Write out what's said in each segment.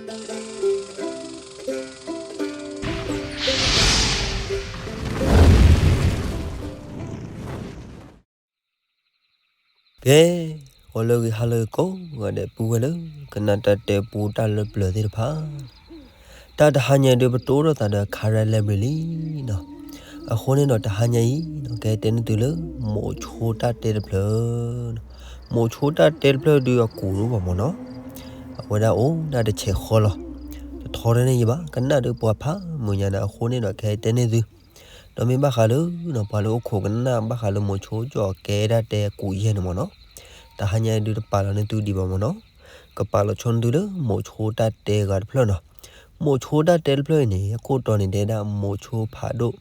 ကဲ, ဂီၤလၢအဂ့ၤ ဟါလၢအဂ့ၤကိးဂၤဒဲး ပုၢ်ဝဲၢ်လၢကနၣ်တၢ်တဲပူတၢ်လၢပျၢၤသ့ၣ်တဖၣ်, တၢ်တဟါညါဒုး ပတိၢ်ထီၣ်သးဒီး Karen Library လံနီၤ. အဃိန့ၣ်ဒီး တဟါညါအံၤနီၤ ကဟဲတဲန့ၢ်သုလၢ မိၤဆိတၢ်တဲတဖျၢၣ်နီၤ. မိၤဆိတၢ်တဲတဖျၢၣ်ဒုး အကူးတအိၣ်ဘၣ်မၢ်နီၤ. အဝဲဒၣ်အိၣ်ဒၣ်တဆဲးဃီလီၤ. တထီတန့ၢ်ယဘၣ်, ကနၣ်ဒုးပှၤဖးမုာ်ညါန့ၣ် အဃိန့ၣ်ဒီး ကဟဲတဲန့ၢ်သု ဒီးမ့ၢ်ဘၣ်ဃးလၢနီၤ ပှၤလၢအိၣ်ခိးကနၣ်ဘၣ်ဃးလၢ မိၤဆိကၠီၣ် ကဲဒၣ်တဲကူးယဲၢ်န့ၣ်မၢ်နီၤ. တဟါညါဒုး တပာ်လီၤန့ၢ်သုဒံးဘၣ်မၢ်နီၤ. ကပာ်လီၤဆီန့ၢ်သုလၢ မိၤဆိတၢ်တဲဂၤတဖျၢၣ်နီၤ. မိၤဆိတၢ်တဲတဖျၢၣ်အံၤန့ၣ် အခိၣ်တီန့ၣ် တဲဒၣ်မိၤဆိဖးဒိၣ်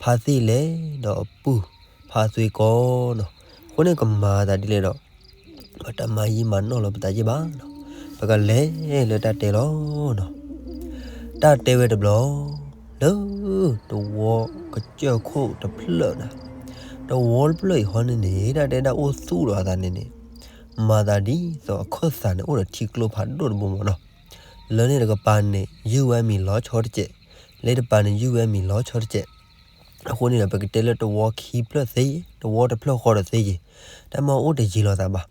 ဖါသ့ၣ်လဲၣ် ဒီးအပုၢ်ဖါသွ့ကီနီၤ. အဃိန့ၣ် ကမၤသးဒ်လဲၣ်ဒီး ပတမၤယံာ်မၤနီၢ်လီၤပသးယဲၢ်ဘၣ်နီၤ. ပကလဲၤလၢတၢ်တဲလီၤနီၤ. တၢ်တဲဝဲတဘျီ လၢတဝီကစၢၢ်ခိၣ်တဖျၢၣ်နီၤ. တဝီတဖျၢၣ်အံၤဟီန့ၣ်န့ၣ် တၢ်တဲဒၣ်အိၣ်သူၣ်လီၤအသးန့ၣ်န့ၣ် မၤသးဒ်သိးအခၢၣ်သးန့ၣ် အိၣ်ဒီးထံကျိဖးဒိၣ်တဘိမၢ်နီၤ. လၢန့ၣ်တကပၤန့ၣ် ယုၢ်ဝဲအမံၤလီၤဆီတစဲး, လၢတပၤန့ၣ် ယုၢ်ဝဲအမံၤလီၤဆီတစဲး. အဃိန့ၣ်ဒီး ပကတဲလၢတဝီခံဖျၢၣ်သ့, တဝီတဖျၢၣ်ဃီဒီးသ့ယ့ၤ, တၢ်မ့ၢ်အိၣ်တယံၤလိာ်သးဘၣ်.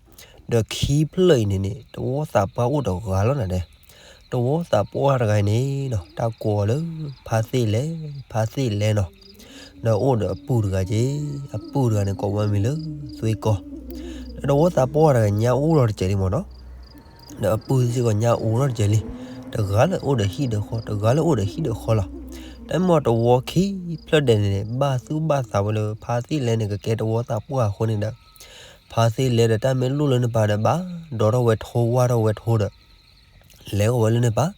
ဒီးခံဖျၢၣ်အံၤန့ၣ်န့ၣ် တဝီသးပှၢ်အိၣ်တဂၤလီၤနၤဒဲး. တဝီသးပှၢ်တဂၤအံၤန့ၣ်နီၤ တၢ်ကိးအီၤလၢ ဖါသ့ၣ်လဲၣ်, ဖါသ့ၣ်လဲၣ်နီၤ. ဒီးအိၣ်ဒီးအပုၢ်တဂၤက့ၤ, အပုၢ်တဂၤန့ၣ် ကိးဝဲမံၤလၢ သွ့ကီ. ဒီးတဝီသးပှၢ်တဂၤညါအိၣ်လီၤတစဲးလံမၢ်နီၤ. ဒီးအပုၢ်စ့ၢ်ကီးညါအိၣ်ထီၣ်တစဲးလံ. တဂၤလၢအိၣ်ဒီးဟံၣ်ဒီးဃီ, တဂၤလၢအိၣ်ဒီးဟံၣ်ဒီးဃီလီၤ. တၢ်မ့ၢ်တဝီခံဖျၢၣ်ဒဲးန့ၣ်န့ၣ် ဘၣ်သူၣ်ဘၣ်သးဝဲလၢ ဖါသ့ၣ်လဲၣ်န့ၣ် ကကဲတဝီသးပှၢ်အဃိန့ၣ်ဒီး ဖါသ့ၣ်လဲၣ်ဒီး တၢ်မ့ၢ်လိၣ်လၢနပၤဒီးဘၣ်, ဒီးထီၣ်ဝဲထိ ဝၢ်ထီၣ်ဝဲထိဒီး လဲၤဂီၤဝဲလၢနပၤ,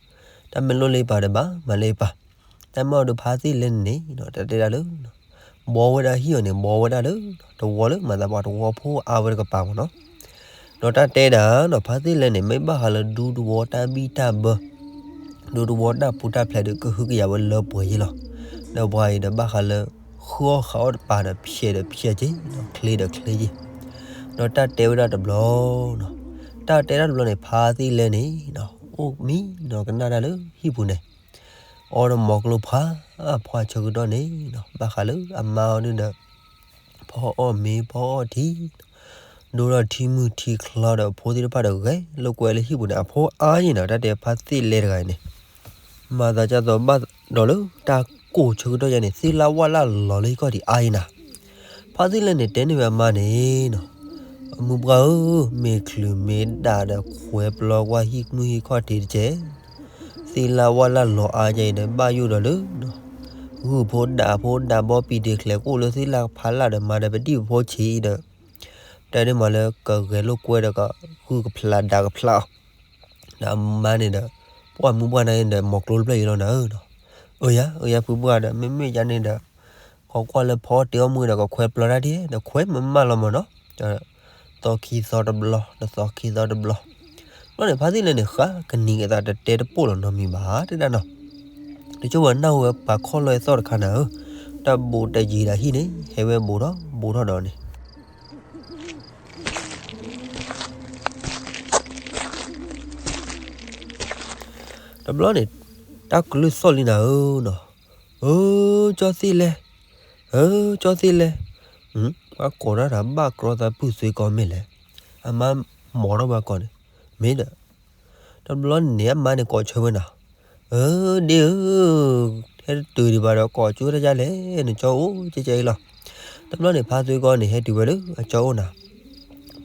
တၢ်မ့ၢ်လိၣ်လၢယပၤဒီးဘၣ်, မၤလၢယပၤ. တၢ်မ့ၢ်အီၤဒီး ဖါသ့ၣ်လဲၣ်န့ၣ်န့ၣ် တၢ်တဲဒၣ်လၢ ဘှီဝဲဒၣ်ဟံၣ်အီၤန့ၣ် ဘှီဝဲဒၣ်လၢ တဝီလၢမၤသးပှၤတဝီဖိအါဝဲတကပၤမၢ်နီၤ. ဒီးတၢ်တဲဒၣ်နီၤ ဖါသ့ၣ်လဲၣ်န့ၣ် မ့ၢ်ဘၣ်ဃးလၢဒူသဝီတၢ်ဘံၣ်တၢ်ဘၢ ဒူသဝီတၢ်ပူၤတၢ်ဖျဲးဒီး ကဟုကယာ်ဝဲလၢပှဲၤယ့ၢ်လီၤ. ဒီးပှၤအံၤဒီးဘၣ်ဃးလၢ ဃုအီၣ်ဃးအီၣ်တပၤဒီး ဖျဲးဒီးဖျဲးက့ၤ, ချ့ဒီးချ့က့ၤ. ဒီးတၢ်တဲဝဲဒၣ်တဘျီနီၤ, တၢ်တဲဒၣ်တဘျီန့ၣ် ဖါသ့ၣ်လဲၣ်န့ၣ် အိၣ်မံနီၤ ကနၣ်တၢ်လၢဟံၣ်ပူၤန့ၣ် အီဒီးမိၤကျိဖးဖှၢ်ဆၢကတီၢ်န့ၣ်နီၤ, ဘၣ်ဃးလၢအမါအီၤဒုဒီး ဖီအီၣ်မ့ၤဖီအီၣ်ထံ ဒိၣ်ထီၣ်ထံမုၢ်ထံချီဒီး အဖိသ့ၣ်တဖၣ်ဒီးဂဲၤလိာ်ကွဲလၢဟံၣ်ပူၤန့ၣ် အဖိအါယံၤနီၤ, တၢ်တဲဖါသ့ၣ်လဲၣ်တဂၤအံၤန့ၣ် မၤသးဒ်သိးဘၣ်ဒီးလၢတၢ်ကိၢ်ဆၢကတီၢ်ယါန့ၣ် သ့ၣ်လၣ်ဝၣ်လၣ်လီၤလၢဟံၣ်ခီၣ်ထံးအါယံၤနၤ. ဖါသ့ၣ်လဲၣ်န့ၣ် တဲန့ၢ်ဝဲအမါန့ၣ်နီၤ, အမိၢ်ပှၢ်ဧၢ, မ့ၢ်ချုးမ့ၢ်ဒၣ်ဒီး ခွဲးပျီကွၢ်ဟံၣ်မုၢ်ဟံၣ်ခီၣ်ထံးတကဲး, သ့ၣ်လၣ်ဝၣ်လၣ်လီၤအါယံၤဒီး ဘၣ်ယိၣ်ဒီးလၢ ဂုၢ်ဖိဒးဖိဒးဘီပံၤဒ့ချဲး ကအိၣ်လၢသ့ၣ်လၣ်ဖးလၣ်ဒီး မၤဒီးပဒံၣ်ပဖိဆံးဒီး တဲန့ၢ်မးလၢကဂဲၤလိာ်ကွဲဒီး ကဂုၢ်ကဖျးဒးကဖျးအီၤ, ဒီးအမါန့ၣ်ဒီး ပှၢ်မုၢ်ပှၢ်နၤအံၤဒီး မိၤကျိတဖျၢၣ်အံၤလီၤနၤဧၢနီၤ. အၢယၤ အၢယၤဖုပှၢ်ဒီး မ့မ့ၢ်ယၤန့ၣ်ဒီး ကကွၢ်လၢဖီအီၣ်တ့အီၣ်မုၢ်ဒီး ကခွဲးပျီတၢ်ဒ် ဒီးခွဲးမးမးလီၤမၢ်နီၤ, ဒီးသီခံသီတဘျီ ဒီးသီခံသီတဘျီ, ဘျီန့ၣ် ဖါသ့ၣ်လဲၣ်န့ၣ် ဃၣ်ကနံၤအသးတတဲတပိၢ်လီၤနီတမံၤဘၣ် တဲဒၣ်နီၤ. တကၠိဝဲနၢ်ဟူဝဲပှၤခီၣ်လီၢ်အသီၣ်တခါနၤဧၢ, တၢ်ဘူးတယံၤဒီးဟံၣ်န့ၣ် ဟဲဝဲဘူးထီၣ်ဘူးထီၣ်ဒီးန့ၣ် တဘျီန့ၣ် တၢ်ကလုၢ်သီၣ်လံနၤဧၢနီၤ, ဧၢ, ကၠီသ့ၣ်လဲၣ်, ဧၢ, ကၠီသ့ၣ်လဲၣ်, ပှၤကိးတၢ်ဒီးဘၣ်ကြီသးပုၢ်သွ့ကီမ့ၢ်လဲၣ်, အမါမိၤထီၣ်ပှၤကိးန့ၣ်, မ့ၢ်ဒီး တဘျီန့ၣ် အမါန့ၣ်ကိးဆၢဝဲနၤ, ဧၢ, ဒ့ဧၢ, ဟဲတတုၤဒံးဘၣ်ဒီး ကိးကၠိတၢ်ယါလဲၣ်, နကၠီအိၣ်ကဲကဲအံၤလီၤ. တဘျီန့ၣ် ဖါသွ့ကီန့ၣ် ဟဲတုၤဝဲလၢအကၠီအိၣ်နၤ,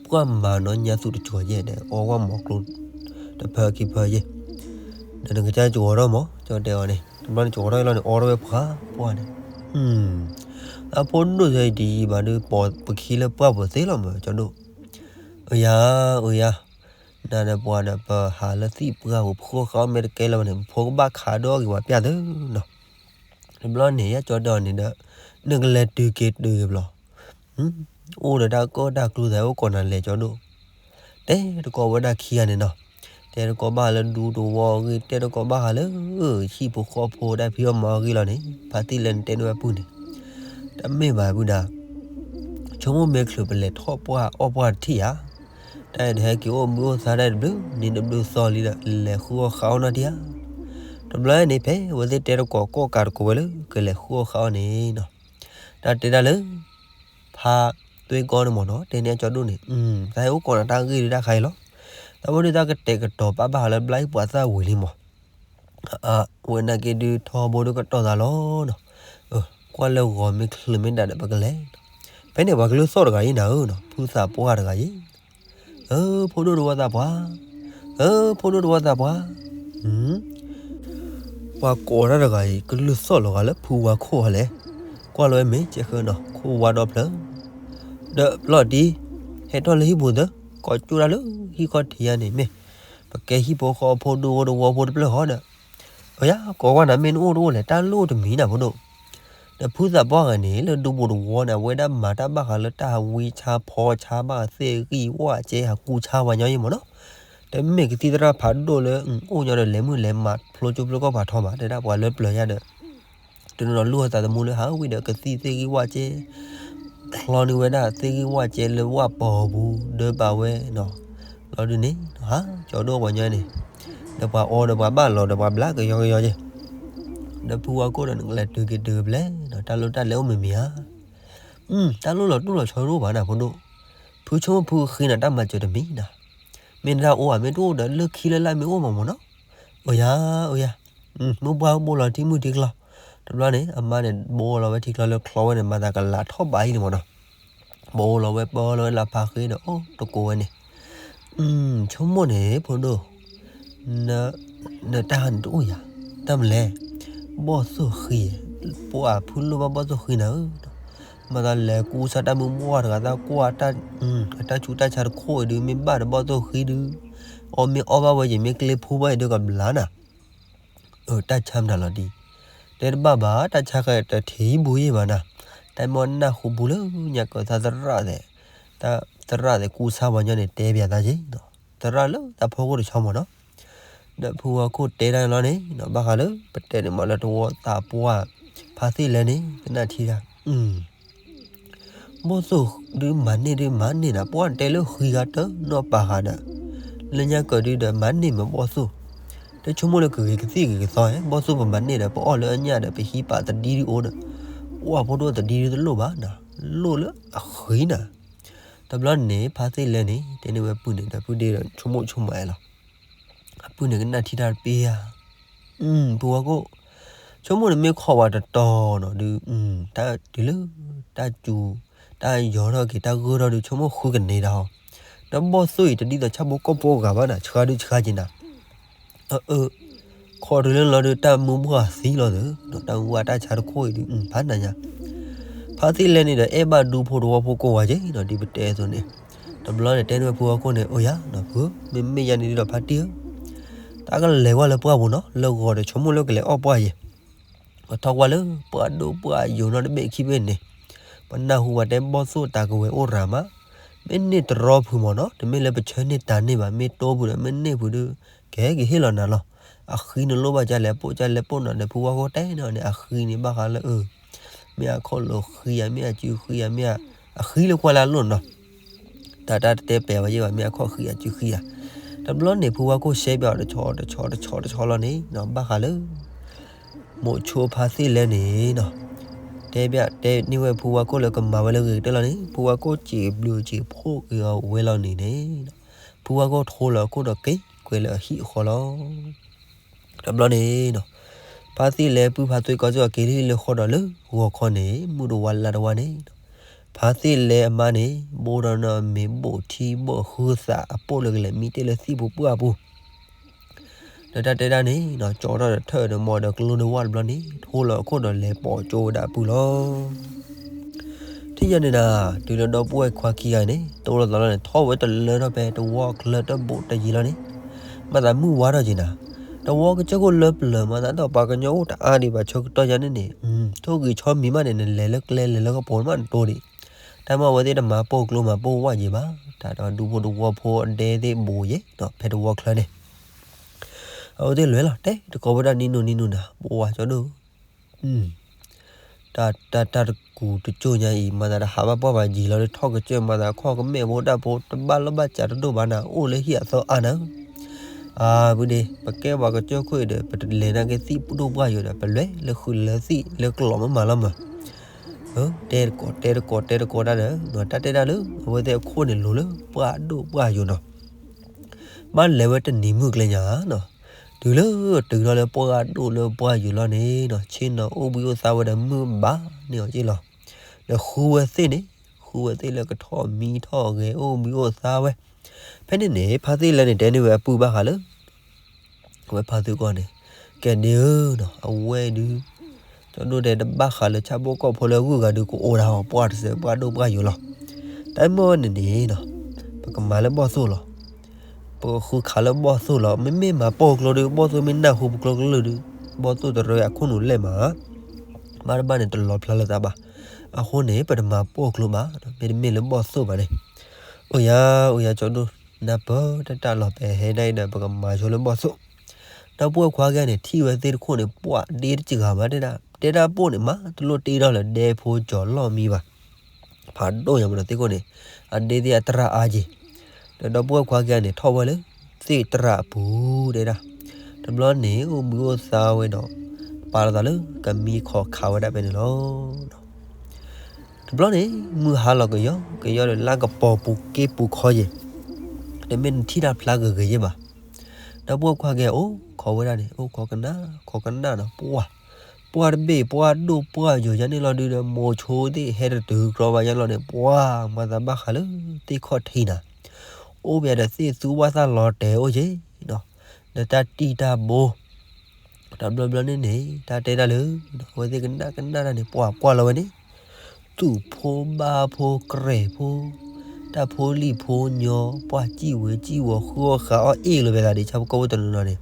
ပှၢ်မၤနီၢ်ညါသူတကၠိယဲၢ်ဒီး အီဝဲမိၤကျိတဖၢခံဖၢယဲၢ်, ဒီးနကစၢ်ကဝီၤထီၣ်မး ကၠီတဲအီၤန့ၣ်, တဘျီန့ၣ် ကဝီၤထီၣ်အံၤလီၤန့ၣ် အီထီၣ်ဝဲပှၤပှၢ်န့ၣ်, အဖိဒိၣ်ယဲအံၤဒံးဘၣ်ဒီး ပိာ်ပခံလၢပှၢ်ပူၤသ့လီၤမး ကၠီဒိၣ်, အၢယၤ, အၢယၤ, နၤဒီးပှၤဒီး ပဟးလၢသံၣ်ပှၢ်ပူၤ ပဃိဃာ်အီၣ်မ့ၢ်တကဲလၢၤဘၣ်န့ၣ် ပဖိကဘၣ်ခးဒီဂ့ၤပှၤပျၢ်သုနီၤ. တဘျီန့ၣ် ယကၠီတဲအီၤန့ၣ်ဒီး နကလဲၤတုၤက့ၤတုၤက့ၤဘျီ, အိၣ်ဒီးတၢ်ကီတၢ်ကျူသးအိၣ်ကိးနၤလဲၤကၠီဒိၣ်, တဲတကိးဝဲဒၣ်ခံဂၤန့ၣ်နီၤ, တဲတကိးဘၣ်ဃးလၢဒူသဝီအဂ့ၢ် တဲတကိးဘၣ်ဃးလၢ ဟံၣ်ဖိဃီဖိတၢ်ဖံးအီၣ်မၤအီၣ်အဂ့ၢ်လီၤန့ၣ် ဖါသ့ၣ်လဲၣ်န့ၣ်တဲန့ၢ်ဝဲပုၢ်န့ၣ်, တမ့ၢ်ဘၣ်ပုၢ်ဒၢ်, ဆိကမိၣ်မ့ၢ်ချုးပလဲၤထီၣ်ပှၢ်အီၣ်ပှၢ်တထံၣ်ဧါ, တၢ်အံၤဒီးဟဲက့ၤအိၣ်ဘှံးအိၣ်သါတၢ်တဘျုးနံၤတဘျုးသီလံဒီး လဲၤဃုအီၣ်ဃုအီၣ်နီၢ်တယၢ်, တဘျီန့ၣ် ဖဲအဝဲသ့ၣ်တဲတကိးကိးကးတကိးဝဲလၢ ကလဲၤဃုအီၣ်ဃုအီၣ်န့ၣ်နီၤ, တၢ်တဲတၢ်လၢ ဖါသွ့ကီန့ၣ်မ့ၢ်နီၤ တဲန့ၢ်အကၠီဒိၣ်န့ၣ်, သးဟဲအိၣ်ကိးနၤတၢ်ဂ့ၢ်ဒုးတၢ်ခါအံၤလီၤ, သးဝဲဒုးတၢ်ကတဲာ်ကတီၤပာ်ဘၣ်ဃးလၢဘျါဟံၣ်ပှၤသၣ်ဝံၤလံမ့ၢ် ဝဲနာ်က့ဒုးထီဘိဒုးကတီၢ်သးလီၤနီၤ, ကွၢ်လၢဂီၤမ့ၢ်ချုးမ့ၢ်ဒၣ်ဒီးပကလဲၤ, ဖဲန့ၣ်ပှၤကလုၢ်သီၣ်တဂၤအံၤနၤဧၢနီၤ ဖုသးပှၢ်တဂၤအံၤ, ဧၢ ဖိဒိၣ်တဝီသးပှၢ်, ဧၢ ဖိဒိၣ်တဝီသးပှၢ်, ပှၤကိးတၢ်တဂၤအံၤ ကလုၢ်သီၣ်လီၤဂာ်လၢဖုဝါခိၣ်အီၤလဲၣ်, ကွၢ်လီၤဝဲမ့ၢ်ကဲဃၢနီၤ ခိၣ်ဝါဒီဖျၢၣ် ဒီးဘျီၣ်ဒံ, ဟဲထီၣ်လၢဟံၣ်ပူၤသၢ, ကိးကၠိတၢ်လၢဟံၣ်ခီၣ်ထံးယါန့ၣ်မ့ၢ်, ပကဲဟံၣ်ဖိဃီဖိဒိၣ်ဝီတဝီဖိတဖျၢၣ်ဃီဒီး, အယါ ကိးဝဲနၤမ့ၢ်နအိၣ်တအိၣ်လဲၣ် တၢ်လိၣ်တမံၤနၤဖိဒိၣ်, ဒီးဖုသးပှၢ်ဂၤန့ၣ် လၢဒူပူၤတဝီန့ၣ် အဝဲဒၣ်မၤတၢ်ဘၣ်ဃးလၢတၢ်ဟးဝံဆါဖီဆါဘၣ် သ့ၣ်ဂံၢ်ဝၣ်ကဲဟးကူဆါပှၤညီအံၤမ့ၢ်နီၤ, တမ့ၢ်ကသံၣ်သရၣ်ဖးဒိၣ်လၢ အိၣ်ညီဒီးလဲၤမုၢ်လဲၤမးဖျိကၠိဖျိကီၢ်ဖးထီဘၣ် တဲဒၣ်ပှၤလၢပျၢၤယါဒီး တနီၤနီၤလိၣ်အသးသမူလၢဟးဝံဒီးကသံၣ်သ့ၣ်ဂံၢ်ဝၣ်ကဲ, ချီန့ၢ်ဝဲဒၣ်သ့ၣ်ဂံၢ်ဝၣ်ကဲလၢဝၣ်ပီၤပူၤ ဒၢပာ်ဝဲနီၤ, လီၤဒုးန့ၣ် ဟးကၠီဒိၣ်ပှၤညီန့ၣ်, ဒီးပှၤအီဒီးပှၤဘၣ်လီၤဒီးပှၤဘျါကယီကယီကဲ, ဒီးဖုဝါခိၣ်ဒီးနကလဲၤတုၤက့ၤတုၤကဘျဲနီၤ တၢ်လိၣ်တၢ်လဲၤအိၣ်မံၤမံၤဧါ, တၢ်လိၣ်လီၤတူၢ်လီၤဆီတအိၣ်ဘၣ်နၤဖိဒိၣ်, ဖုဆိကမိၣ်ဖုဃ့နၤတၢ်မၤစၢၤတမံၤနၤ, မ့ၢ်နတၢ်အိၣ်ဧါ မ့ၢ်တအိၣ်ဒီးလၢခံလၢလၢ်မ့ၢ်အိၣ်မးမ့ၢ်နီၤ, အိၣ်ယၤ အိၣ်ယၤ, မုၢ်ပှၢ်ဘိလီၤထံမုၢ်ထံကျီ, တဘျီန့ၣ် အမါန့ၣ် ဘိလီၤဝဲထံကျီလၢချီဝဲန့ၣ် မၤသးကလးထီၣ်ဘးအံၤန့ၣ်မ့ၢ်နီၤ, ဘိလီၤဝဲပၢလီၤဝဲလၢဖးဃ့ဒီး အိၣ်တကိးဝဲန့ၣ်, ဆိကမိၣ်န့ၣ် ဖိဒိၣ် နတၢ်ဟးန့ၣ်တအိၣ်ယၤ, တၢ်မနုၤလဲၣ်, ဘီၣ်သိၣ်ဃံ, ပှၤဖုလိၣ်ဘၣ်ဘီၣ်သိၣ်ဃံနၤဧၢ, မၤသးလဲၤကူစါတၢ်မုၢ်ဘှၢ်တဂၤသၣ်ကွၢ်, အတၢ်ဆူးတၢ်ဆါတခိၣ်အံၤဒုး မ့ၢ်ဘၣ်ဒီးဘီၣ်သိၣ်ဃံဒုး, အီၣ်မ့ၢ်အီၣ်ဘၣ်ဝဲယမ့ၢ်ကျ့ဖိဘၣ်အံၤဒုးကဘျါနၤ, တၢ်ဆါမတၤလီၤဒံး, တဲတဘၣ်ဘၣ် တၢ်ဆါဃဲတထံၣ်ဘိယံၣ်ဘၣ်နၤ, တၢ်မ့ၢ်နၢ်ဟူပူၤလၢညါကၢၤသးသရၣ်သဲး, သရၣ်သဲးကူစါပှၤညီန့ၣ် တဲပၠးသးက့ၤ, သရၣ်လၢတၢ်ဖီခိၣ်တဆီမ့ၢ်နီၤ, ဒီးဖုဝါခိၣ်တဲတၢ်လီၤန့ၣ် ဘၣ်ဃးလၢ ပတဲန့ၣ်မးလၢတဝီသးပှၢ်, ဖါသ့ၣ်လဲၣ်န့ၣ် ကနၣ်ထံတၢ် ဘီၣ်သိၣ်ဒုးမၤန့ၢ်ဒုးမၤန့ၢ်နၤ ပှၢ်တဲလၢဃံဂၤတနီၢ်ပာ်ဃာ်ဒီး, လၢညါကၢၤဒုးဒီးမၤန့ၢ်မ့ၢ်ဘီၣ်သိၣ်, တဆိကမိၣ်လၢကဂ့ၤကသံၣ်ဂ့ၤကသီ, ဘီၣ်သိၣ်ပမၤန့ၢ်ဒီး ပအီၣ်လၢအညၣ်ဒီး ပဟံးပာ်သဒံဒုးအိၣ်ဒီး, ပှၢ်ဖိဒိၣ်သဒံဒုးတလိၣ်ဘၣ်နၤ, လိၣ်လၢအဃံနၤ, တဘျီန့ၣ် ဖါသ့ၣ်လဲၣ်န့ၣ် တဲန့ၢ်ဝဲပုၢ်န့ၣ်ဒီး ပုၢ်ဒ့ဒီးဆိကမိၣ်ဆိကမးလီၤ အပုၢ်န့ၣ်ကနၣ်ထံတၢ်တပ့ၢ်ဧါ, ဖုဝါခိၣ်, ဆိကမိၣ်န့ၣ်မ့ၢ်ခီၣ်ဝဲတတီၤနီၤဒုး, တၢ်တုၤလၢ, တၢ်စူၤ, တၢ်ယီၤထီၣ်က့ၤ တၢ်ဂၢၢ်ထီၣ်ဒုး ဆိကမိၣ်ဃုကန့ၢ်ဒၣ်ဟီ, ဒီးဘီၣ်သိၣ်အံၤတဒ်သိးဆၣ်ဖိကီၢ်ဖိအဂၤဘၣ်နၤ ဆှါဒုးဆှါက့ၤနၤ အၢ, ခီၣ်တုၤလၢလီၤဒုး တၢ်မုၢ်ဘှၢ်သံလီၤသၢ, တၢ်မုၢ်ဘှၢ်တၢ်ဆါတခိၣ်အံၤဒုး ဖးနၤညါ, ဖါသ့ၣ်လဲၣ်န့ၣ်ဒီး အဲၣ်ဘၣ်ဒူဖိတဝီဖိကိးဂၤက့ၤနီၤ ဒ်ပတဲအသိးန့ၣ်, တဘျီန့ၣ်တဲန့ၢ်ဝဲဖုဝါခိၣ်န့ၣ် အိၣ်ယၤနီၤဖု, မ့မ့ၢ်ယၤန့ၣ်ဒ်ဒီးဖါတံၢ်ဧၢ, တၢ်ကလဲၤကွၢ်လၢပှၢ်ပူၤနီၤ လၢဂီၤဒီးဆိကမိၣ်လၢကလဲၤအီၣ်ပှၢ်ယဲၤ ပထီၣ်ကွၢ်လၢပှၢ်ဒိၣ်ပှၢ်ယိာ်နီတဘ့ၣ်ခံဘ့ၣ်န့ၣ်, ပနၢ်ဟူပှၤတဲဘီၣ်သိၣ်တၢ်ကဝဲၤအိၣ်ရၤမး, မ့ၢ်န့ၢ်တရီဖုမ့ၢ်နီၤ တမ့ၢ်လၢပဆၢန့ၢ်တၢ်န့ၢ်ဘၣ် မ့ၢ်တိဖုဒီး မ့ၢ်န့ၢ်ဖုဒီး ကဟဲက့ၤဟ့ၣ်လီၤနၤလီၤ, အဃံနလိၣ်ဘၣ်ကလဲၣ် ပိၣ်ကလဲၣ်ပိၣ်နီၤဒီး ဖုဝါခိၣ်တဲန့ၢ်အီၤန့ၣ် အဃံန့ၣ်ဘၣ်ဃးလၢအၢ မ့ၢ်အခီၣ်လိာ်ဃံဧါ မ့ၢ်အစုဃံဧါ မ့ၢ်အဃံလၢကွၢ်လၢအလိၣ်နီၤ တၢ်တၢ်တတဲပျးဝဲယဲၢ်ဘၣ် မ့ၢ်အခီၣ်ဃံအစုဃံဧါ, တဘျီန့ၣ် ဖုဝါခိၣ်ရှဲပၠးအီၤတဆီတဆီတဆီတဆီလီၤန့ၣ် ဘၣ်ဃးလၢ မိးဆိဖါသ့ၣ်လဲၣ်န့ၣ်နီၤ, တဲပၠးတဲန့ၢ်ဝဲဖုဝါခိၣ်လၢကမၤဝဲလၢဂ့ၤကတၢၢ်လီၤန့ၣ် ဖုဝါခိၣ်စံးဘျုးစံးဖှိၣ်က့ၤအီၤဝဲလီၤန့ၣ်န့ၣ်, ဖုဝါခိၣ်ထိလီၤအခိၣ်ဒီးက့ၤကွဲးလၢအဟံၣ်အဃီလီၤ. တဘျီန့ၣ်နီၤ, ဖါသ့ၣ်လဲၣ်ပုၢ်ဖါသွ့ကီၢ်စ့ၢ်ကီးက့ၤလၢဟံၣ်လၢဃီဒီးလၢဂီၤခီန့ၣ် မုၢ်တဝါလါတဝါန့ၣ်နီၤ, ဖါသ့ၣ်လဲၣ်အမါန့ၣ် ဘိၣ်ဒီးနီၢ်မ့ၤဘိၣ်ထံဘိၣ်ဃုသးအပိၣ်လၢကလဲၤမံတ့ၢ်လၢသံၣ်ပူၤပှၢ်ပူၤ လၢတၢ်တဲတၢ်န့ၣ်နီၤ ကၠီထီၣ်ဒီးထၢၣ်ဒီးမီၤဒီးကျိဒီးဝၣ်တဘျီန့ၣ် ထိလီၤအခိၣ်ဒီးလဲၤပိာ်ကၠိဝဲဒၣ်အပုၢ်လီၤ. ထံၣ်ညါန့ၣ်နၤ, တုၤလၢဒီပုၢ်ဝဲၢ်ခွါခံဂၤန့ၣ် တိၢ်လိာ်သးလီၤန့ၣ် ထီၣ်ဝဲတလၢထီၣ်ဖဲတဝီချၢတဘိးတယံၤလီၤန့ၣ်, မၤသးမုၢ်ဝါထီၣ်က့ၤနၤ, တဝီကစၢၢ်ခိၣ်လၢပျၢၤမၤသးဒီးပှၤကညီအိၣ်တအါဒံးဘၣ်ဆၢကတီၢ်ညါန့ၣ်န့ၣ်, ထိၣ်ဂံၢ်ဆီမံၤမးန့ၣ် နလဲၤလၢကျဲလဲၤလၢကပိာ်မးနတိၢ်ဒံး, တၢ်မ့ၢ်အဝဲသ့ၣ်တမၤပိာ်ကျိမၤပိာ်ဝၣ်ယံၤဘၣ်, တၢ်ဒီးဒူဖိတဝီဖိအဒဲသ့ၣ်ဘိးယဲၢ် ဖဲတဝီချၢန့ၣ် အဝဲသ့ၣ်လဲၤလီၤ တဲတကိးဝဲဒၣ်နံၤနုၤနံၤနုၤနၤ ပဝဲကၠီဒိၣ်, တၢ်တၢ်တကူၣ်တကၠိၢ်ညါအံၤ မၤသးတဟးဘၣ်ပှၢ်ဘၣ်ယံၤလီၤ ထီၣ်ကစၢၢ်မၤသးခီၣ်ကမဲာ်ဖိတၢ်ဖိ တဘၣ်လီၢ်ဘၣ်စးတဒိၣ်ဘၣ်နၤ အိၣ်လၢဟံၣ်အသီအါနၤဧၢ, အၢ်ပဒ့ ပကဲပှၤကစၢၢ်ခိၣ်အံၤဒီး ပတလဲၤနာ်က့သ့ၣ်ဒိၣ်ပှၢ်ယိာ်ဒီး ပလဲၤလၢဃုာ်လၢသ့ၣ်လၢကျိးမးမးလီၤမး, တဲတကိးတဲတကိးတဲတကိးတၢ်ဒီး တၢ်တဲတၢ်လၢအဝဲသ့ၣ်အခိၣ်န့ၣ်လိၤလၢပှၢ်ဒိၣ်ပှၢ်ယိာ်နီၤ ဘၣ်လဲၤဝဲတနံၤမုၢ်ကျဲညါနီၤ, တုၤလၢတုၤထီၣ်လၢပှၢ်ဒိၣ်လၢပှၢ်ယိာ်လီၤန့ၣ်နီၤ ဆ့ၣ်နီၤအိၣ်ဘှံးအိၣ်သါဝဲဒီးမုၢ်ဘၣ်န့ၢ်အီၤက့လီၤ, ဒီးဃုဝဲသ့ၣ်န့ၣ်, ဃုဝဲသ့ၣ်လၢကထီၣ်မံထီၣ်ဂဲၤအိၣ်ဘှံးအိၣ်သါဝဲ, ဖဲန့ၣ်န့ၣ် ဖါသ့ၣ်လဲန့ၣ် တဲန့ၢ်ဝဲအပုၢ်ဘၣ်ဃးလၢ အဝဲဖါသ့ၣ်ကီၢ်န့ၣ်, ကဲဒ့ဧၢနီၤ အဝဲဒုး ကၠီဒိၣ်တဲတဘၣ်ဃးလၢဆၣ်ဖိကီၢ်ဖိလၢအဂုၤအဂၤဒုးကအိၣ်ဒၣ်အီၤ ပှၢ်တစဲးပှၢ်ဒိၣ်ပှၢ်ယိာ်လီၤ, တၢ်မ့ၢ်န့ၣ်န့ၣ်နီၤ, ပကမၤလၢဘီၣ်သိၣ်လီၤ, ပကဃုခးလၢဘီၣ်သိၣ်လီၤ မ့မ့ၢ်မၤပိာ်ကျိဒီး ဘီၣ်သိၣ်မ့ၢ်နၢ်ဟူပကျိကလုၢ်ဒီး ဘီၣ်သိၣ်တရၢအခိၣ်နူာ်လဲၣ်မး ဘၣ်တဘၣ်န့ၣ် တလီၤဖျါလၢၤသးဘၣ်, အဃိန့ၣ် ပတမၤပိာ်ကျိဘၣ်, မ့တမ့ၢ်လၢဘီၣ်သိၣ်ဘၣ်န့ၣ်, အိၣ်ယၤ အိၣ်ယၤကၠီဒိၣ် နၢ်ပၢၢ်တၢ်တၢ်လီၤ ပဟဲဒၣ်အံၤဒီး ပကမၤဆိလၢဘီၣ်သိၣ်, ဒီပုၢ်ဝဲၢ်ခွါကဲန့ၣ် ထံၣ်ဝဲသ့ၣ်တခိၣ်န့ၣ် ပှၢ်ဒ့တစှၤဘၣ်တဲဒၣ်, တဲဒၣ်ပိၢ်န့ၣ် မၤတလိၣ်တ့ထီၣ်လၢၤ ဒဲဖိကၠီၤလီၢ်မံဘၣ်, ဖးဒိၣ်ညါမးဒီးသ့ၣ်ခိၣ်န့ၣ်, အဒ့သ့ၣ်အတရၣ်အါက့ၤ, ဒီးဒီပုၢ်ဝဲၢ်ခွါကဲန့ၣ် ထီၣ်ဝဲလၢ သ့ၣ်တရၣ်အပူၤတဲဒၣ်, တဘျီန့ၣ် အိၣ်ဘှံးအိၣ်သါဝဲဒီး ပာ်လီၤသးလၢကမံခီခးဝဲဒၣ်ဖဲန့ၣ်လီၤ. တဘျီန့ၣ် မုၢ်ဟါလီၤကယီကယီဒီး လါကပီၤပူၤက့ပူၤခီယဲၢ်, တမ့ၢ်နထံၣ်တၢ်ဖျါဂ့ၤဂ့ၤယဲၢ်ဘၣ်, ဒီပုၢ်ဝဲၢ်ခွါကဲအိၣ်ခိးဝဲဒၣ်န့ၣ် အိၣ်ခိးကနၣ်ခိးကနၣ်ဒီး ပှၢ်, ပှၢ်တဘ့ၣ် ပှၢ်ဒိၣ်ပှၢ်ယိာ်ယါန့ၣ်လီၤဒုးဒီး မိၤဆိသ့ၣ်ဟဲတတုၤကြီဘၣ်ယါလီၤန့ၣ် ပှၢ် မၤသးဘၣ်ဃးလၢသ့ၣ်ခီၣ်ထံးနၤ, အိၣ်ဘၣ်ဒီးသ့ၣ်သူဘၣ်သၣ်လီၤတဲာ်အိၣ်က့ၤ ဒီးတၢ်တံၢ်တၢ်ဘိ တဘျီဘျီန့ၣ်န့ၣ် တၢ်တဲတၢ်လၢ အဝဲသ့ၣ်ကနၣ်ကနၣ်တၢ်န့ၣ် ပှၢ်ကွၢ်လီၤဝဲန့ၣ် သူၣ်ဖိဘါဖိကြဲၢ်ဖိ တၢ်ဖိလံၣ်ဖိညီ ပှၢ်စံၣ်ဝဲစံၣ်ဝီၤ ဃုအီၣ်ဃးအီၣ်အ့ၣ်လိာ်ဝဲသးဒ်ဆၣ်ဖိကီၢ်ဖိတနီၤနီၤန့ၣ်,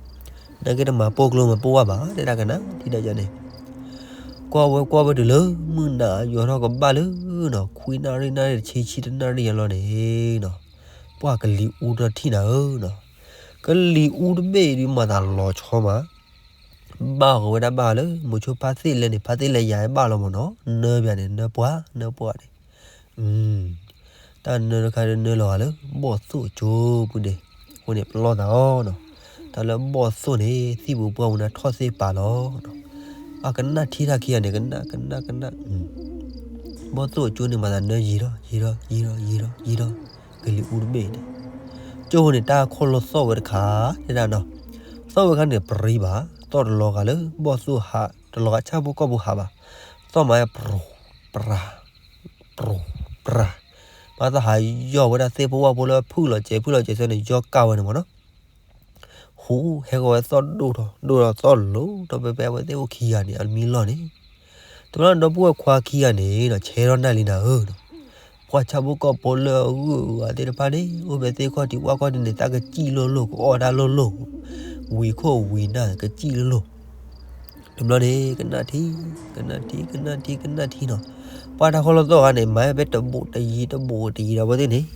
နာ်က့တမၤပိာ်ကျိမၤပိာ်ဝဲဘၣ် တဲဒၣ်ကနၣ်ထံၣ်တၢ်ယါန့ၣ်, ကွၢ်ဝဲကွၢ်ဝဲတုၤလၢ မုၢ်နၤယိးထီၣ်ကဘၣ်လၢနီၤ ခွံနၣ်ရံၣ်နၣ်ရံၣ်တဆံ ဆံတနၣ်ရံၣ်ယါလီၤန့ၣ်နီၤ, ပှၢ်ကလံၤအူထီၣ်ထံၣ်နၤဧၢနီၤ, ကလံၤအူတဘ့ၣ်ဒုးမၤသးလီၤဆီမး ဘၣ်ဃီဝဲဒၣ်ဘၣ်လၢ မိၤဆိဖါသ့ၣ်လဲန့ၣ် ဖါသ့ၣ်လဲယၤဘၣ်လီၤမးနီၤ နၢဘၣ်န့ၣ် နၢပှၢ် နၢပှၢ်န့ၣ်, တၢ်နၢတခါဒီးနၢလီၤဂာ်လၢ ဘီၣ်သိၣ်ကၠိပူၤန့ၣ်, အဃိန့ၣ်ပလီၢ်သးအီၤနီၤ, တၢ်လၢဘီၣ်သိၣ်န့ၣ် သံၣ်ပူၤပှၢ်ပူၤန့ၣ်ထီၣ်သ့ၣ်ပာ်လီၤနီၤ, အကနၣ်ထံၣ်တၢ်ခံဂၤန့ၣ် ကနၣ်ကနၣ်ကနၣ် ဘီၣ်သိၣ်ကၠိန့ၣ်မၤသးနၢယံၤထီၣ် ယံၤထီၣ် ယံၤထီၣ် ယံၤထီၣ် ကလံၤအူတဘ့ၣ်န့ၣ်, ကၠိဖိန့ၣ် တၢ်ခိၣ်လိာ်သီၣ်ဝဲတခါ တဲဒၣ်နီၤ, သီၣ်ဝဲခါန့ၣ် ပရံဘၣ်, သီၣ်တလီၤဂာ်လၢ ဘီၣ်သိၣ်ဟး တလီၤဂာ်ဆၣ်ဖိကီၢ်ဖိဟးဘၣ်, သီၣ်မၤ ပြူၤ ပြၤ ပြူၤ ပြၤ, မၤသးဟးယီၢ်ဝဲဒၣ်သ့ၣ်ဖိဝၣ်ဖိလၢဖုၣ်လီၤစဲးဖုၣ်လီၤစဲးဆၢန့ၣ် ယီၢ်ကၢ်ဝဲန့ၣ်မးနီၤ ဟူး ဟဲဃီၤဝဲသီၣ်ဒိၣ်ထီၣ် ဒိၣ်ထီၣ်သီၣ်လိၤထီၣ်ဖဲဖဲအဝဲသ့ၣ်အိၣ်ခံဂၤန့ၣ် အမံလီၢ်န့ၣ်, တဘျီန့ၣ်ဒီပုၢ်ဝဲၢ်ခွါခံဂၤန့ၣ်ဒီး ဆဲထီၣ်နၢ်လံနၤဧၢနီၤ, ပှၢ်ဆၣ်ဖိကီၢ်ဖိလၢအဂုၤအဂၤသ့ၣ်တဖၣ်န့ၣ် အိၣ်ဖဲသ့ၣ်ခီၣ်ထံးပှၢ်ခီၣ်ထံးန့ၣ် သးကစံၣ်လိၤလိၤ ကအီၣ်တၢ်လိၤလိၤ, ဝံၤခိၣ်ဝံၤနၢ်ကစံၣ်လိၤလိၤ တဘျီန့ၣ် ကနၣ်ထံ ကနၣ်ထံ ကနၣ်ထံ ကနၣ်ထံနီၤ, ပှၢ်တၢ်ခီၣ်လိာ်သီၣ်ဂၤန့ၣ် မၤဖဲတဘိးတယံၤတဘိးတယံၤဒီးအဝဲသ့ၣ်န့ၣ်,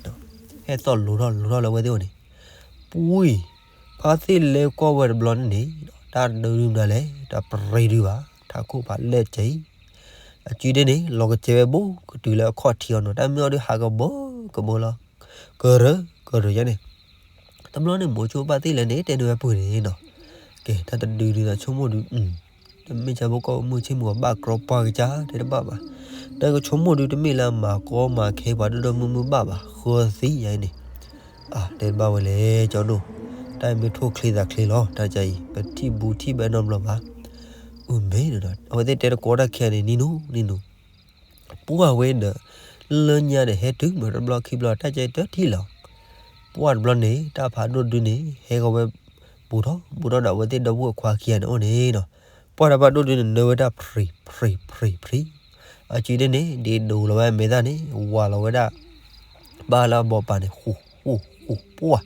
ဟဲသီၣ်လိၤထီၣ်လိၤထီၣ်လၢအဝဲသ့ၣ်အအိၣ်န့ၣ်, ပှံၤ ဖါသ့ၣ်လဲကွၢ်ဝဲတဘျီန့ၣ်န့ၣ်, တၢ်ဒုဒုမနုၤလဲၣ် တၢ်ပရံဒုဘၣ် ထးခိၣ်ဖးလဲၢ်ကဲအံၤ, အစုဒ့န့ၣ် လီၤကစဲးဝဲဘိကတုၤလၢအခီၣ်ထံးအီၤနီၤ တၢ်မ့ၢ်အီၤဒုးဟးကဘီကဘီလီၤ, ကရၢကရၢယါန့ၣ် တဘျီန့ၣ် မိၤဆိဖါသ့ၣ်လဲန့ၣ် တဲန့ၢ်ဝဲပုၢ်န့ၣ်နီၤ, ကဲ တၢ်တဒုဒုသးဆိကမိၣ်ဒုး, တမ့ၢ်ဆၣ်ဖိကီၢ်ဖိမုၢ်ဆ့ၣ်မုၢ်ဂီၤဘၣ်ကြီပှၢ်ကစၢ်တဲတဘၣ်ဘၣ်, တၢ်ကဆိကမိၣ်ဒုးတမ့ၢ်လၢအမၤကီမၤခဲပှၤဒိၣ်ဒိၣ်မုၢ်မုၢ်ဘၣ်ဘၣ် ဃၢသံယါအံၤန့ၣ်, အတဲတဘၣ်ဝဲလဲၣ် ကၠီဒိၣ်, တၢ်အံၤမ့ၢ်ထိၣ်ချ့သးချ့လီၤ တၢ်ကါအံၤ ပထံၣ်ဘူးထံၣ်ဘၣ်နီတဘျီဘၣ်, အမ့ၢ်ဒီး အဝဲသ့ၣ်တဲတကိးတၢ်ခံဂၤန့ၣ် နံၤနူၤ နံၤနူၤ ပှၢ်ဝဲဒီး လၢညါဒီး ဟဲတုၤမ့ၢ်တဘျီခံဘျီ တၢ်ကဲတထံၣ်လီၤ, ပှၢ်တဘျီန့ၣ် တၢ်ဖးဒိၣ်ဒုန့ၣ် ဟဲဃီၤဝဲ ဘူးထီၣ်ဘူးထီၣ်ဒီး အဝဲသ့ၣ်ဒီပုၢ်ဝဲၢ်ခွါခံဂၤန့ၣ်အိၣ်န့ၣ်နီၤ, ပှၢ်တၢ်ဖးဒိၣ်ဒုန့ၣ် နၢဝဲဒၣ်ဖြံးဖြံးဖြံးဖြံး, အစုဒ့န့ၣ် ဒ်ဒိးလီၤဝဲအမဲာ်သၣ်န့ၣ် ဝးလီၤဝဲဒၣ် ဘၣ်လၢအဘီပာ်န့ၣ် ဃူဃူဃူပှၢ်,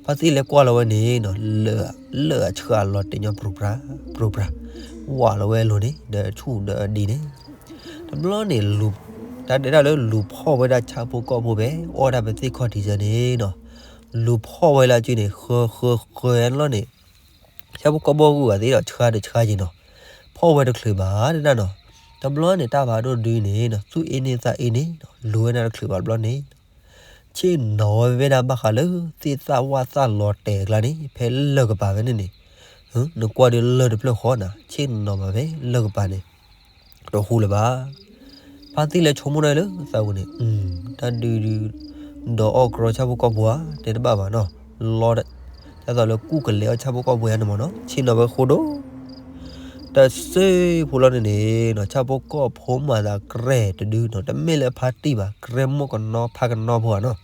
ဖါသ့ၣ်လဲကွၢ်လီၤဝဲန့ၣ်နီၤ လၢာ်အဆှၢအလီၤတဲာ်ညီ ပြူၤပြၤ ပြူၤပြၤ, ဝးလီၤဝဲအလိၤန့ၣ် ဒီးဆူၣ်ဒီးအဒံးန့ၣ်, တဘျီန့ၣ် တၢ်တဲတၢ်လၢလူၤဖီၣ်ဝဲဒၣ်ဆၣ်ဖိကီၢ်ဖိဖဲ အီၣ်တၢ်ဖဲသ့ၣ်ခီၣ်ထံးစၢၤန့ၣ်နီၤ, လူၤဖီၣ်ဝဲလၢအစုန့ၣ် ဃၢဃၢဃၢလီၤန့ၣ် ဆၣ်ဖိကီၢ်ဖိဂုၤဂၤသ့ၣ်ဒီး ဆှါဒီးဆှါက့ၤနီၤ, ဖီၣ်ဝဲတချုးဘၣ်တဲဒၣ်နီၤ, တဘျီန့ၣ် တၢ်ဖးဒိၣ်ဒုန့ၣ်နီၤ သူၣ်အ့န့သးအ့န့ လူၤဝဲဒၣ်တချုးဘၣ်တဘျီန့ၣ် ဆ့ၣ်နီၤဝဲဒၣ်ဘၣ်ဃးလၢ သ့ၣ်သၣ်ဝၣ်သၣ်လီၤတဲာ်အကျါန့ၣ် ဖဲလၢၢ်ကပၤဖဲန့ၣ်န့ၣ်, နကွၢ်ဒုလၢၢ်တဖျၢၣ်ဃီနၤ ဆ့ၣ်နီၤဘၣ်ဖဲလၢၢ်ကပၤန့ၣ် တဟူလၢၤဘၣ်. ဖါသ့ၣ်လဲၤဆိကမိၣ်ဒၣ်လၢသးပူၤန့ၣ်, တၢ်ဒုဒု ဒီးအီၣ်ကြီဆၣ်ဖိကီၢ်ဖိဧါ တဲတဘၣ်ဘၣ်နီၤ, လီ ဒ်သိးလၢကူၣ်ကလဲၤအီၣ်ဆၣ်ဖိကီၢ်ဖိယါန့ၣ်မ့ၢ်နီၤ ဆ့ၣ်နီၤဝဲဃိဒိၣ် တစ့ဖိလီၤန့ၣ်န့ၣ်နီၤ ဆၣ်ဖိကီၢ်ဖိမၤသးကြဲၢ်တဒုနီၤ တမ့ၢ်လၢဖါတံၢ်ဘၣ် ကြဲၢ်မိၢ်ကနီဖါကနီဖိဧါနီၤ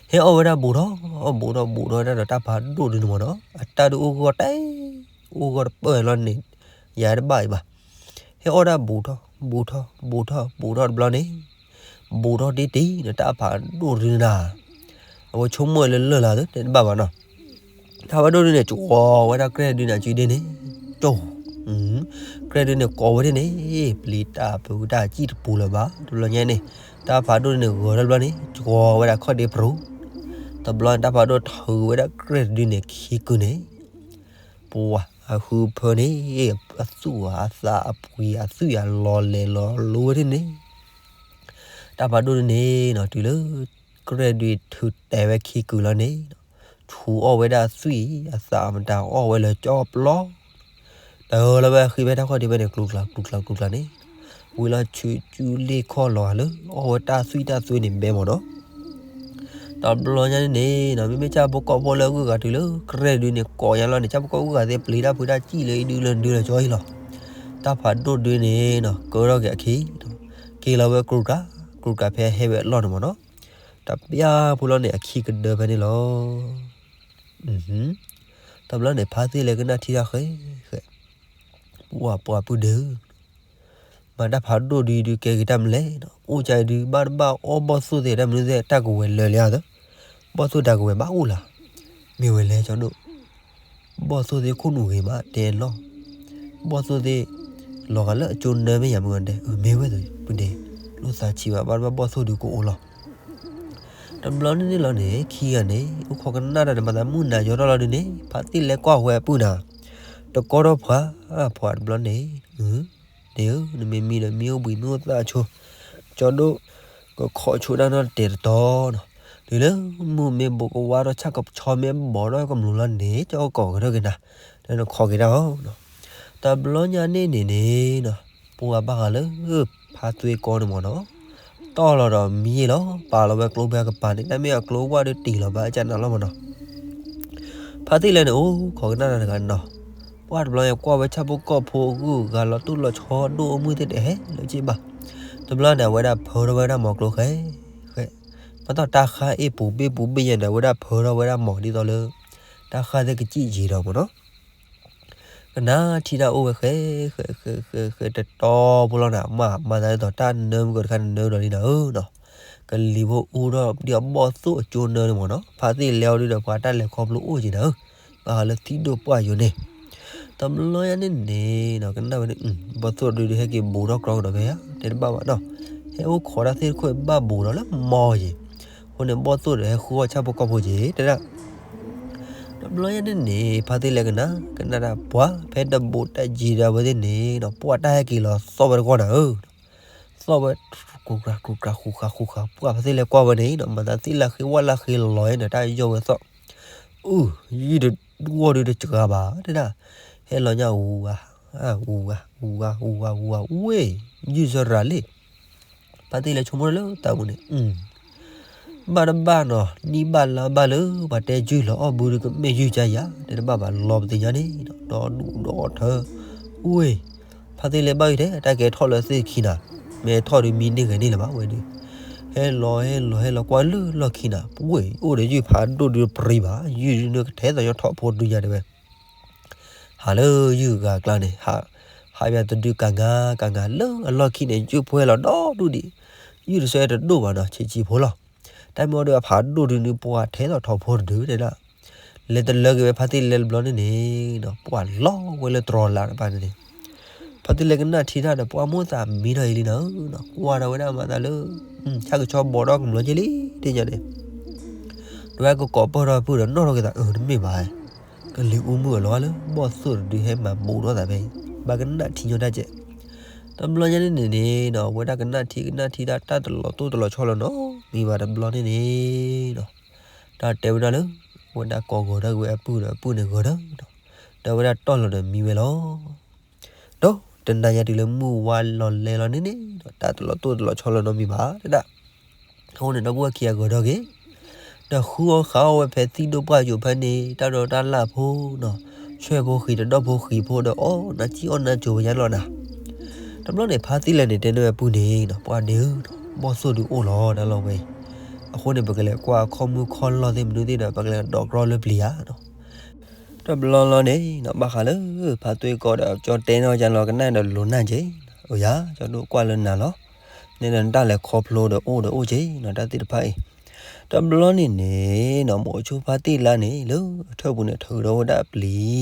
ဟဲအီၣ်ဝဲဒၣ်ဘူးထီၣ် အီၣ်ဘူးထီၣ်ဘူးထီၣ်ဝဲဒၣ်ဒီးတၢ်ဖးဒိၣ်ဒုန့ၣ်မ့ၢ်နီၤ အတၢ်ဒုအိၣ်ဂီၢ်တဲ အိၣ်ဂီၢ်တပၢၢ်လီၤန့ၣ် ယၤတဘၣ်အံၤဘၣ်. ဟဲအီၣ်ဒၣ်ဘူးထီၣ် ဘူးထီၣ် ဘူးထီၣ် ဘူးထီၣ်တဘျီန့ၣ် ဘူးထီၣ်တ့ၢ်တ့ၢ်ဒီးတၢ်ဖးဒိၣ်ဒုနၤ အဝဲဆိကမိၣ်လၢလၢၢ်လၢ်သ့တဲတဘၣ်ဘၣ်နီၤ တၢ်ဖးဒိၣ်ဒုန့ၣ် ကဝီၤဝဲဒၣ်ကြဲၢ်ဒုန့ၣ် အစုဒ့န့ၣ် ကၠိ ကြဲၢ်ဒုန့ၣ်ကိးဝဲဒၣ်န့ၣ် ပျံၤတၢ်ဖုးတၢ်စံၣ်တပူၤလၢၤဘၣ် တဘျီညါန့ၣ် တၢ်ဖးဒိၣ်ဒုန့ၣ်ဂၢၤထီၣ်တဘျီန့ၣ် ကဝီၤဝဲဒၣ်ခီၣ်ဒ့ပရူၤ တဘျီန့ၣ် တၢ်ဖးဒိၣ်ထၢဝဲဒၣ်ကြဲၢ်ဒုန့ၣ်ခံကုာ်န့ၣ် ပှၤအဃုဖၢန့ၣ် အသူၣ်အသးအပှံၤအသွံၣ်အလီၤလဲၤလီၤလိဝဲဒၣ်န့ၣ် တၢ်ဖးဒိၣ်ဒုန့ၣ်နီၤ တုၤလၢ ကြဲၢ်ဒုထုးတဲာ်ဝဲခံကုာ်လီၤန့ၣ် ဆူအီၣ်ဝဲဒၣ်သွံၣ်အသးမတၤအီၣ်ဝဲလၢကၠီပျီ တၢ်လီၤဝဲဃံဖဲတၢ်ခီၣ်ဒ့ဖဲန့ၣ် ကျူၤကျါကျူၤကျါကျူၤကျါန့ၣ် ဝံၤလီၤဆူကၠူလ့ၣ်ခီၣ်လီၤဂာ်လၢ အီၣ်ဝဲတၢ်သွံၣ်တၢ်သွံၣ်န့ၣ်ဘဲမ့ၢ်နီၤ တဘျီညါန့ၣ်နီၤ မ့မ့ၢ်ဆၣ်ဖိကီၢ်ဖိလၢအဂုၤအဂၤတုၤလၢ ကြဲၢ်ဒုန့ၣ်ကိးညါလီၤန့ၣ် ဆၣ်ဖိကီၢ်ဖိအဂုၤအဂၤသ့ၣ်ပျံၤတၢ်ဖုးတၢ်စံၣ်လၢအံၤဒုလၢဒုလၢကၠီအံၤလီၤ တၢ်ဖးဒိၣ်ဒုန့ၣ်နီၤ ကၢထီၣ်က့ၤအခံ က့ၤလီၤဝဲကျူၤကျါ ကျူၤကျါဖဲဟဲဝဲအလီၢ်န့ၣ်မ့ၢ်နီၤ တပျၢ်ဖိလီၤန့ၣ် အခံကဒၢဖဲန့ၣ်လီၤ တဘျီန့ၣ် ဖါသ့ၣ်လဲၤကနၣ်ထံတၢ်ဃဲဃဲ ပှၤပှၤပုၢ်ဒု မၤတၢ်ဖးဒိၣ်ဒုဒုကဲက့ၤတၢ်မနုၤလဲၣ်နီၤ အိၣ်ကၢဒုဘၣ်တဘၣ်အီၣ်ဘီၣ်သိၣ်သ့ၣ်တၢ်မနုၤသ့ၣ် တၢ်ကဝဲၤလၢာ်လံဧါသၢ ဘီၣ်သိၣ်တၢ်ကဝဲၤဘၣ်အိၣ်လၢ မ့ၢ်ဝဲလဲၣ်ကၠီဒိၣ် ဘီၣ်သိၣ်သ့ၣ်ခိၣ်နူာ်ဂ့ၤမးတဲလီၤ ဘီၣ်သိၣ်သ့ၣ် လီၤဂာ်လၢအကၠိနၢမ့ၢ်ယၤမုၢ်ဂီၤဒဲး အမ့ၢ်ဝဲသုပုၢ်ဒဲး လိၣ်သးဆံးဘၣ် ဘၣ်တဘၣ်ဘီၣ်သိၣ်ဒုကအိၣ်လီၤ တဘျီန့ၣ်န့ၣ်လီၤန့ၣ် ခံဂၤန့ၣ် အိၣ်ခိးကနၣ်တၢ်န့ၣ် မၤသးမုၢ်နၤယီၤထီၣ်လီၤဒုန့ၣ် ဖါသ့ၣ်လဲၤကွၢ်ဝဲအပုၢ်နၤ တကီထီၣ်ဖှၤ ဖှၤတဘျီန့ၣ် န့ၣ်ဧၢ နမ့ၢ်မံဒီးမံအိၣ်ဘှံးမံအိၣ်သၣ်ဆိ ကၠီဒိၣ် ကခိးဆိဒၣ်နီၣ်တတဲာ်တတီနီၤ တုၤလၢမုၢ်မ့ၢ်ဘိးကဝါထီၣ်ဆၣ်ကဆီမ့ၢ်ဘီးထီၣ်ကမျူးလီၤန့ၣ် ကၠီကကိးကထၢၣ်က့ၤနၤ လၢနခိးက့ၤတၢ်အီၤနီၤ တဘျီညါန့ၣ်န့ၣ်န့ၣ်နီၤ ပှၤဘၣ်ဃးလၢ ဖါသွ့ကီန့ၣ်မ့ၢ်နီၤ တီၢ်လီၤဒီးမံလီၤ ပာ်လီၤဝဲကျိဖဲအကပၤန့ၣ် တၢ်မ့ၢ်အကျိဝၣ်ဒီးတံၢ်လီၤဘၣ်အကနၤလီၤမ့ၢ်နီၤ ဖါသ့ၣ်လဲၣ်န့ၣ် အိၣ်ခိးကနၣ်တၢ်တဂၤနီၤ ပှၤတဘျီညါကွၢ်ဝဲဆၣ်ဖိကီၢ်ဖိအဂုၤအဂၤလီၤတိၢ်လီၤဆီဒိၣ်အမုၢ်သ့ၣ်တဟဲလၢၤက့ဘၣ် တဘျီန့ၣ် အဝဲဒၣ်ဖၢထီၣ်ဝဲဒၣ်မီၤကျိဃဲ ဃဲ ဘၣ်တၢ်ခါအ့ၣ်ပူၤဘ့ၣ်ပူၤဘ့ၣ်ယဲၢ်န့ၣ် အဝဲဒၣ်ဖၢထီၣ်ဝဲဒၣ်မီၤဒ်သိးလၢ တၢ်ဃၢ်သ့ၣ်ကစံၣ်ယံၤဒီးမ့ၢ်နီၤ ကနၣ်ထံတၢ်အိၣ်ဝဲဃဲ ဃဲ ဃဲ ဃဲ ဃဲ တတီဖိလီၤနၤ မၤ မၤသးဒ်သိးတၢ်နၢမုၢ်ကီၤတခါန့ၣ်နၢဒီးလံနၤဧၢနီၤ ကလံၤဖိအူထီၣ်ဒ်အဘီၣ်သိၣ်အကၠိနၢန့ၣ်မ့ၢ်နီၤ ဖါသ့ၣ်လဲၤအီၤဒုဒီးပှၤတၢ်လဲၤခီဖျိအိၣ်က့ၤနၤဧၢ ဘၣ်ဃးလၢသံၣ်ဒိၣ်ပှၢ်ယိာ်န့ၣ် တဘျီညါန့ၣ်န့ၣ်နီၤ ကနၣ်ဝဲန့ၣ် ဘီၣ်သိၣ်ဒုဒီးဟဲက့ၤဘူးထီၣ်ကြီကဒီးဖဲ တဲတဘၣ်ဘၣ်နီၤ ဟဲအိၣ်ခိးတၢ်သ့ၣ်တခိၣ်ဘၣ်ဘူးဒီးလၢမီၤက့ၤ အဃိန့ၣ် ဘီၣ်သိၣ်ဒီးဟဲဃုအီၣ်ဆၣ်ဖိကီၢ်ဖိက့ၤ တဲဒၣ် တဘျီညါန့ၣ်န့ၣ် ဖါသ့ၣ်လဲၤကနၣ် ကနၣ်တၢ်ပှၤ ဖဲတဘူးတၢ်ယံၤဒီးအဝဲသ့ၣ်န့ၣ်နီၤ ပှၤတၢ်ဟဲက့ၤလီၤသီၣ်ဝဲတဂီၢ်နၤဧၢ သီၣ်ဝဲ ကြူကြူကြူကြူကြူ ပှၤဖါသ့ၣ်လဲၤကွၢ်ဝဲန့ၣ်နီၤ မၤသးသ့ၣ်လၢဃ့ဝၣ်လၢဃ့လီၤန့ၣ် တၢ်ယီၢ်ဝဲသီၣ် အု ယုၢ်တဂီၢ်ဒုတစှၤဘၣ် တဲဒၣ် ဟဲလီၤညါအူဂၤ အူဂၤ အူဂၤ အူဂၤ အူဂၤ ဝ့ၢ် ယုၢ်စရၤလံ ဖါသ့ၣ်လဲၤဆိကမိၣ်လၢတၢ်ပူၤန့ၣ် ဘၣ်တဘၣ်နီၤ နံၣ်ဘၣ်လါဘၣ်လၢ ပှၤတဲယုၢ်လီၤအီၣ်ဘုဒုကမ့ၢ်ယုၢ်ကါယၤ တဲတဘၣ်ဘၣ်လီၤပသ့ၣ်ညါန့ၣ် ဒီဒူၣ်ဒီထၢ ဝ့ၢ် ဖါသ့ၣ်လဲၤဘၣ်ယုၢ်ထဲ တၢ်ကဲထီၣ်လၢသ့ၣ်ခံနၤ မ့ၢ်ထီၣ်ဒုးမံန့ၢ်ဂဲၤန့ၢ်လၢၤဘၣ်ဝဲဒုး ဟဲလီၤဟဲလီၤဟဲလီၤကွၢ်လၢလီၢ်ခံနၤ ပဝ့ၢ် အိၣ်ဒီးယုၢ်ဖးဒိၣ်ဒုးပရံဘၣ် ယုၢ်ဒုးနကထဲသိးညီထီၣ်ဖိဒုညါတဲဝဲ ဟးလၢယုၢ်ဂၤကျါန့ၣ် ဟး ဟးယၤတဒုကၤငါကၤငါလၢအလီၢ်ခံန့ၣ် ယုၢ်ပှဲၤလီၤဒီဒူၣ်ဒံး ယုၢ်တဆၢတဒိၣ်ဘၣ်နီၤ ဆံးဆံးဖိလီၤ တၢ်မ့ၢ်အီၤဒုးအဖးဒိၣ်ဒုးနုၤပှၤထဲသိးထီၣ်ဖိတဒုတဲဒၣ် လဲၤတလၢက့ၤဝဲဖါသ့ၣ်လဲၤတဘျီန့ၣ်န့ၣ် ပှၤလီၤဝဲလၢတြီၤလးတပၤန့ၣ်န့ၣ် ဖါသ့ၣ်လဲၤကနၣ်ထံတၢ်ဒီး ပှၤမိၣ်သးမံထီၣ်အံၤလံနၤဧၢ ကွၢ်ဒီးဝဲဒၣ်မၤသးလၢ ဆၣ်ကဆီဘီးထီၣ်ကမျီက့ၤလံ တဲညါန့ၣ် တဝဲကကိးပၢၢ်ထီၣ်ပုၢ်ဒီးနီၣ်ထီၣ်က့ၤသး အၢ တမ့ၢ်ဘၣ် ကလံၤအူမုၢ်အလီၤလၢ ဘီၣ်သိၣ်တဒုဟဲမၤဘူးထီၣ်သးဖဲအံၤ ဘၣ်ကနၣ်ထံညီတၢ်ကဲး တဘျီညါန့ၣ်န့ၣ်နီၤ အဝဲဒၣ်ကနၣ်ထံကနၣ်ထံဒၣ်တၢ်တလီၤတိၢ်တလီၤဆီလီၤနီတမံၤဘၣ်တဘျီန့ၣ်န့ၣ်နီၤ, တၢ်တဲဝဲဒၣ်လၢ အဝဲဒၣ်ကိးဂီၤထီၣ်က့ၤဝဲအပုၢ်ဒီးအပုၢ်န့ၣ်ဂီၤထီၣ်နီၤ, ဒီးအဝဲဒၣ်တီၢ်လီၤဒီးမံဝဲလီၤ. ဒီးတနၤညါတုၤလၢမုၢ်ဝါလီၤလဲလီၤန့ၣ်န့ၣ်နီၤ တၢ်တလီၤတိၢ်တလီၤဆီလီၤနီတမံၤဘၣ်တဒၣ် အဃိန့ၣ် ဒီပုၢ်ဝဲၢ်ခံဂၤဂီၤထီၣ်က့ၤ, ဒီးဃုအီၣ်ဃုအီဝဲဖဲသံၣ်ဒိၣ်ပှၢ်ယိာ်ဖဲန့ၣ် တၢ်ဒီးတၢ်လၢ်ဖိနီၤ, ဆွဲၣ်ဖိဃံးဒီးဒီၣ်ဖိဃံးဖိဒီးအီၣ်နၢ်ကံၣ်အီၣ်နၢ်ကၠိဝဲညါလီၤနၤ. တဘျီန့ၣ် ဖါသံၣ်လဲၤန့ၣ်တဲန့ၢ်ဝဲပုၢ်န့ၣ်နီၤ ပှၤဒ့ဧၢ, ဘီၣ်သိၣ်ဒုးအိၣ်လီၤတၢ်လီၢ်ဝဲအံၤ, အဃိန့ၣ် ပကလဲၤကွၢ်အခီၣ်မုၢ်ခီၣ်လီၢ်သ့ၣ်မနုၤသ့ၣ်ဒီး ပကလဲၤဒီးကြီလၢပျံၤဧါနီၤ. တဘျီလီၤန့ၣ်နီၤ ဘၣ်ဃးလၢ ဖါသွ့ကီဒီးကၠီတဲနီၢ်ကၠီလီၤကနၣ်ဒီးလိၤနၢ်က့ၤ, အိယၤ ကၠီဒိၣ်ကွၢ်လၢနၤလီၤ, န့ၣ်ဒီးနတၢ်လဲၤခီဖျိဒီးအိၣ်ဒီးအိၣ်က့ၤနီၤ တၢ်သ့ၣ်တဖၣ်အံၤ, တဘျီန့ၣ်န့ၣ်နီၤ မိၤဆိဖါသံၣ်လါန့ၣ် လၢအထၢၣ်ပူၤန့ၣ် ထုးဒီးဝဲဒၣ်ပျံၤ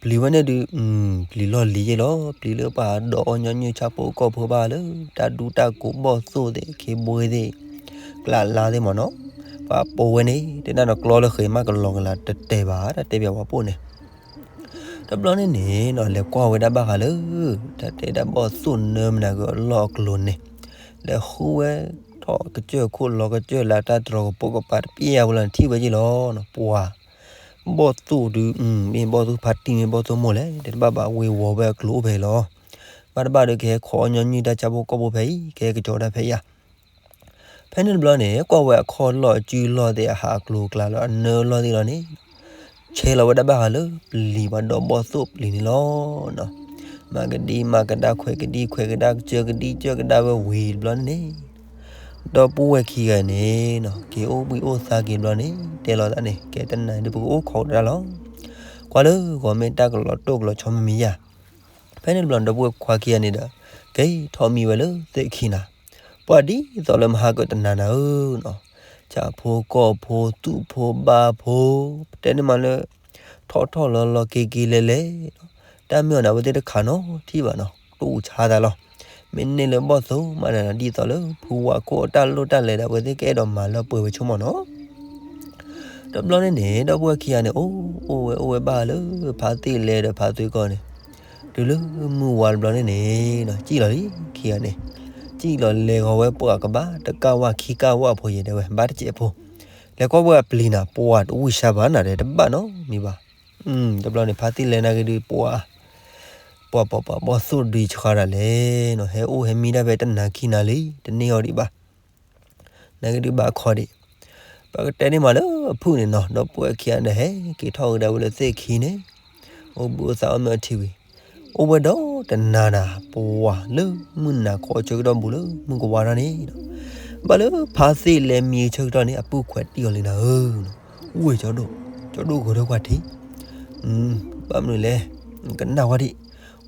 ပျံၤဝဲန့ၣ်ဒုး ပျံၤလီၢ်လံၤယ့ၢ်လီၤ, ပျံၤလၢပှၤဒီးအီၣ်ညီနုၢ်ဆၣ်ဖိကီၢ်ဖိဘၣ်လၢ တၢ်ဒူတၢ်ကိးဘီၣ်သိၣ်သ့ၣ် ခ့ဘွ့သ့ၣ် ကျးလါသ့ၣ်မ့ၢ်နီၤ, ပှၤပိာ်ဝဲန့ၣ် တဲဒၣ်နီၤ ကျီလၢဃဲၤမးကလီၤကလၤတတဲာ်ဘၣ် တၢ်တဲဘၣ်ပှၤပိာ်န့ၣ် တဘျီန့ၣ်န့ၣ်နီၤ လဲၤကွၢ်ဝဲဒၣ်ဘၣ်ဃးလၢ တၢ်တဲဒၣ်ဘီၣ်သိၣ်နၢမနၤကလီၢ်အကျိၤန့ၣ်, လဲၤဃုဝဲထီၣ်ကစၢၢ်ခိၣ်လီၤကစၢၢ်လၢတၢ်တြီၤကပိာ်ကပၤတပျဲၢ်အဝဲလီၤန့ၣ် ထံၣ်ဝဲယ့ၢ်လီၤနီၤ ပှၤ ဘီၣ်သိၣ်ဒုး မ့ၢ်ဘီၣ်သိၣ်ဖါတံၢ်မ့ၢ်ဘီၣ်သိၣ်မိၢ်လဲၣ် တဲတဘၣ်ဘၣ် ဝ့ၤဝီၤဝဲအကျိၤအိၣ်ဖဲအံၤလီၤ. ဘၣ်တဘၣ်ဒီးကဟဲခိးအီၣ်ညီနုၢ်တၢ်ဆၣ်ဖိကီၢ်ဖိဖဲအံၤ ကဟဲကစီၤတၢ်ဖဲအံၤဧါ ဖဲန့ၣ်တဘျီန့ၣ် ကွၢ်ဝဲအခီၣ်လီၢ်အစုလီၢ်သ့ၣ်အဟးအကျိၤအကျဲလီၤ အနၢလီၢ်သ့ၣ်လီၤန့ၣ်, ဆဲးလီၤဝဲဒၣ်ဘၣ်ဃးလၢပျံၤပှၤဒီးဘီၣ်သိၣ်ပျံၤန့ၣ်လီၤ. မၤကဒံမၤကဒါခွဲးကဒံခွဲးကဒါကစၢၢ်ကဒံကစၢၢ်ကဒါဝဲဝံၤတဘျီန့ၣ်န့ၣ်, ဒီပုၢ်ဝဲၢ်ခံဂၤန့ၣ်နီၤ က့ၤအိၣ်ဘှံးအိၣ်သါက့ၤတဘျီန့ၣ် တဲလီၤသးန့ၣ် ကဲတနၤဒုးပကအိၣ်ခိးကဒါလီၤ. ကွၢ်လၢဂီၤမ့ၢ်တၢ်ကလီၤတိၢ်ကလီၤဆီမ့မ့ၢ်ယၤ ဖဲန့ၣ်တဘျီန့ၣ် ဒီပုၢ်ဝဲၢ်ခွါခံဂၤန့ၣ်ဒီး က့ၤထီၣ်မံဝဲလၢသ့ၣ်ခံနၤ, ပှၤဒ်သိးလၢမဟါကတနၤနၤဧၢနီၤ, ဆၣ်ဖိကီၢ်ဖိသူၣ်ဖိဘါဖိ, ပတဲန့ၢ်မးလၢ ထီၣ်ထီၣ်လီၤလီၤက့ၤက့ၤလဲၤလဲၤ, တၢ်မ့ၢ်အီၤန့ၣ် အဝဲသ့ၣ်တခးနီထံၣ်ဘၣ်နီၤ တူၢ်ဆါသးလီၤ. မ့ၢ်န့ၢ်လၢဘီၣ်သိၣ်မးန့ၣ် ဒ်သိးလၢ ဖုဝါခိၣ်အတၢ်လိၣ်တၢ်လဲၤဒီး အဝဲသ့ၣ်ကအဲၣ်ဒိးမၤလၢပှဲၤဝဲဆိကမိၣ်နီၤ တဘျီန့ၣ်န့ၣ် ဒီပုၢ်ဝဲၢ်ခံဂၤန့ၣ် အိၣ်အိၣ်ဝဲအိၣ်ဝဲဘၣ်လၢ ဖါသ့ၣ်လဲၤဒီးဖါသွ့ကီန့ၣ်, တုၤလၢမုၢ်ဝါတဘျီန့ၣ်န့ၣ်နီၤ စံၣ်လီၤလံခံဂၤန့ၣ်, စံၣ်လီၤလဲၤဂီၤဝဲပှၤကဘၣ်တကၣ်ဝၣ်ခံကၣ်ဝၣ်ဖိယဲၢ်ဒဲးဝဲ ဘၣ်တစဲးဖိ, လဲၤကွၢ်ဝဲအပျံၤနၤ ပှၤတဝံၢ်ဆါဘၣ်နၤဒီးတဘၣ်နီတမံၤဘၣ်. တဘျီန့ၣ် ဖါသ့ၣ်လဲၤနာ်က့ဒုးပှၤ ပှၤပှၤပှၤဘီၣ်သိၣ်ဒုးဆှါတၢ်လဲၣ်နီၤ ဟဲအိၣ်ဟဲမံတၢ်ဖဲတနၤခံနၤလံ တန့ၢ်အီၤဒံးဘၣ် နာ်က့ဒုးဘၣ်ခီဒံး, ပကတဲန့ၢ်မးလၢအဖုၣ်န့ၣ်နီၤ ဒီပုၢ်ဝဲၢ်ခံဂၤန့ၣ် ဟဲက့ၤထီၣ်ကဒါဝဲလၢသ့ၣ်ခံန့ၣ်, အိၣ်ဘှံးအိၣ်သါအီၣ်မ့ၤအီထံဝံၤ, အိၣ်ဝဲဒီးတနၤနၤ ပှၤလၢမုၢ်နၤခီဆၢကတီၢ်ဘူးလၢမုၢ်ကဝါထီၣ်န့ၣ်, ဘၣ်လၢဖါသ့ၣ်လဲၤမံဆၢကတီၢ်န့ၣ် အပုၢ်ခွဲးတံၢ်အီၤလံနၤဧၢ, ဝ့ၢ်ကၠီဒိၣ်, ကၠီဒိၣ်ဂဲၤထၢၣ်ကွၢ်ထံ, ဘၣ်မနုၤလဲၣ်, ကနၣ်ဝဲဒံး,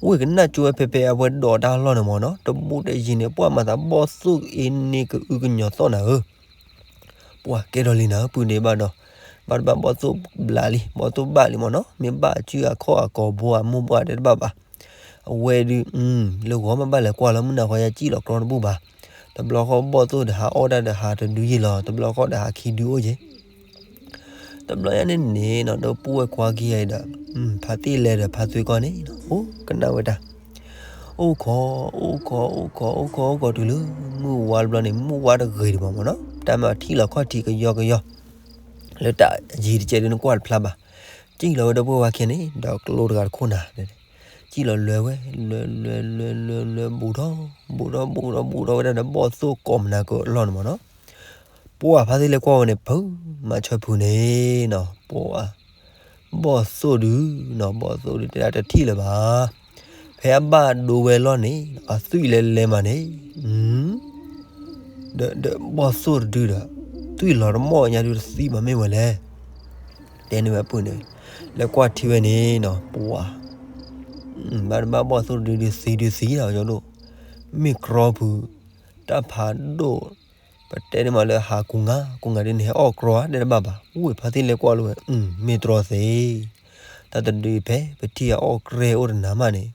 ဝ့ၢ်ကနၣ်ကၠိဝဲဖဲဖဲအဝဲဒိးတၢ်လီၢ်န့ၣ်မ့ၢ်နီၤ တဘူးတယံၤန့ၣ် ပှၤမၤသးဘီၣ်သိၣ်အ့န့ၢ်ကအုကညီၤသီၣ်နၤဧၢ, ပှၤကဲထီၣ်လံနၤ ပုၢ်ဒ့ဘၣ်ဒီး, ဘၣ်တဘၣ်ဘီၣ်သိၣ်ဘျးလံ ဘီၣ်သိၣ်ဘၣ်လံမ့ၢ်နီၤ မ့ၢ်ဘၣ်အစုအခီၣ်အကိာ်ဘိအမိၢ်ပှၢ်တဲတဘၣ်ဘၣ်, အဝဲဒုး, လၢဂီၤမ့ၢ်ဘၣ်လဲၤကွၢ်လီၤမုၢ်နၤဃီယါစံၣ်လီၤကြီတဘူၣ်ဘၣ်, တဘျီဃီဘီၣ်သိၣ်တဟးအီၣ်တၢ်ဒီးဟးတဒုယ့ၢ်လီၤ တဘျီဃီဒီးဟးခံဒုအိၣ်က့ၤ တဘျီညါန့ၣ်န့ၣ်နီၤ ဒီပုၢ်ဝဲၢ်ခွါခံဂၤအံၤဒီး, ဖါသ့ၣ်လဲၤဒီးဖါသွ့ကီန့ၣ်နီၤ အိၣ်ကနၣ်ဝဲတၢ်, အိၣ်ခိး, အိၣ်ခိး, အိၣ်ခိး, အိၣ်ခိး, အိၣ်ခိးတုၤလၢမုၢ်ဝါတဘျီန့ၣ် မုၢ်ဝါတဂ့ၤဒံးဘၣ်မ့ၢ်နီၤ တၢ်မၤထံၣ်လီၤခီၣ်ထံးကယီကယီ, လၢတၢ်ယံၤတကဲးဒုးနကွၢ်တဖျါဘၣ်, စံၣ်လီၤဝဲဒီပုၢ်ဝဲၢ်ခွါခံဂၤန့ၣ် ဒီးကျိတဂၤတခိၣ်နၤ, စံၣ်လီၤလွဲဝဲ, လွဲ, လွဲ, လွဲ, လွဲ, လွဲ, ဘူးထီၣ်, ဘူးထီၣ်, ဘူးထီၣ်, ဘူးထီၣ်ဝဲဒၣ်ဒီးဘီၣ်သိၣ်ကိးမနၤကအလီၢ်န့ၣ်မ့ၢ်နီၤ ပှၤဖါသ့ၣ်လဲၤကွၢ်ဝဲန့ၣ် ဖုမၤဆၢဖုန့ၣ်နီၤ ပှၤ, ဘီၣ်သိၣ်ဒုးနီၤ ဘီၣ်သိၣ်ဒုးတဲဒၣ်တထံၣ်လၢၤဘၣ်, ဖဲအဘၣ်ဒိဝဲလီၢ်န့ၣ် အသွံၣ်လဲၤလဲၤမးန့ၣ်, ဒီးဘီၣ်သိၣ်တဒုဒီး, သွံၣ်လီၤတမီၢ်ညါဒုးတသံဘၣ်မ့ၢ်ဝဲလဲၣ်, တဲန့ၢ်ဝဲပုၢ်န့ၣ်, လဲၤကွၢ်ထံဝဲန့ၣ်နီၤ ပှၤ ဘၣ်တဘၣ်ဘီၣ်သိၣ်တဒုဒုးသံဒုးသံဒီးကၠီဒိၣ်, မ့ၢ်ကြီဖု, တၢ်ဖးဒိၣ်, ပတဲန့ၢ်မးလၢဟးကူငါ, ကူငါဒ်န့ၣ် ဟဲအီၣ်ကြီဧါ တဲတဘၣ်ဘၣ်, ဝ့ၢ်ဖါသ့ၣ်လဲၤကွၢ်လီၤဝဲ, မ့ၢ်တြီသ့, တၢ်တဒုဖဲ ပထံၣ်အအီၣ်ကြီအိၣ်တနၤမးန့ၣ်,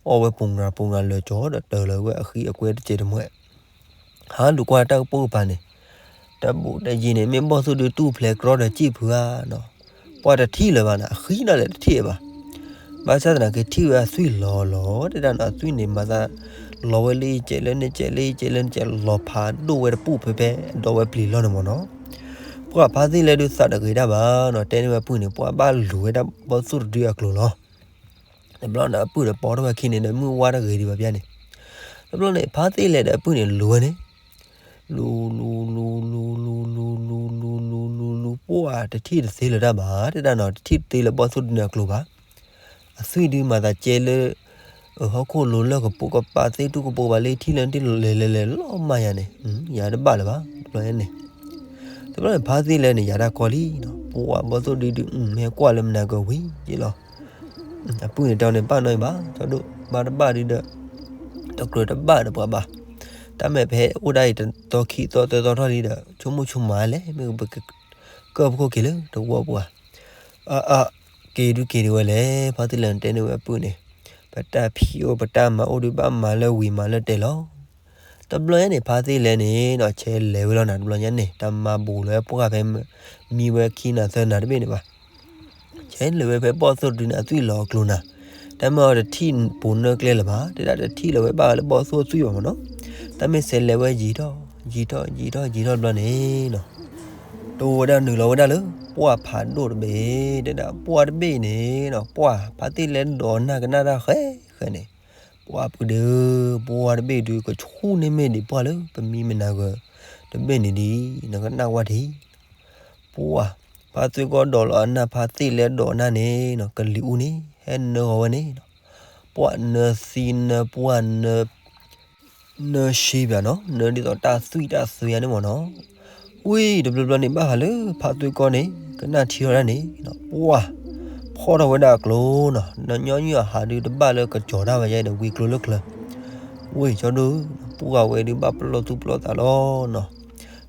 အီၣ်ဝဲပူၤငါပူၤငါလၢာ်ကၠီဒီးတၢၤလီၤဝဲအဃံအကွဲတစဲးတမှဲ ဟးလူၤကွၢ်တၢ်ကပိာ်ကပၤန့ၣ်, တဘူးတယံၤန့ၣ် မ့ၢ်ဘီၣ်သိၣ်ဒုးတူၢ်ဖျဲးကြီဒီးစံၣ်ဖုဧါနီၤ, ပှၤတထံၣ်လၢၤဘၣ်န့ၣ် အဃံဒၣ်လဲာ်တထံၣ်ဘၣ်, ဘၣ်ဆၣ်သနာ်က့ထံၣ်ဝဲအသွံၣ်လီၤလီၤ တဲဒၣ်နီၤ အသွံၣ်န့ၣ်မၤသး လီၤဝဲလၢကဲးလၢန့ၣ် ကဲးလၢကဲးလၢန့ၣ် ကဲးလီၤဖးဒိၣ်ဝဲတပူၤဖဲဖဲ ဒီးဝဲပျံၤလီၢ်န့ၣ်မ့ၢ်နီၤ. ပှၢ်ဖါသ့ၣ်လဲၣ်ဒုးသးတဂ့ၤတၢ်ဘၣ်နီၤ တဲန့ၢ်ဝဲအပုၢ်န့ၣ် ပှၢ်ဘၣ်လူၤဝဲဒၣ်ဘီၣ်သိၣ်တဒုအကျိၤလီၤ. တဘျီန့ၣ် အပုၢ်ဒီးပိာ်ထီၣ်ဝဲခံန့ၣ်ဒီး မုၢ်ဝါတဂ့ၤဒံးဘၣ်ပျၢ်န့ၣ်, တဘျီန့ၣ် ဖါသ့ၣ်လဲၣ်ဒီးအပုၢ်န့ၣ်လူၤဝဲန့ၣ် လူၤ လူၤ လူၤ လူၤ လူၤ လူၤ လူၤ လူၤ လူၤ လူၤ လူၤ လူၤ ပှၢ်တထံၣ်တသ့လၢၤတၢ်ဘၣ် တဲဒၣ်နီၤ တထံၣ်တသ့လၢၤဘီၣ်သိၣ်ဒုန့ၣ်အကျိၤဘၣ်. အသွံၣ်ဒုးမၤသးကဲလၢ ဟီၣ်ခိၣ်လိၤလၢကပိာ်ကပၤသ့ၣ်ထူၣ်ကပိာ်ဘၣ်လၢထံၣ်လၢထံၣ်လဲၤလဲၤလဲၤလီၤမးယၤန့ၣ် ယၤတဘၣ်လၢၤဘၣ် တဘျီန့ၣ် တဘျီန့ၣ် ဖါသ့ၣ်လဲၣ်န့ၣ် ယၤတၢ်ကီလံနီၤ ပှၢ်ဘီၣ်သိၣ်ဒုဒုး မ့ၢ်ကွၢ်လၢမနၤကဝံၤယ့လီၤ. အပုၢ်န့ၣ်တဲန့ၣ် ဘၣ်နီၢ်အံၤဘၣ် ကၠီဒိၣ် ဘၣ်တဘၣ်ဒုဒီး တကြၢးတဘၣ်ဒီးပှၤဘၣ်. တၢ်မ့ၢ်ပဟဲအိၣ်ဒၣ်အံၤတသီခံသီသၢသီထီၣ်လံဒီး ဆိကမိၣ်ဆိကမးလဲၣ် မ့ၢ်ပက ကၢၢ်ဖှိၣ်က့ၤလၢတဝီပူၤဧါ. အါအါ က့ၤဒုက့ၤဒံးဝဲလဲၣ် ဖါသ့ၣ်လဲၣ်န့ၣ်တဲန့ၢ်ဝဲအပုၢ်န့ၣ်, ပတၢ်ဖံးအိၣ်ပတၢ်မၤအိၣ်ဒုးဘၣ်မၤလၢဝံၤမၤလၢတဲာ်လီၤ. တဘျီညါန့ၣ် ဖါသ့ၣ်လဲၣ်န့ၣ်နီၤ ဆဲးလဲၤဝဲလီၤနၤ တဘျီညါန့ၣ် တၢ်မၤဘူးလၢပှၢ်ဖဲ မံဝဲခံနၤသၢနၤတဘ့ၣ်န့ၣ်ဘၣ် ဆဲးလဲၤဝဲဖဲဘီၣ်သိၣ်တဒုန့ၣ် အသွံၣ်လီၤအကျိၤနၤ, တၢ်မ့ၢ်အီၤတထံၣ်ပိာ်နၢကျဲလၢၤဘၣ် တဲဒၣ်တထံၣ်လၢၤဝဲဘၣ်လၢဘီၣ်သိၣ်အသွံၣ်ဘၣ်မ့ၢ်နီၤ, တၢ်မ့ၢ်ဆဲးလဲၤဝဲယံာ်ထီၣ် ယံာ်ထီၣ် ယံာ်ထီၣ် ယံာ်ထီၣ်တဘျီန့ၣ်နီၤ တအိၣ်ဝဲဒၣ်နုာ်လီၤဝဲဒၣ်လၢ ပှၢ်ဖးဒိၣ်တဘ့ၣ် တဲဒၣ်ပှၢ်တဘ့ၣ်န့ၣ်နီၤ ပှၢ်ဖါသ့ၣ်လဲၣ်ဒိးနၢ်ကနၣ်တၢ်ဃဲဃဲန့ၣ်, ပှၢ်ပုၢ်ဒီး ပှၢ်တဘ့ၣ်ဒုးကဆူၣ်န့ၢ်မ့ၢ်ဒံးပှၢ်လၢပမံမနၤဂၢၤ တဘ့ၣ်န့ၣ်ဒံး နကနၣ်ဝဲတဟံး ပှၢ် ဖါသွ့ကီဒိးလီၤအနၢ် ဖါသ့ၣ်လဲၣ်ဒိးနၢ်န့ၣ်နီၤ ကလံၤအူန့ၣ် ဟဲနၢဂီၤဝဲန့ၣ်နီၤ, ပှၢ်နၢသံနၢပှၢ်နၢ နၢဆံဘၣ်နီၤ နၢဒ်သိးတၢ်သွံၣ်တၢ်သွံၣ်ယါန့ၣ်မ့ၢ်နီၤ, ဝံၤတဘျီဘျီန့ၣ် ဘၣ်ဃးလၢဖါသွ့ကီန့ၣ် ကနၣ်ထံထီၣ်ဒၣ်န့ၣ်နီၤ ပှၢ် ဖီၣ်ထီၣ်ဝဲဒၣ်အကျိၤနီၤ နညီနုၢ်အဟးဒုးတဘၣ်လၢကကီၤတၢ်ဘၣ်ယါဒီးဝံၤကျိၤလၢကျၢၤ, ဝံၤကၠီဒိၣ် ပှၢ်ဝဲဒုးဘၣ်ပလီၢ်သူၣ်ပလီၢ်သးလီၤနီၤ,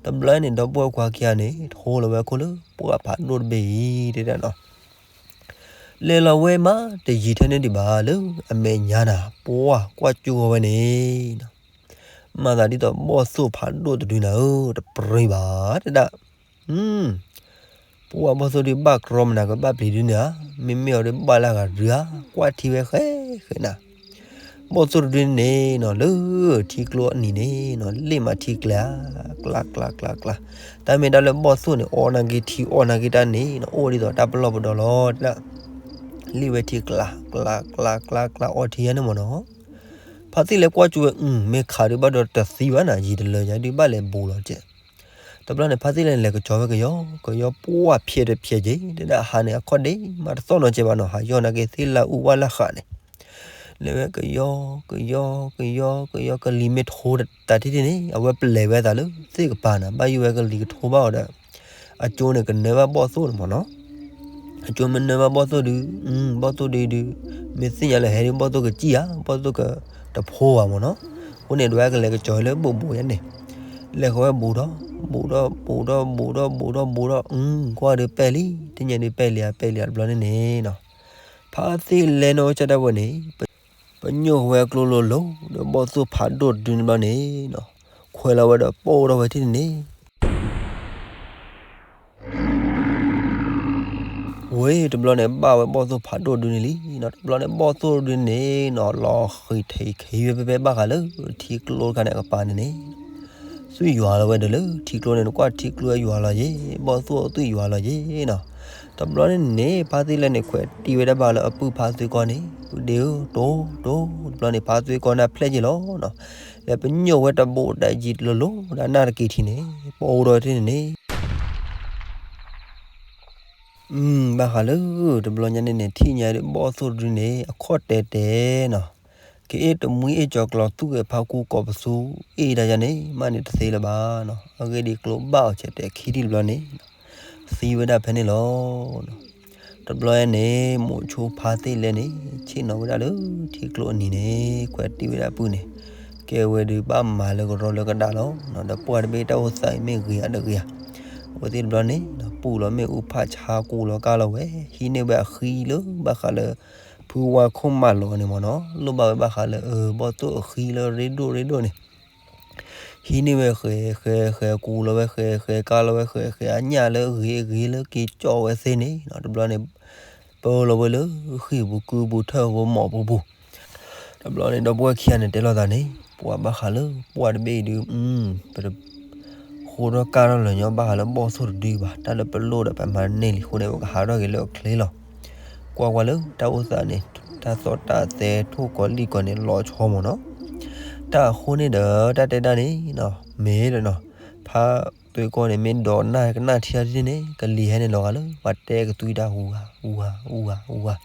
တဘျီန့ၣ် ဒီပုၢ်ဝဲၢ်ခွါခံဂၤန့ၣ် ထိလီၤဝဲအခိၣ်လၢပှၢ်ဖးဒိၣ်တဘ့ၣ်အံၤ တဲဒၣ်နီၤ လဲၤလီၤဝဲမး တယံာ်ထဲန့ၣ်ဒံးဘၣ်လၢ အမဲာ်ညါနၤ ပှၢ်ကွၢ်ကၠူဝဲန့ၣ်နီၤ, မၤသးဒ်သိးဘီၣ်သိၣ်ဖးဒိၣ်တဒုနၤဧၢ တပြံဘၣ် တဲဒၣ်, ပှၢ်ဘီၣ်သိၣ်ဒုးဘၣ်ကြီမနၤကဘၣ်ပျံၤဒုန့ၣ်ဧါ, မ့မ့ၢ်အီၤဒုးဘၣ်လၢအဂၤဒုဧါ, ကွၢ်ထံဝဲဃဲဃဲနၤ ဘီၣ်သိၣ်တဒုန့ၣ်နီၤ လၢထံကျိအနံၤန့ၣ်နီၤ လ့ၣ်မးထံကျဲဧါ, ကျးကျးကျးကျး, တၢ်မ့ၢ်တၢ်လၢဘီၣ်သိၣ်န့ၣ် အီၣ်နာ်က့ထံအီၣ်နာ်က့တၢ်န့ၣ်နီၤ အိၣ်ဒ်သိးတၢ်ပလီၢ်ပဒီလီၤ တဲဒၣ်, လ့ၣ်ဝဲထံကျး ကျးကျးကျးကျး အီထံယါန့ၣ်မ့ၢ်နီၤ, ဖါသ့ၣ်လဲၣ်ကွၢ်ကၠူဝဲ မ့ၢ်ခးဒုးဘၣ်ဒီးတသံဘၣ်နၤ ယံာ်တလၢယါဒုးဘၣ်လဲၤဘူးလီၤကဲး တဘျီန့ၣ် ဖါသ့ၣ်လဲၣ်န့ၣ် လဲၤကကၠီၤဝဲကယီကယီ ပှၢ်ဖျဲးတဖျဲးက့ၤ တဲဒၣ်ဟးန့ၣ် အခီၣ်ဒ့မးတသီၣ်နီၤကဲးဘၣ်နီၤ ဟးယီၢ်နာ်က့သ့ၣ်လၢအူၣ်ဝၣ်လၢဃးန့ၣ်, လဲၤဝဲကယီကယီကယီကယီ ကလံၤမ့ၢ်ထိတတးထံၣ်ထံၣ်န့ၣ် အဝဲပျဲဝဲအသးလၢသ့ၣ်ကပၤနၤ ဘၣ်ယိၣ်ဝဲကလံၤကထိဘၣ်အီၤဒီး အကၠိန့ၣ်ကနၢဘၣ်ဘီၣ်သိၣ်န့ၣ်မ့ၢ်နီၤ, အကၠိမ့ၢ်နၢဘၣ်ဘီၣ်သိၣ်ဒုး, ဘီၣ်သိၣ်ဒုးဒုး, မ့ၢ်သ့ၣ်ညါလၢဟဲဒုး ဘီၣ်သိၣ်ကစံၣ်ဧါ, ဘီၣ်သိၣ်ကတဖိဘၣ်မ့ၢ်နီၤ, အဃိန့ၣ် ဒွးကလဲၤကကၠီၤလၢဘိးဘိးယါန့ၣ်, လဲၤဃီဝဲဘူးထီၣ်, ဘူးထီၣ် ဘူးထီၣ် ဘူးထီၣ် ဘူးထီၣ် ဘူးထီၣ်, ကွၢ်ဒုးပဲာ်လံ, သ့ၣ်ညါဒုးပဲာ်လံဧါ ပဲာ်လံဧါ တဘျီန့ၣ်န့ၣ်နီၤ, ဖါသ့ၣ်လဲၣ်နီၣ်ဝဲဆၢတၢ်ဝဲန့ၣ် ပညိၣ်ဝဲကျိလိၤလိၤ ဒီးဘီၣ်သိၣ်ဖးဒိၣ်တဒုန့ၣ်ဘျီန့ၣ်နီၤ, ခွဲးလီၤဝဲဒီးပိၢ်ထီၣ်ဝဲထံၣ်န့ၣ်န့ၣ် ဝဲတဘျီန့ၣ် ဘၣ်ဝဲဘီၣ်သိၣ်ဖးဒိၣ်ဒုန့ၣ်လံနီၤ, တဘျီန့ၣ် ဘီၣ်သိၣ်ဒုန့ၣ်နီၤ လီၤဃံးထံးခံဝဲဖဲဖဲဘၣ်ဃးလၢ ထံကျိတခါန့ၣ်အကပၤန့ၣ်န့ၣ် သွံၣ်ယွၤလီၤဝဲဒီးလၢထံကျိန့ၣ် နကွၢ်ထံကျိယွၤလီၤယ့ၣ်, ဘီၣ်သိၣ်သွံၣ်ယွၤလီၤယ့ၣ်နီၤ, တဘျီန့ၣ်န့ၣ် ဖါသ့ၣ်လဲၣ်န့ၣ် ခွဲးတံၢ်ဝဲဒၣ်ဘၣ်လၢအပုၢ်ဖါသွ့ကီန့ၣ် ပုၢ်ဒ့ဧၢ တိၢ်တိၢ်, တဘျီန့ၣ် ဖါသွ့ကီန့ၣ်ဖျဲၣ်က့ၤလီၤနီၤ, လဲၤပညိၣ်ဝဲတဘူးတယံၤလိၤလိၤ ဒီးနၢ်တက့ၤထံန့ၣ် ပိၢ်ထီၣ်ဝဲထံၣ်န့ၣ်န့ၣ် ဘၣ်ဃးလၢ တဘျီညါန့ၣ်န့ၣ် ထံၣ်ညါဒုးဘီၣ်သိၣ်တဒုန့ၣ် အခီၣ်တဲာ်တဲာ်နီၤ, ကအ့ၣ်တမှံအ့ၣ်ကၠီၤကျီၤ သူၣ်ဂဲၤဖးကူကီးပသူ အ့ၣ်တၢ်ယါန့ၣ် မးန့ၣ်တသ့လၢၤဘၣ်နီၤ, အဂ့ၢ်ဒ်ကျိဘၣ်အီၤဆဲးတဲာ်ခံထံၣ်တဘျီန့ၣ် သံဝဲဒၣ်ဖဲန့ၣ်လီၤ. တဘျီန့ၣ် မိးဆိဖါသ့ၣ်လဲၣ်န့ၣ် ဆ့ၣ်နီၤဝဲဒၣ်လၢထံကျိအနံၤန့ၣ် ခွဲးတံၢ်ဝဲဒၣ်ပုၢ်န့ၣ် ကဲဝဲဒုးဘၣ်မၤလၢကရီလၢကဒါလီၤ, ဒီးပှၢ်တဘ့ၣ်တၢ်အိၣ်သးအံၤမ့ၢ်ဂ့ၤဧါတဂ့ၤဧါ, အဝဲသ့ၣ်တဘျီန့ၣ် ပူၤလီၤမ့ၣ်အူဖးဆါကူလီၤကါလီၤဝဲ ဟံးန့ၢ်ဝဲအဃံလၢဘၣ်ဃးလၢ ဖုဝါခိၣ်မၢလီၤန့ၣ်မ့ၢ်နီၤ, လိၣ်ဘၣ်ဝဲဘၣ်ဃးလၢ အၢ ဘီၣ်သိၣ်အဃံလၢရ့ဒိၣ်ရ့ဒိၣ်န့ၣ် ဟံးန့ၢ်ဝဲဃဲၤဃဲၤဃဲၤ ကူလီၤဝဲဃဲၤဃဲၤ ကါလီၤဝဲဃဲၤဃဲၤ အညၣ်လၢအဂ့ၤအဂ့ၤလၢက့ၤကၠီၣ်ဝဲသ့န့ၣ်နီၤ, တဘျီန့ၣ် ပၢလီၤဝဲလၢဃံၢ်ပူၤကုပူၤထၢၣ်ဖိမီၢ်ပူၤပူၤ, တဘျီန့ၣ် ဒီပုၢ်ဝဲၢ်ခံဂၤန့ၣ်တဲလိာ်သးန့ၣ် ပှၤဘၣ်ဃးလၢပှၢ်တဘ့ၣ်အံၤဒုး ပတ ဃိထီၣ်ကၢ်ထီၣ်လၢၤညီဘၣ်ဃးလၢဘီၣ်သိၣ်တဒုဘၣ်, တၢ်လၢပလိၣ်ဒီးပမၤန့ၢ်လံအဃိန့ၣ် ပကဟးထီၣ်က့ၤလၢအချ့လီၤ. ကွၢ်ကွၢ်လၢတၢ်အိၣ်သးန့ၣ် တၢ်သီၣ်တၢ်သဲထိၣ်ကီၤလံၢ်ကီၤန့ၣ် လီၤဆီမ့ၢ်နီၤ. တၢ်အဃိန့ၣ်ဒီး တၢ်တဲဒၣ်န့ၣ် မ့ၢ်လၢနီၤ ဖါသွ့ကီၢ်န့ၣ် မ့ၢ်ဒိးနၢ်ကနၣ်ထံထီၣ်တထံၣ်န့ၣ် ကလံၤဟဲန့ၣ်လီၤဂာ်လၢ ပှၤတဲကသွံတၢ် အူဂၤအူဂၤအူဂၤအူဂၤ.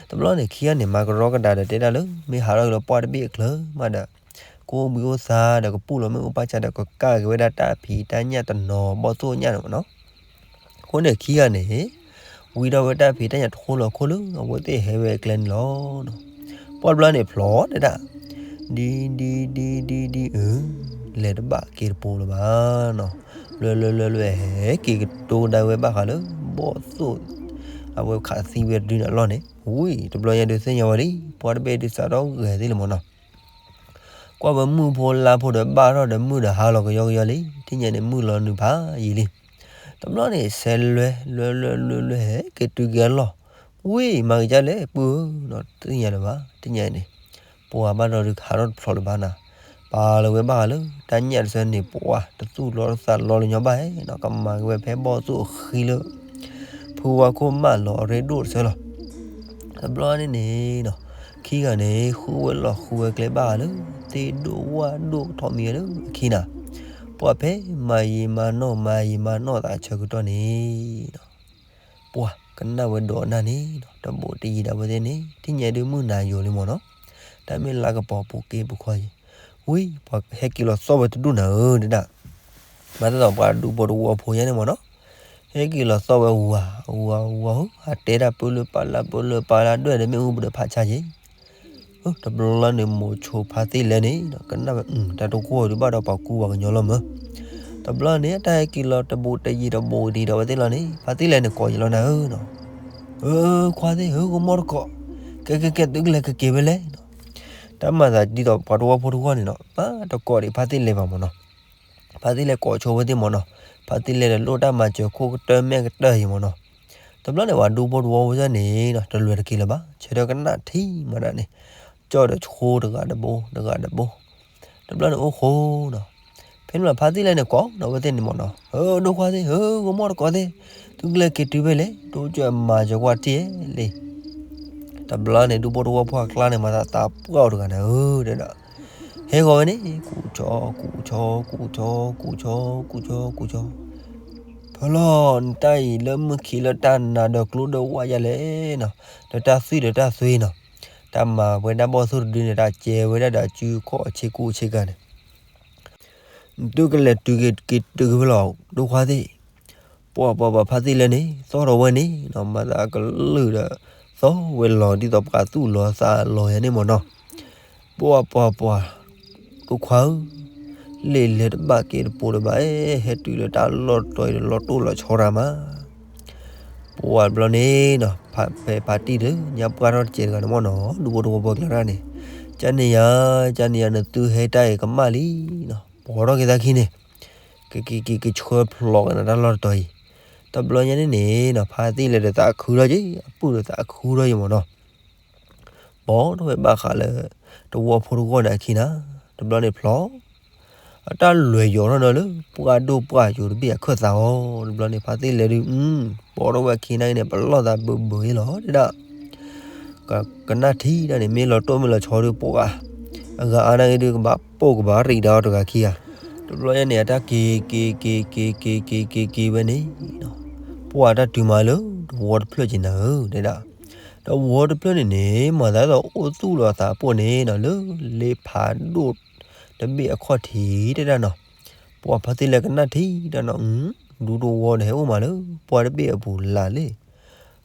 တဘျီန့ၣ် ခံဂၤန့ၣ် မၤကရီကဒါဒီးတဲဒၣ်လၢ မ့ၢ်ဟးထီၣ်က့ၤလၢပှၢ်တဘ့ၣ်အချၢမးဒီး ကအိၣ်ဘှံးအိၣ်သါဒီး ကပူၣ်လီၤမ့ၣ်အူပၢ်ဆါဒီး ကကၢ်က့ၤဝဲဒၣ်တၢ်ဖံးတၢ်ညၣ်တနီၤ ဘီၣ်သိၣ်ညၣ်န့ၣ်မ့ၢ်နီၤ. အဃိန့ၣ် ခံဂၤန့ၣ် ဝံထီၣ်ဝဲတၢ်ဖံးတၢ်ညၣ်တဃိလီၤခိၣ်လၢ အဝဲသ့ၣ်ဟဲဝဲအကျဲန့ၣ်လီၤ. ပှၢ်တဘျီန့ၣ်ဖျိးတဲဒၣ် ဒ်ဒ်ဒ်ဒ်ဒ် အၢ လဲၤတဘၣ်က့ၤတပိၤလၢၤဘၣ်နီၤ. လွဲလွဲလွဲလွဲ ဟဲက့ၤကတိၤဒၣ်ဝဲဘၣ်ဃးလၢ ဘီၣ်သိၣ် အဝဲခးသံဝဲတဒုန့ၣ်အလီၢ်န့ၣ် ဝံၤတဘျီညါဒုးသ့ၣ်ညါဝဲလံ ပှၢ်တဘ့ၣ်ဒုးစးထီၣ်ဂဲၤသ့လံမ့ၢ်နီၤ. ကွၢ်ဝဲမုၢ်ဖိလါဖိဒီးဘၣ်ထီၣ်ဒီးမုၢ်ဒီးဟါလီၤကယီကယီလံ ထံၣ်ညါန့ၣ်မုၢ်လီၤနုာ်ဖးယံာ်လံ. တဘျီန့ၣ် ဆဲးလွဲလွဲလွဲလွဲလွဲ ဟဲက့ၤတုၤက့ၤအလီၢ် ဝံၤမၤက့ၤဒ်လဲၣ် ပုၢ်ဧၢ သ့ၣ်ညါလၢၤဘၣ် ထံၣ်ညါန့ၣ် ပှၤဘၣ်ဒီးဒုးဟးထီၣ်တဖျိးလၢၤဘၣ်နၤ. ပာ်လီၤဝဲဘၣ်ဃးလၢ တၢ်ညၣ်တဆၢန့ၣ် ပှၤတသူၣ်လီၤတသးလီၤလၢၤညီဘၣ်နီၤ ကမၤက့ၤဝဲဖဲဘီၣ်သိၣ်အဃံလၢ ဖုဝါခိၣ်မၢလီၤအရ့ဒိၣ်တဆၢလီၤ. တဘျီန့ၣ်န့ၣ်နီၤ ခံဂၤန့ၣ် ဃုဝဲလီၤဃုဝဲကျဲဘၣ်ဃးလၢ သ့ၣ်ဒိၣ်ဝၣ်ဒိၣ်ထီၣ်မံဝဲလၢအခံနၤ ပှၤဖဲမၤယံာ်မၤနီၢ်မၤယံာ်မၤနီၢ်သးဆၢကတီၢ်န့ၣ် ပှၤကနၣ်ဝဲဒိးနၢ်န့ၣ် တဘိးတယံၤဒၣ်ဝဲသ့ၣ်န့ၣ် ထံၣ်ညါဒုးမုၢ်နၤယိာ်လံမ့ၢ်နီၤ. တၢ်မ့ၢ်လါကပီၤပူၤက့ပူၤခွါယံၤ ဝံၤပှၤဟဲက့ၤလီၤသီၣ်ဝဲတဒူၣ်နၤဧၢဒၣ် မၤသးသီးပှၤဒူဖိတဝီဖိညါန့ၣ်မ့ၢ်နီၤ ဟဲက့ၤလီၤသီၣ်ဝဲဝၤ ဝၤ ဝၤဧၢ အတဲတၢ်ပၢလၢပၢ်လၢပၢလၢပၢ်လၢဒွဲၣ်ဒီးမ့ၣ်အူပဒီးဖးဆါယံၤ တဘျီလီၤန့ၣ် မိၤဆိဖါသ့ၣ်လဲၣ်န့ၣ် ကနၣ်ဝဲ တၢ်တကွီၢ်ဒုးဘၣ်ဒီးပှၤကူပှၤကညီလီၤမၢ်. တဘျီန့ၣ် တၢ်ဟဲက့ၤလီၤတဘူးတယံၤတဘူးတယံၤဒီးဝဲသ့ၣ်လီၤန့ၣ် ဖါသ့ၣ်လဲၣ်န့ၣ် ကိးယံၤလီၤနၤဧၢနီၤ ဧၢ ခွါသ့ၣ်ဧၢ ဂီၤမီၢ်တကိး ကဲကဲကဲ သုကလဲၤကက့ၤဝဲလဲၣ်နီၤ. တၢ်မၤသးဒ်သိးပှၤတဝီဖိတဝီန့ၣ်နီၤ ပၢ်တကိးဒံးဖါသ့ၣ်လဲၣ်ဘၣ်မ့ၢ်နီၤ. ဖါသ့ၣ်လဲၣ်ကိးဆိဝဲသ့ၣ်မ့ၢ်နီၤ. ဖါသ့ၣ်လဲၣ်ဒီးလိၣ်တၢ်မၤစၢၤခိၣ်ကတၢၢ်မဲာ်ကတၢၢ်အံၤမ့ၢ်နီၤ. တဘျီန့ၣ် ပှၤဒူဖိတဝီဖိစၢ်န့ၣ်နီၤ တလွဲၤတက့ၤလၢၤဘၣ် ဆၢထၢၣ်ကနၣ်ထံမးဒၣ်န့ၣ် ကၠီၣ်ဒီးဆိတဂၤတဘိ တဂၤတဘိ တဘျီန့ၣ်အိၣ်ဃိနီၤ. ဖဲန့ၣ်လီၤဖါသ့ၣ်လဲၣ်န့ၣ်ကိးဒီးဝဲသ့ၣ်န့ၣ်မ့ၢ်နီၤ ဧၢ ဒိၣ်ခွါသ့ၣ် ဧၢ ဂီၤမီၢ်တကိးသ့ၣ် သုကလဲၤက့ၤတုၤဖဲလဲၣ် ဒိၣ်ကၠီၣ်မၤစၢၤကွၢ်တ့ၢ်လံ. တဘျီန့ၣ် ဒူဖိတဝီဖိအကျါန့ၣ် မၤသးသးပှၢ်အိၣ်တဂၤန့ၣ် ဧၢ တဲဒၣ် ဟဲဂီၤဝဲန့ၣ် ကူၣ်ဆီ ကူၣ်ဆီ ကူၣ်ဆီ ကူၣ်ဆီ ကူၣ်ဆီ ကူၣ်ဆီ ဖဲလီၤ နတၢ်အံၤလၢမုၢ်ခံလၢတၢ်နးဒီးကျိဒီးဝၣ်ယါလဲၣ်နီၤ ဒီးတၢ်သွံၣ်ဒီးတၢ်သွံၣ်နီၤ တၢ်မၤဝဲဒၣ်ဘီၣ်သိၣ်တဒုန့ၣ် တၢ်ကဲဝဲဒၣ်ဒီးအစုခီၣ်အဆ့ကူဆ့ကၤန့ၣ် နသုကလဲၤတုၤက့ၤတုၤက့ၤဖဲလီၤ ဒိၣ်ခွါသ့ၣ် ပှၤပှၤပှၤဖါသ့ၣ်လဲၣ်န့ၣ် သီၣ်ထီၣ်ဝဲန့ၣ်နီၤ မၤသးကလုာ်ဒီး သီၣ်ဝဲလီၤဒ်သိးပှၤသူၣ်လီၤသးလီၤယါန့ၣ်မ့ၢ်နီၤ ပှၤပှၤပှၤ ဒိၣ်ခွါဧၢ လ့ၣ်လဲၤတဘၣ်က့ၤတပိၤလၢၤဘၣ် ဟဲတုၤလၢတၢ်လီၢ်တတီၤအံၤဒီးလီၤတိၢ်လီၤဆီတၢ်မး ပှၤတဘျီန့ၣ်နီၤ ဖဲဖါတံၢ်ဒီး ညါပှၢ်ထီၣ်တစဲးတဂၤန့ၣ်မ့ၢ်နီၤ ဒူဖိတဝီဖိကျါန့ၣ် ကန့ၣ်ယါ ကန့ၣ်ယါ နသုဟဲတၢ်အံၤကမၣ်လံနီၤ ပိာ်ထီၣ်က့ၤသးခံန့ၣ် ကက့ၤက့ၤကဆှၢဖျိးက့ၤနၤတၢ်လီၢ်တတီၤအံၤ တဘျီညါန့ၣ်န့ၣ်နီၤ ဖါသ့ၣ်လဲၣ်ဒီးသးခုထီၣ်က့ၤ အပုၢ်ဒီးသးခုထီၣ်က့ၤမ့ၢ်နီၤ ပိာ်ထီၣ်ဝဲဘၣ်ဃးလၢ တဝီဖိတဝီန့ၣ်အခံနၤ တဘျီန့ၣ်ဖျိး အတၢ်လွဲၤယိာ်ထီၣ်နီၤလၢ ပှၢ်ဒိၣ်ပှၢ်ယိာ်တဘ့ၣ်အခၢၣ်သးအီၤ တဘျီန့ၣ် ဖါသ့ၣ်လဲၣ်ဒုး ပိာ်ထီၣ်ဝဲအခံနၤအံၤန့ၣ် ပလီၢ်သးဘၢဘၢအံၤလီၤ တဲဒၣ် ကနၣ်ထံဒၣ်န့ၣ် မ့ၢ်လီၤတိၢ်မ့ၢ်လီၤဆီဒုးပိာ်ဂၤ အဂၤအါနၢ်ဂ့ၤဒုး ကဘၣ်ပိာ်ကဘၣ်ရံးဒၣ်အီၤတဂၤခံဂၤ တဘျီညါန့ၣ် အတၢ်က့ၤက့ၤက့ၤက့ၤက့ၤက့ၤက့ၤဝဲန့ၣ် ပှၢ်တၢ်တုၤမးလၢ တဝီတဖျၢၣ်က့ၤနၤဧၢ တဲဒၣ် တဝီတဖျၢၣ်န့ၣ်န့ၣ် မၤသးဒ်သိးအိၣ်သူၣ်လီၤအသးအပိၢ်န့ၣ်နီၤ လၢလ့ဖးဒိၣ်တဘ့ၣ်အခီၣ်ထံးတဲဒၣ်နီၤ ပှၤဖါသ့ၣ်လဲၣ်ကနၣ်ထံဒၣ်နီၤ ဒူတဝီဒီးဟဲအိၣ်မးလၢ ပှၢ်တဘ့ၣ်အပူၤလၢ်လံ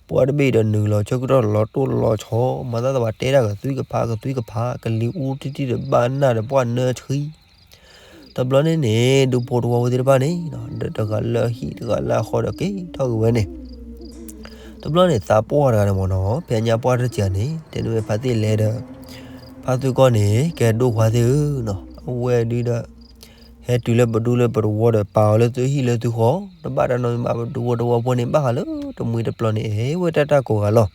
ပှၢ်တဘ့ၣ်ဒီးနုာ်လီၤဆၢကတီၢ်လီၤတိၢ်လီၤဆီ မၤသးဒ်သိးပှၤတဲဒၣ်ကသွံကဖးကသွံကဖး ကလံၤအူတံၢ်တံၢ်ဒီးဘၣ်နၢ်ဒီးပှၢ်နၢဆှံ တဘျီန့ၣ်န့ၣ် ဒူဖိတဝီဖိသ့ၣ်တဖၣ်န့ၣ် တဂၤလၢဟံၣ်တဂၤလၢအဃီဒီးက့ၤထီၣ်က့ၤဝဲန့ၣ် တဘျီန့ၣ် သးပှၢ်တဂၤန့ၣ်မ့ၢ်နီၤ ဖဲညါပှၢ်တစဲးန့ၣ် တဲန့ၢ်ဝဲဖါသ့ၣ်လဲၣ်ဒီး ဖါသ့ၣ်ကီၢ်န့ၣ် ကဲဒိၣ်ခွါသ့ၣ်ဧၢနီၤ အဝဲဒုဒီး ဟဲတုၤလၢပဒူလၢပတဝီဒီး ပာ်အီၤလၢသုဟံၣ်လၢသုဃီ တဘၣ်တၢ်နီတမံၤဘၣ် ပဒူဖိတဝီဖိန့ၣ် ဘၣ်ဃးလၢတမှံၤတပျီၤန့ၣ် ဟဲဝဲတၢ်တၢ်ကိးဂၤလီၤ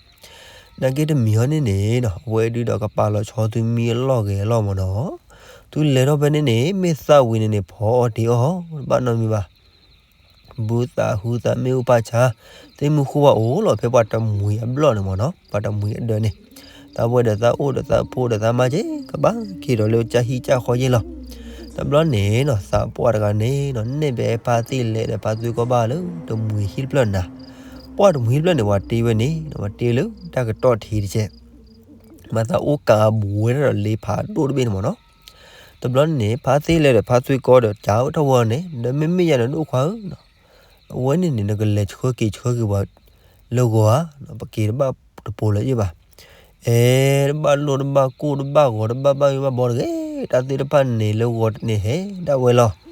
နာ်က့တမံၤဟီန့ၣ်န့ၣ်နီၤ အဝဲဒုးဒီးကပာ်လီၤဆီသုမံအလီၢ်ဂဲၤအလီၢ်မ့ၢ်နီၤ, သုလဲၤထီၣ်ဖဲန့ၣ်န့ၣ် မ့ၢ်သၣ်ဝံၤန့ၣ်န့ၣ် ဖီအီၣ်တ့ၤအီၣ် တဘၣ်နီတမံၤဘၣ်. ဘုသးဟုသးမ့ၣ်အူဖးဆါ, သ့ၣ်မုၢ်ဃိၣ်ဘၣ်အိၣ်လီၤဖဲပှၤတမှံၤအဘျီၣ်န့ၣ်မ့ၢ်နီၤ, ပှၤတမှံၤအဒၢးန့ၣ်, သးဝဲဒီးသးအိၣ်ဒီးသးဖိဒီးသးမါက့ၤ ကဘၣ်က့ၤဒီးလၢကၢ်ဟံၣ်ကၢ်ဃီယ့ၢ်လီၤ. တဘျီန့ၣ်နီၤ သးပှၢ်တဂၤန့ၣ်နီၤ နဲၣ်ဖဲဖါသ့ၣ်လဲဒီးဖါသွ့ကီဘၣ်လၢတမှံၤဟံၣ်တဖျၢၣ်နၤ, ပှၢ်တမှံၤဟံၣ်တဖျၢၣ်န့ၣ် ပှၤတ့ဝဲန့ၣ်နီၤ ပှၤတ့လၢတၢ်ကတီၢ်ထံတကဲး မၤသးအိၣ်ကးဘူးဝဲဒၣ်ဒီးလ့ဖးဒိၣ်တဘ့ၣ်န့ၣ်မ့ၢ်နီၤ. တဘျီန့ၣ် ဖါသ့ၣ်လဲဒီးဖါသွ့ကီဒီး ကးအိၣ်ထီၣ်ဝဲအီၤန့ၣ် ဒီးမ့မ့ၢ်ယၤန့ၣ်ဒိၣ်ခွါဧၢ, အဝဲန့ၣ်န့ၣ် နကလဲၤဆှၢက့ၤဆှၢက့ၤပှၤလၢဂီၤဧါ, ပက့ၤတဘၣ်တပိၤလၢၤယ့ၢ်ဘၣ်. အဲ တဘၣ်လိၣ်တဘၣ်ကိၢ်တဘၣ်ဂီၤတဘၣ်ဘၣ်ယိၣ်ဘၣ်ဘီတဂ့ၤ, တၢ်သ့ၣ်တဖၣ်န့ၣ်လၢဂီၤတန့ၣ်ဟဲဒၣ်ဝဲလီၤ.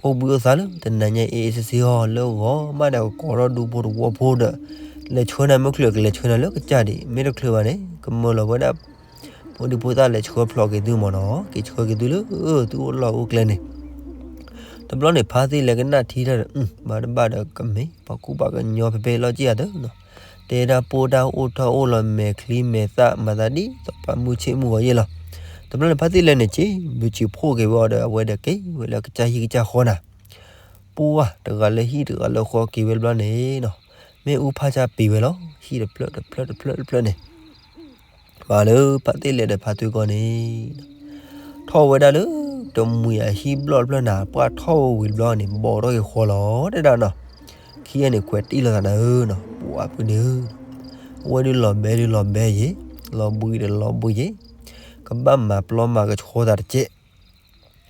အိၣ်ဘှံးအိၣ်သါလၢတနၤညါအ့ၣ်အ့ၣ်စ့စ့အီၤ လၢဂီၤမးဒီးကကိးထီၣ်ဒူဖိသဝီဖိဒီး လဲၤဆှၢနၤမ့ၢ်ချုး ကလဲၤဆှၢနၤလၢကစၢ်ဒံး, မ့ၢ်တချုးဘၣ်န့ၣ် ကမၢလီၤဝဲဒၣ် ဖိဒံဖိသၣ်လဲၤဆှၢဖျိးက့ၤသုမ့ၢ်နီၤ, က့ၤဆှၢက့ၤသုလၢ သုအိၣ်လီၢ်အိၣ်ကျဲန့ၣ်. တဘျီန့ၣ် ဖါသ့ၣ်လဲကနၣ်ထံတၢ်ဒီး ဘၣ်တဘၣ်ဒီးကမ့ၢ် ပှၤကူပှၤကညီဖဲဖဲလီၤက့ၢ်အသိးနီၤ, တဲတၢ်ပိၢ်တၢ်အိၣ်ထီၣ်အိၣ်လီၤ မဲာ်ချံမဲာ်သၣ် မၤသးဒ်သိးပှၤမုၢ်ဆ့ၣ်မုၢ်ဂီၤယ့ၢ်လီၤ. တဘျီန့ၣ် ဖါသ့ၣ်လဲန့ၣ်က့ၤ ဘုးစံးဖှိၣ်က့ၤဝဲအီၤဒီး အဝဲဒီးက့ၤဝဲလၢကစၢ်ဟံၣ်ကစၢ်ဃီနၤ, ပှၢ်တဂၤလၢဟံၣ်တဂၤလၢဃီက့ၤဝဲတဘျီန့ၣ်နီၤ, မ့ၣ်အူဖးဆါပ့ၤဝဲလီၤ. ဟံၣ်တဖျၢၣ်တဖျၢၣ်တဖျၢၣ်တဖျၢၣ်န့ၣ် ဘၣ်လၢဖါသ့ၣ်လဲဒီးဖါသွ့ကီန့ၣ် ထီၣ်ဝဲဒၣ်လၢ တမှံၤအဟံၣ်ဘျီၣ်တဖျၢၣ်နၤ, ပှၢ်ထီၣ်ဝံၤတဘျီန့ၣ် ဘီးထီၣ်က့ၤဃီလီၤ တဲဒၣ်နီၤ. ခံဂၤန့ၣ် ခွဲးတံၢ်လိာ်သးနၤဧၢနီၤ, ပှၤပုၢ်ဒ့ဧၢ, အဝဲဒုးလီၤဘဲဒုးလီၤဘဲယ့ၤ, လီၤဘှံးဒီးလီၤဘှံးယ့ၤ, ကဘၣ်မၤပျီမၤကဆှီသးတကဲး.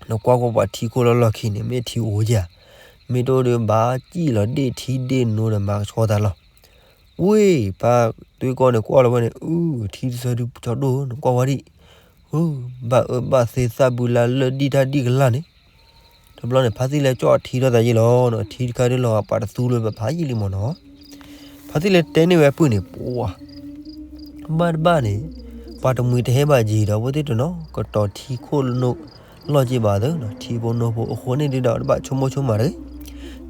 နကွၢ်ကွၢ်ပှၤထံခိၣ်လီၢ်လီၢ်ခံန့ၣ် မ့ၢ်ထံအိၣ်ဧါ, မ့ၢ်တအိၣ်ဒီးဘၣ်စံၣ်လီၤဒ့ၣ်ထံဒ့ၣ်နိဒီးမၤကဆှီသးလီၤ. ဝ့ၢ် ဖါသွ့ကီန့ၣ်ကွၢ်လီၤဝဲန့ၣ် အု ထံတဆၢဒုးကၠီဒိၣ်ဧၢ နကွၢ်ဝဲဒံး, ဘၣ်အၢဘၣ်သီသၣ်ဘုလါလၢၢ်ဒံၣ်တၢ်ဒံၣ်ကလၢ်န့ၣ်. တဘျီန့ၣ် ဖါသ့ၣ်လဲကၠီၣ်ထံထီၣ်သးယ့ၢ်လီၤနီၤ, ထံတခါဒုးလီၤပာ်တသူလၢပဖးယံာ်လံမ့ၢ်နီၤ. ဖါသ့ၣ်လဲတဲန့ၢ်ဝဲအပုၢ်န့ၣ် ပှၤ ဘၣ်တဘၣ်န့ၣ် ပှၤတမှံၤတဟဲဘၣ်ယံၤဒီး အဝဲသ့ၣ်တနီၤ ကတီၤထံခိၣ်လၢနိၣ်လီၢ်က့ဘၣ်သၢနီၤ, ထံဖိနိဖိအဃိန့ၣ်ဒုးဒီး တဘၣ်ဆိကမိၣ်ဆိကမးတဂ့ၤ.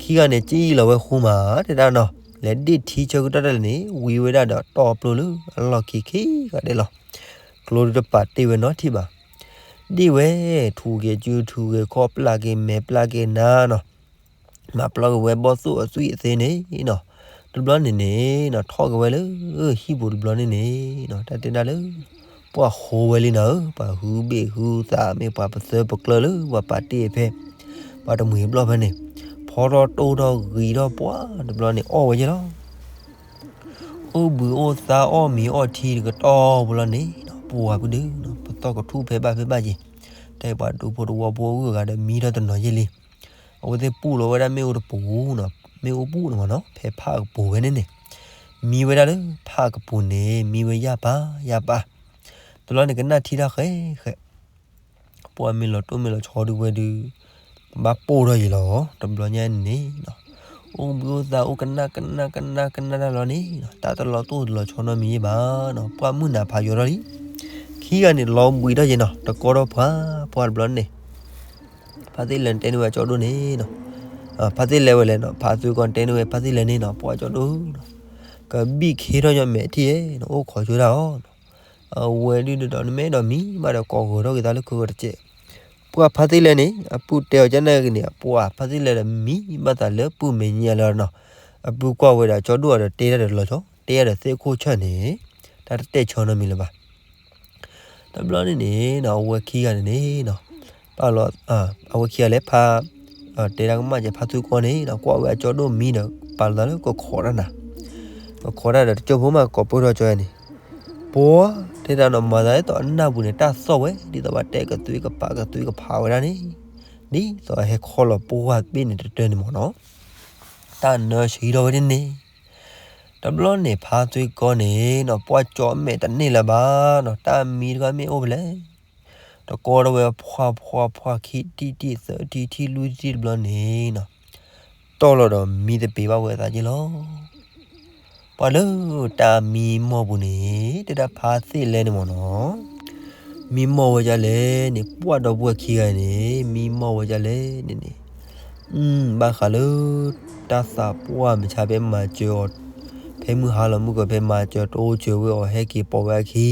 ခံဂၤန့ၣ် ကံၣ်လီၤဝဲဃူမး တဲဒၣ်နီၤ, လဲၤဒ့ၣ်ထံဆၢကတီၢ်တၢ်လဲၣ်န့ၣ် ဝံၤဝဲဒၣ်ဒီးတီၢ်ပျိလၢအလီၢ်ခံခံဂၤဒဲးလီၤ. ကျိဒုးတပာ်တ့ၢ်ဝဲနီတထံၣ်ဘၣ်. ဒ့ၣ်ဝဲ ထူးက့ၤစုထူးက့ၤခီၣ် ပျၢ်က့ၤမဲာ်ပျၢ်က့ၤနါနီၤ, မၤပျီက့ၤဝဲဘီၣ်သိၣ်အသွံၣ်အသ့န့ၣ်နီၤ. တဘျီန့ၣ်န့ၣ်နီၤ ထီၣ်က့ၤဝဲလၢဟံၣ်ပူၤတဘျီန့ၣ်န့ၣ်နီၤ တၢ်တဲဒၣ်လၢ ပှၤဃိဝဲလံနၤဧၢ, ပှၤဟုဘ့ၣ်ဟုသး မ့ၢ်ပှၤပသၢပကျၢၤလၢပှၤပာ်တ့ၢ်ဖဲ ပှၤတမှံၤဘျီၣ်ဖဲန့ၣ် ဖီထီၣ်တိၢ်ထီၣ်ဂံၤထီၣ်ပှၤတဘျီန့ၣ် အီၣ်ဝဲယ့ၢ်လီၤ. အိၣ်ဘှံးအိၣ်သါအီၣ်မ့ၤအီၣ်ထံတကတီၢ်ဘျီန့ၣ်နီၤ ပှၤပုၢ်ဒ့ဧၢနီၤ ပသီၣ်ကထူၣ်ဖဲဘၣ်ဖဲဘၣ်ယ့ၢ်, တဲပှၤဒူဖိသဝီဖိအဂုၤအဂၤဒီးမံထီၣ်တနီၤယ့ၢ်လံ. အဝဲသ့ၣ်ပူၢ်လီၤဝဲဒၣ်မ့ၣ်အူတပူၤနီၤ, မ့ၣ်အူပူၤန့ၣ်မ့ၢ်နီၤ ဖဲဖးကပူၤဖဲန့ၣ်န့ၣ်, မံဝဲဒၣ်လၢဖးကပူၤန့ၣ် မံဝဲယၢ်ပၢ်ယၢ်ပၢ်. တဘျီန့ၣ်ကနၣ်ထံတၢ်ဃဲဃဲ ပှၤမ့ၢ်လီၤတိၢ်မ့ၢ်လီၤဆီဒုးဝဲဒုး ကဘၣ်ပိၢ်ထီၣ်ယ့ၢ်လီၤ. တဘျီညါန့ၣ်န့ၣ်နီၤ အိၣ်ဘှံးအိၣ်သါအိၣ်ကနၣ်ကနၣ်ကနၣ်ကနၣ်တၢ်လီၤန့ၣ်နီၤ တၢ်တလီၤတိၢ်တလီၤဆီနီတမံၤယ့ၢ်ဘၣ်နီၤ ပှၢ်မုၢ်နၤဖးယိာ်ထီၣ်လံ. ခံဂၤန့ၣ် လီၤဘှံးထီၣ်ယ့ၢ်နီၤ တကီထီၣ်ပှၤ ပှၤတဘျီန့ၣ် ဖါသ့ၣ်လဲၤတဲန့ၢ်ဝဲကၠီဒိၣ်န့ၣ်နီၤ, ဖါသ့ၣ်လဲဝဲလဲၣ်နီၤ ဖါသွ့ကီန့ၣ်တဲန့ၢ်ဝဲဖါသ့ၣ်လဲန့ၣ်နီၤ ပှၤကၠီဒိၣ်နီၤ, ကဘံၣ်ခ့ထီၣ်ညီမဲာ်ထံၣ်ဧဲနီၤ အိၣ်ခိးဆိဒၣ်အီၤနီၤ, အဝဲဒုးဒီးနမ့ၢ်အဲၣ်ဒိးမံဘၣ်ဒီးကိးဂီၤထီၣ်က့ၤသးလၢခိၣ်ဂီၤတကဲး. ပှၤဖါသ့ၣ်လဲန့ၣ် အပုၢ်တဲအီၤကန့ၣ်ဂ့ၤန့ၣ် ပှၤဖါသ့ၣ်လဲဒီးမံဘၣ်သးလၢပုၢ်မဲာ်ညါလီၤနီၤ, အပုၢ်ကွၢ်ဝဲဒၣ်ကၠီဒိၣ်အီၤဒီးတဲတၢ်ဒီးလီၤဆီ တဲတၢ်ဒီးသ့ၣ်ခိၣ်ဆၢၣ်န့ၣ် တၢ်တတဲာ်ဆီနီတမံၤလၢၤဘၣ်. တဘျီန့ၣ်န့ၣ်နီၤ အဝဲခံဂၤန့ၣ်န့ၣ်နီၤ ပာ်လီၤ အဝဲခံဂၤလဲၤဖး တဲဒၣ်ကမၣ်ကဲဖါသွ့ကီန့ၣ်နီၤ ကွၢ်ဝဲအကၠီဒိၣ်မံဒီး ပာ်လီၤသးလၢကခိးတၢ်နၤ, ကခိးတၢ်ဒီးတကၠိဖိမး ကိးပၢၢ်ထီၣ်ကၠီန့ၣ်, ပှၤတဲတၢ်နီၤ မၤသးဒ်သိးအနၢ်ပူၤန့ၣ် တၢ်သီၣ်ဝဲ ဒ်သိးပှၤတဲကသွံကပာ်ကသွံကဖးဝဲဒၣ်န့ၣ်, ဒ်သိးအဟဲခီလီၤပှၢ်ဘ့ၣ်န့ၣ်တတၢၢ်န့ၣ်မ့ၢ်နီၤ, တၢ်နၢဆံးထီၣ်ဝဲဒၣ်န့ၣ် တဘျီန့ၣ် ဖါသွ့ကီန့ၣ်နီၤ ပှၢ်ကၠီမဲာ်တန့ၢ်လၢၤဘၣ်နီၤ တၢ်မံတခါမ့ၢ်အိၣ်ဖဲလဲၣ်, တကီဒီးဝဲ ဖှၣ်ဖှၣ်ဖှၣ် ခံထံၣ်တံၢ်သၢထံၣ်ထံၣ်လွံၢ်ထံၣ်တဘျီန့ၣ်နီၤ တီၢ်လီၤဒီးမံသပ့ၤဘၣ်ဝဲအသးက့လီၤ. ပှၤလၢတၢ်မံမီၢ်ပူၤန့ၣ် တဲဒၣ်ဖါသ့ၣ်လဲန့ၣ်မ့ၢ်နီၤ မံမီၢ်ဝဲဒ်လဲၣ်န့ၣ် ပှၢ်ဒီပုၢ်ဝဲၢ်ခံဂၤန့ၣ် မံမီၢ်ဝဲဒ်လဲၣ်န့ၣ်န့ၣ်, ဘၣ်ဃးလၢ တၢ်သးပှၢ်မုၢ်ဆါဖဲမၤစၢၤအီၤ ဖဲ ဖဲမုၢ်ဟါလီၤမုၢ်ကီၢ် ဖဲမၤစၢၤတိစၢၤဝဲအီၤ ဟဲက့ၤပိာ်ဝဲအခံ,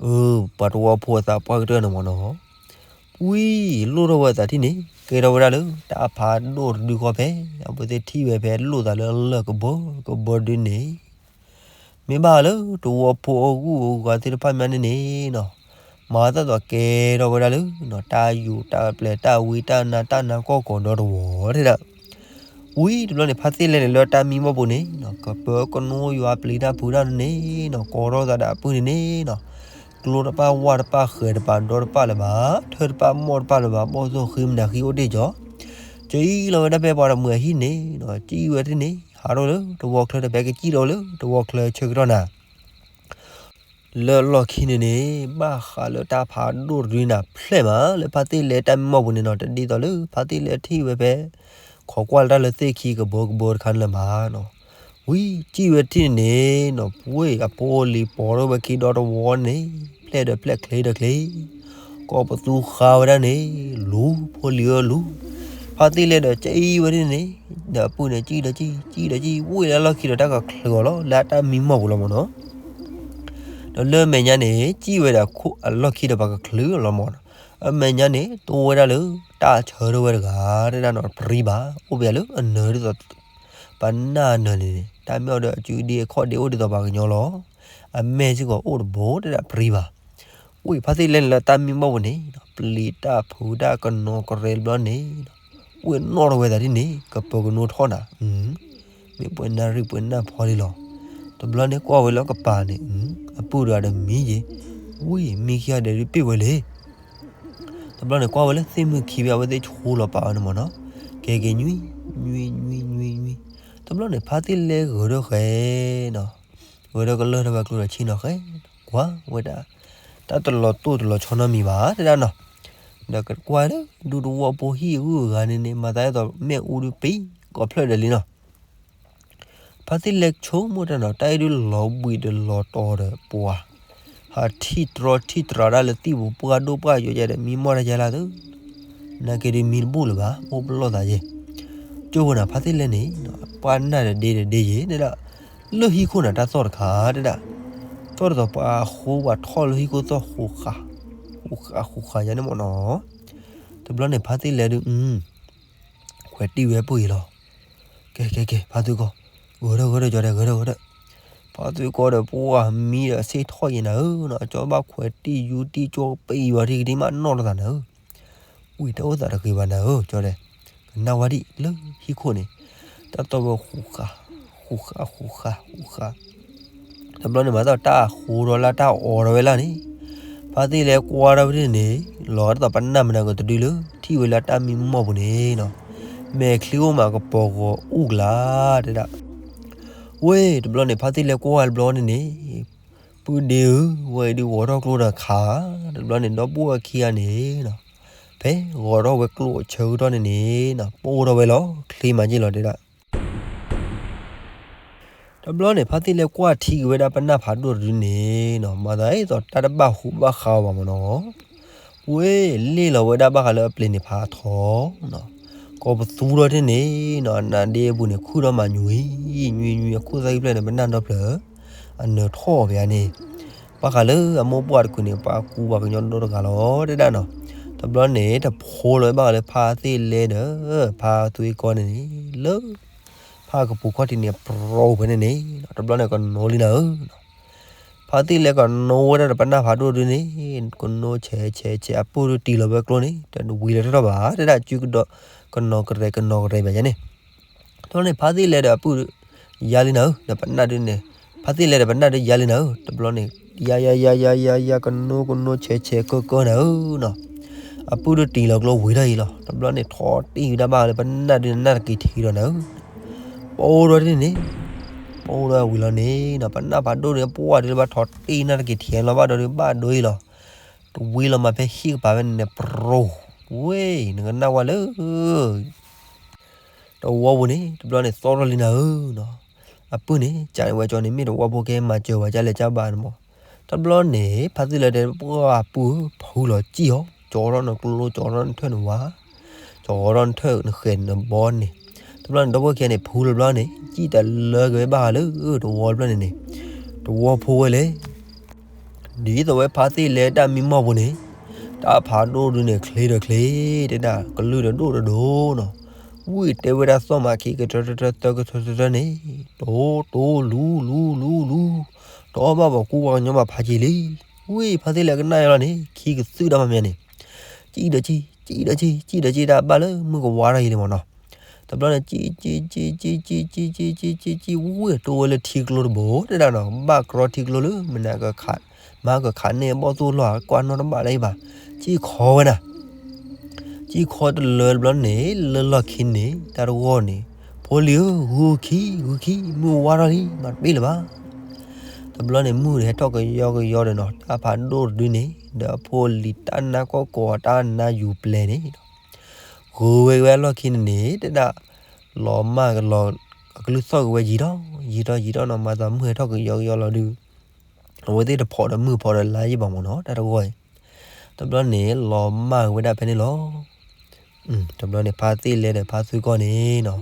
အၢ ပှၤတဝီဖိအသးပှၢ်ကတၢၢ်န့ၣ်မ့ၢ်နီၤ, ဝံၤလိၣ်ထီၣ်ဝဲအသးထံၣ်န့ၣ် ကဲထီၣ်ဝဲဒၣ်လၢ တၢ်ဖးဒိၣ်တဒုဃီဖဲ အဝဲသ့ၣ်ထံၣ်ဝဲဖဲလိၣ်သးလၢလၢၢ်ကဘီကဘီဒုန့ၣ် မ့ၢ်ဘၣ်လၢတဝီဖိအဂုၢ်အဂၤသ့ၣ်တဖၣ်မးန့ၣ်န့ၣ်နီၤ, မၤသးသိးကဲထီၣ်ဝဲဒၣ်လၢ တၢ်ယူးတၢ်ပျဲၤတၢ်ဝံတၢ်နါတၢ်နါကီၢ်ကီၢ်ဒီတဝီထဲဒၣ်, ဝံၤတဘျီန့ၣ် ဖါသ့ၣ်လဲန့ၣ်လၢတၢ်မံမီၢ်ပူၤန့ၣ်နီၤ ကပၢကနိယွၤပျံၤတၢ်ဖုးတၢ်န့ၣ်နီၤ ကိးထီၣ်သးဒီးအပုၢ်န့ၣ်န့ၣ်နီၤ, ကျိတပၣ်ဝၣ်တပၣ်ဃဲၤတပၤဒီတပၣ်လၢၤဘၣ်, ထၢတပၣ်မီၢ်တပၣ်လၢၤဘၣ်, ဘီၣ်သိၣ်ဃံမနၤဃံအိၣ်တ့ၢ်ကီး, ကအံၤလီၤဝဲဒၣ်ဖဲပှၤတမှဲၤဟံၣ်န့ၣ်နီၤ, ကအံၤဝဲတန့ၣ် ဟးထီၣ်လၢတဝီချၢဒီး ဖဲကစံၣ်ထီၣ်လၢတဝီချၢဆၢကတီၢ်နၤ လၢလီၢ်ခံန့ၣ်န့ၣ် ဘၣ်ဃးလၢတၢ်ဖးဒိၣ်တဒုန့ၣ်ဖျဲၣ်မး လၢဖါသ့ၣ်လဲတၢ်မံမီၢ်ပူၤန့ၣ်နီၤ, တဒ်သိးလၢဖါသ့ၣ်လဲထံၣ်ဝဲဖဲ ခိးကွၢ်လၢတၢ်လၢသ့ၣ်ခံကဘီကဘီတခါန့ၣ်လၢၤဘၣ်နီၤ, ဝံၤစံၣ်ဝဲတထံၣ်န့ၣ်န့ၣ်နီၤ, ပှ့ၤအဖိအလံၤပိာ်ထီၣ်ဝဲခံဒီတဝီန့ၣ် ဖျဲၣ်ဒီးဖျဲၣ်ချ့ဒီးချ့ ကိးပသူဃါဝဲဒၣ်န့ၣ် လူၤ ဖိလံၤဧၢလူၤ, ဖါသ့ၣ်လဲဒီးကအံၤဝဲဒၣ်န့ၣ် ဒီးအပုၢ်န့ၣ် ကံၣ်ဒီးကံၣ် ကံၣ်ဒီးကံၣ် ဝံၤလၢလီၢ်ခံဒီးတၢ်ကချုးအီၤလီၤ လၢအတၢ်မံမီၢ်ပူၤလီၤမ့ၢ်နီၤ, ဒီးလၢအမဲာ်ညါန့ၣ် ကံၣ်ဝဲဒၣ်အလီၢ်ခံဒီးပှၤကချုးအီၤလီၤမ့ၢ်နီၤ, အမဲာ်ညါန့ၣ် တိဝဲဒၣ်လၢ တၢ်ဆၢထၢၣ်ဝဲတဂၤ တဲဒၣ်နီၤ ပြံဘၣ် အိၣ်ပယၤလၢအနၢၤဒ်သိး ပနၢ်နၢၤန့ၣ်န့ၣ် တၢ်မ့ၢ်အီၤဒီးအစုဒ့အခီၣ်ဒ့အိၣ်ဒ်သိးပှၤကညီလီၤ, အမဲာ်စ့ၢ်ကီးအိၣ်တဘိတဲဒၣ်ပြံဘၣ်, ဝံၤဖါသ့ၣ်လဲန့ၣ်လၢတၢ်မံမီၢ်ပူၤန့ၣ် ပျံၤတၢ်ဖုးတၢ်ကနိးကရဲတဘျီန့ၣ် ဝံၤနီၣ်ထီၣ်ဝဲသးဒ်န့ၣ် ကပၢၤကနိထီၣ်နၤ မ့ၢ်ပှဲၤနၢ်ရံၣ်ပှဲၤနၢ်ဖီလံလီၤ, တဘျီန့ၣ်ကွၢ်ဝဲလၢကပၤန့ၣ် အပုၢ်တဂၤဒီးမံယ့ၤ, ဝံၤမံခံဂၤဒီးဒုးပ့ၢ်ဝဲလံ တဘျီန့ၣ်ကွၢ်ဝဲလၢသ့ၣ်မုၢ်ခံဖဲအဝဲသ့ၣ်ဆိလီၤပာ်ဝဲန့ၣ်မ့ၢ်နီၤ, ကဲက့ၤညွံ ညွံ ညွံ ညွံ ညွံ, တဘျီန့ၣ် ဖါသ့ၣ်လဲဂဲၤထီၣ်ဃဲနီၤ, ဂဲၤထီၣ်ကလၢၢ်ထီၣ်ဝဲကျိဒီးဆ့ၣ်နီၤဃဲ, ကွၢ်ဝဲဒၣ် တၢ်တလီၤတိၢ်တလီၤဆီနီတမံၤဘၣ်တဲဒၣ်နီၤ, ဒီးကကွၢ်လၢ ဒူသဝီဖိဟံၣ်အဂုၤအဂၤန့ၣ်န့ၣ် မၤသးဒ်သိးမ့ၣ်အူဒုးပံၤကိးဖျၢၣ်ဒီးလံနီၤ ဖါသ့ၣ်လဲဆိကမိၣ်တၢ်နီၤ တၢ်အံၤဒုးလီၤဘှံးဒီးလီၤတီၤဒီးပှၤ, ဟးထံၣ်တြီထံၣ်တြီဒၣ်လၢသံၣ်ပူၤ ပှၢ်ဒိၣ်ပှၢ်ယိာ်ယဲဒီး မံမီၢ်တၢ်ယဲလၢ်သု, နာ်က့ဒုးမံတဘူၣ်လၢၤဘၣ် အိၣ်ပလီၢ်သးယဲ, ကၠိဖိန့ၣ် ဖါသ့ၣ်လဲန့ၣ် ပှၢ်နၢ်ဒီးဒ့ဒီးဒ့ယဲဒၣ်, လၢဟံၣ်ခိၣ်န့ၣ် တၢ်သီၣ်တခါတဲဒၣ်, သီၣ်ဒ်သိးပှၤဃိပှၤထီၣ်လၢဟံၣ်ခိၣ်သီၣ်ဃူဃာ်, ဃူဃာ်ဃူဃာ်ယဲန့ၣ်မ့ၢ်နီၤ, တဘျီန့ၣ် ဖါသ့ၣ်လဲဒုး ခွဲးတံၢ်ဝဲပှ့ၤလီၤ, ကဲကဲကဲ ဖါသုကီၢ်, ဂဲၤထီၣ်ဂဲၤထီၣ်ကၠီဒီး ဂဲၤထီၣ်ဂဲၤထီၣ်, ဖါသုကီၢ်ဒီးပှၢ်မံဒီးဆ့ၣ်ထီၣ်ယဲနၤဧၢနီၤ ကၠီဘၣ်ခွဲးတံၢ်ယူတံၢ်ကၠီပံၤဝဲထံကဒံမးနီၢ်တသးနၤဧၢ, ဝံၤတအိၣ်သးတဂ့ၤဘၣ်နၤဧၢ ကၠီဒီး, ကနၣ်ဝဲဒံးလၢဟံၣ်ခိၣ်န့ၣ်, တၢ်သီၣ်ဝဲဃူဃာ်, ဃူဃာ် ဃူဃာ် ဃူဃာ် တဘျီန့ၣ်မၤသီၣ်တၢ်ဃိထီၣ်လၢတၢ်အီထီၣ်ဝဲလၢ်န့ၣ်, ဖါသ့ၣ်လဲကွၢ်ထီၣ်ဝဲဒၣ်န့ၣ်, လီၤဒ်သိးပနၢ်မနၤကတဒုလၢ ထံၣ်ဝဲလၢတၢ်မံမီၢ်ပူၤန့ၣ်နီၤ, မဲာ်ချံအိၣ်မးကပီၤဂီၤအူၣ်ကလၤတဲဒၣ်, ဝဲတဘျီန့ၣ် ဖါသ့ၣ်လဲကွၢ်တဘျီန့ၣ်န့ၣ်, ပုၢ်ဒ့ဧၢ, ဝဲဒုးဂီၤထီၣ်ကျိဒီးခါ, တဘျီန့ၣ် ဒီပုၢ်ဝဲၢ်ခံဂၤန့ၣ်နီၤ, ဖဲဂီၤထီၣ်ဝဲကျိအဆၢကတီၢ်န့ၣ်န့ၣ်နီၤ ပိၢ်ထီၣ်ဝဲလီၤ ချ့မးက့ၢ်လီၤတဲဒၣ် တဘျီန့ၣ် ဖါသ့ၣ်လဲကွၢ်ထံက့ၤဝဲဒၣ်ပနၢ်ဖးဒိၣ်တဒုန့ၣ်နီၤ မၤသးဒ်သိးတၢ်တဘၣ်ဟူးဘၣ်ဃးအီၤဘၣ်မ့ၢ်နီၤ, ဝဲလ့ၣ်လီၤဝဲဒၣ်ဘၣ်ဃးလၢအပျ့ၤန့ၣ်ဖးထီနီၤ, ကိးပသူထီၣ်တန့ၣ်နီၤ အနါဒ့အပူၤန့ၣ် ခုၣ်ထီၣ်မးညွံ ညွံ ညွံ အခိၣ်သၣ်ဖျၢၣ်န့ၣ် ပနၢ်ဒီဖျၢၣ် အနၢၤထီၣ်ဖဲန့ၣ်, ဘၣ်ဃးလၢအမိၢ်ပှၢ်တကုာ်န့ၣ် ပှၤကူပှၤကညီဒီတဂၤလီၤတဲဒၣ်နီၤ, တဘျီန့ၣ် တဖိလီၤဘၣ်ဃးလၢဖါသ့ၣ်လဲဒီး ဖါသွ့ကီန့ၣ်န့ၣ် လၢ ဖါကပူၤခီၣ်ထံးန့ၣ် ပြိဖဲန့ၣ်န့ၣ် တဘျီန့ၣ်ကနိလံနၤဧၢ, ဖါသ့ၣ်လဲကနိဝဲဒၣ်ဒီးပနၢ်ဖးဒိၣ်ဒုန့ၣ် ကနိဆဲးဆဲးဆဲး အပုၢ်ဒုးတံၢ်လီၤဝဲကျိန့ၣ် တဝံၤလၢၤထီၣ်ဘၣ် တဲဒၣ်စုကဒီး ကနိကရဲးကနိကရဲးဘၣ်ယဲန့ၣ် တဘျီန့ၣ် ဖါသ့ၣ်လဲဒီးအပုၢ်ဒုး ယါလံနၤဧၢ, ဒီးပနၢ်ဒုန့ၣ် ဖါသ့ၣ်လဲဒီးပနၢ်ဒုးယါလံနၤဧၢ, တဘျီန့ၣ် ယါယါယါယါယါယါ ကနိကနိဆဲးဆဲးကၢကၢနၤဧၢနီၤ, အပုၢ်ဒုးတံၢ်လီၤကျိဝံၤထီၣ်အံၤလီၤ, တဘျီန့ၣ် ထီၣ်တံၢ်ဝဲဒၣ်ဘၣ်လၢပနၢ်ဒုးနၢ်တက့ၤထံးဒီးနၤဧၢ, ပအိၣ်ဒီးတန့ၣ်, ပအိၣ်ဒီးဝံၤလီၤန့ၣ်နီၤ, ပနၢ်ဖးဒိၣ်န့ၣ် ပှၢ်ဒုးလၢဘၣ်ထီၣ်တံၢ်နၢ်တက့ၤထံးလီၤဘၣ်ဒီးဒုးဘၣ်ဒိအံၤလီၤ, တဝံၤလီၤမးဖဲဟံၣ်ကပၤဖဲန့ၣ်န့ၣ် ပြိ, ဝ့ၢ် နကနၣ်ဝဲလၢ တဝီပူၤန့ၣ် တဘျီန့ၣ် သီၣ်ထီၣ်လံနၤဧၢနီၤ, အပုၢ်န့ၣ် ကးန့ၢ်ဝဲကၠီန့ၣ် မ့ၢ်တဝီဖိကဲမၤစၢၤဝဲကၢ်လဲၣ်ကၢ်ဘၣ်န့ၣ်မး, တဘျီန့ၣ် ဖါသ့ၣ်လဲတဲ ပှၢ်ပုၢ်ဧၢ ဖုလီၤစံၣ်အီၤ ကၠီထီၣ်နကျိ ကၠီထီၣ်နထၢၣ်နဝါ, ကၠီထီၣ်နထၢၣ်နဃဲၤနဘီန့ၣ်, တ တဘျီန့ၣ် ဒီပုၢ်ဝဲၢ်ခံဂၤန့ၣ် ဖုတဘျီန့ၣ် စံၣ်တလၢက့ၤဝဲဘၣ်ဃးလၢ တဝီတဘျီန့ၣ်န့ၣ်, တဝီဖိဝဲလဲၣ်. ဒ်သိးဝဲဖါသ့ၣ်လဲတၢ်မံမီၢ်ပူၤန့ၣ်, တၢ်ဖးဒိၣ်ဒုန့ၣ် ချ့ဒီးချ့, တဲဒၣ်ကလုၢ်ဒီးဒိၣ်ဒီးဒိၣ်နီၤ, ဝံၣ်တဲဝဲဒၣ်သီၣ်မးခံကတၢၢ်တၢၢ်တၢၢ်တၢၢ်ကတၢၢ်တၢၢ်န့ၣ်, တိတိလူလူလူလူ, တအီၣ်ဘၣ်ပှၤကူပှၤကညီဘၣ်ဖးက့ၤလံ. ဝံၣ်ဖါသ့ၣ်လဲကနၣ်ယလီၤန့ၣ် ခံကသုၣ်တၢ်မးမးန့ၣ်, စံၣ်ဒီးစံၣ်, စံၣ်ဒီးစံၣ်, စံၣ်ဒီးစံၣ်တၢ်ဘၣ်လၢမုၢ်ကဝါထီၣ်ယံၤလံမ့ၢ်နီၤ. တဘျီန့ၣ် စံၣ်စံၣ်စံၣ်စံၣ်စံၣ်စံၣ်စံၣ်စံၣ်စံၣ်စံၣ် ဝံၣ်တိၢ်ဝဲလၢထံကျိတဘိ တဲဒၣ်နီၤ, ဘၣ်ကြီထံကျိလၢ မနုၤကခး, မၤကခးန့ၢ်ဘီၣ်သိၣ်လီၢ် ကွၢ်နီၣ်တဘၣ်လၢၤဘၣ်, စံၣ်ခီဝဲဒၣ် စံၣ်ခီတလၢတဘျီန့ၣ် လၢလီၢ်ခံန့ၣ် တၢ်တဂီၢ်န့ၣ်, ဖိလံၤဧၢ ဂုၤခံ ဂုၤခံ မုၢ်ဝါထီၣ်လံ မၤတဘ့ၣ်လၢၤဘၣ်. တဘျီန့ၣ် မုၢ်ဒီးဟဲထီၣ်ကယီကယီဒီးနီၤ, တၢ်ဖးဒိၣ်တဒုန့ၣ် ဒီးအဖိအလံၤတၢ်နါကီၢ်ကိးတၢ်နါယူၤပျဲၤန့ၣ် ဂုၤဝဲဝဲအလီၢ်ခံန့ၣ်န့ၣ် တဲဒၣ် လီၤမၢ်ကလီၤ အကလုၢ်သီၣ်က့ၤဝဲယံာ်ထီၣ် ယံာ်ထီၣ်ယံာ်ထီၣ်နီၤ, မၤသးမုၢ်ဟဲထီၣ်ကယီကယီလီၤဒုး အဝဲသ့ၣ်တဖိးဒီးမုၢ်ဖိးဒီးလါယံာ်ဘၣ်မ့ၢ်နီၤ တၢ်တဂီၢ်အံၤ. တဘျီန့ၣ် လီၤမၢ်က့ၤဝဲဒၣ်ဖဲန့ၣ်လီၤ. တဘျီန့ၣ် ဖါသ့ၣ်လဲဒီးဖါသုကီၢ်န့ၣ်နီၤ,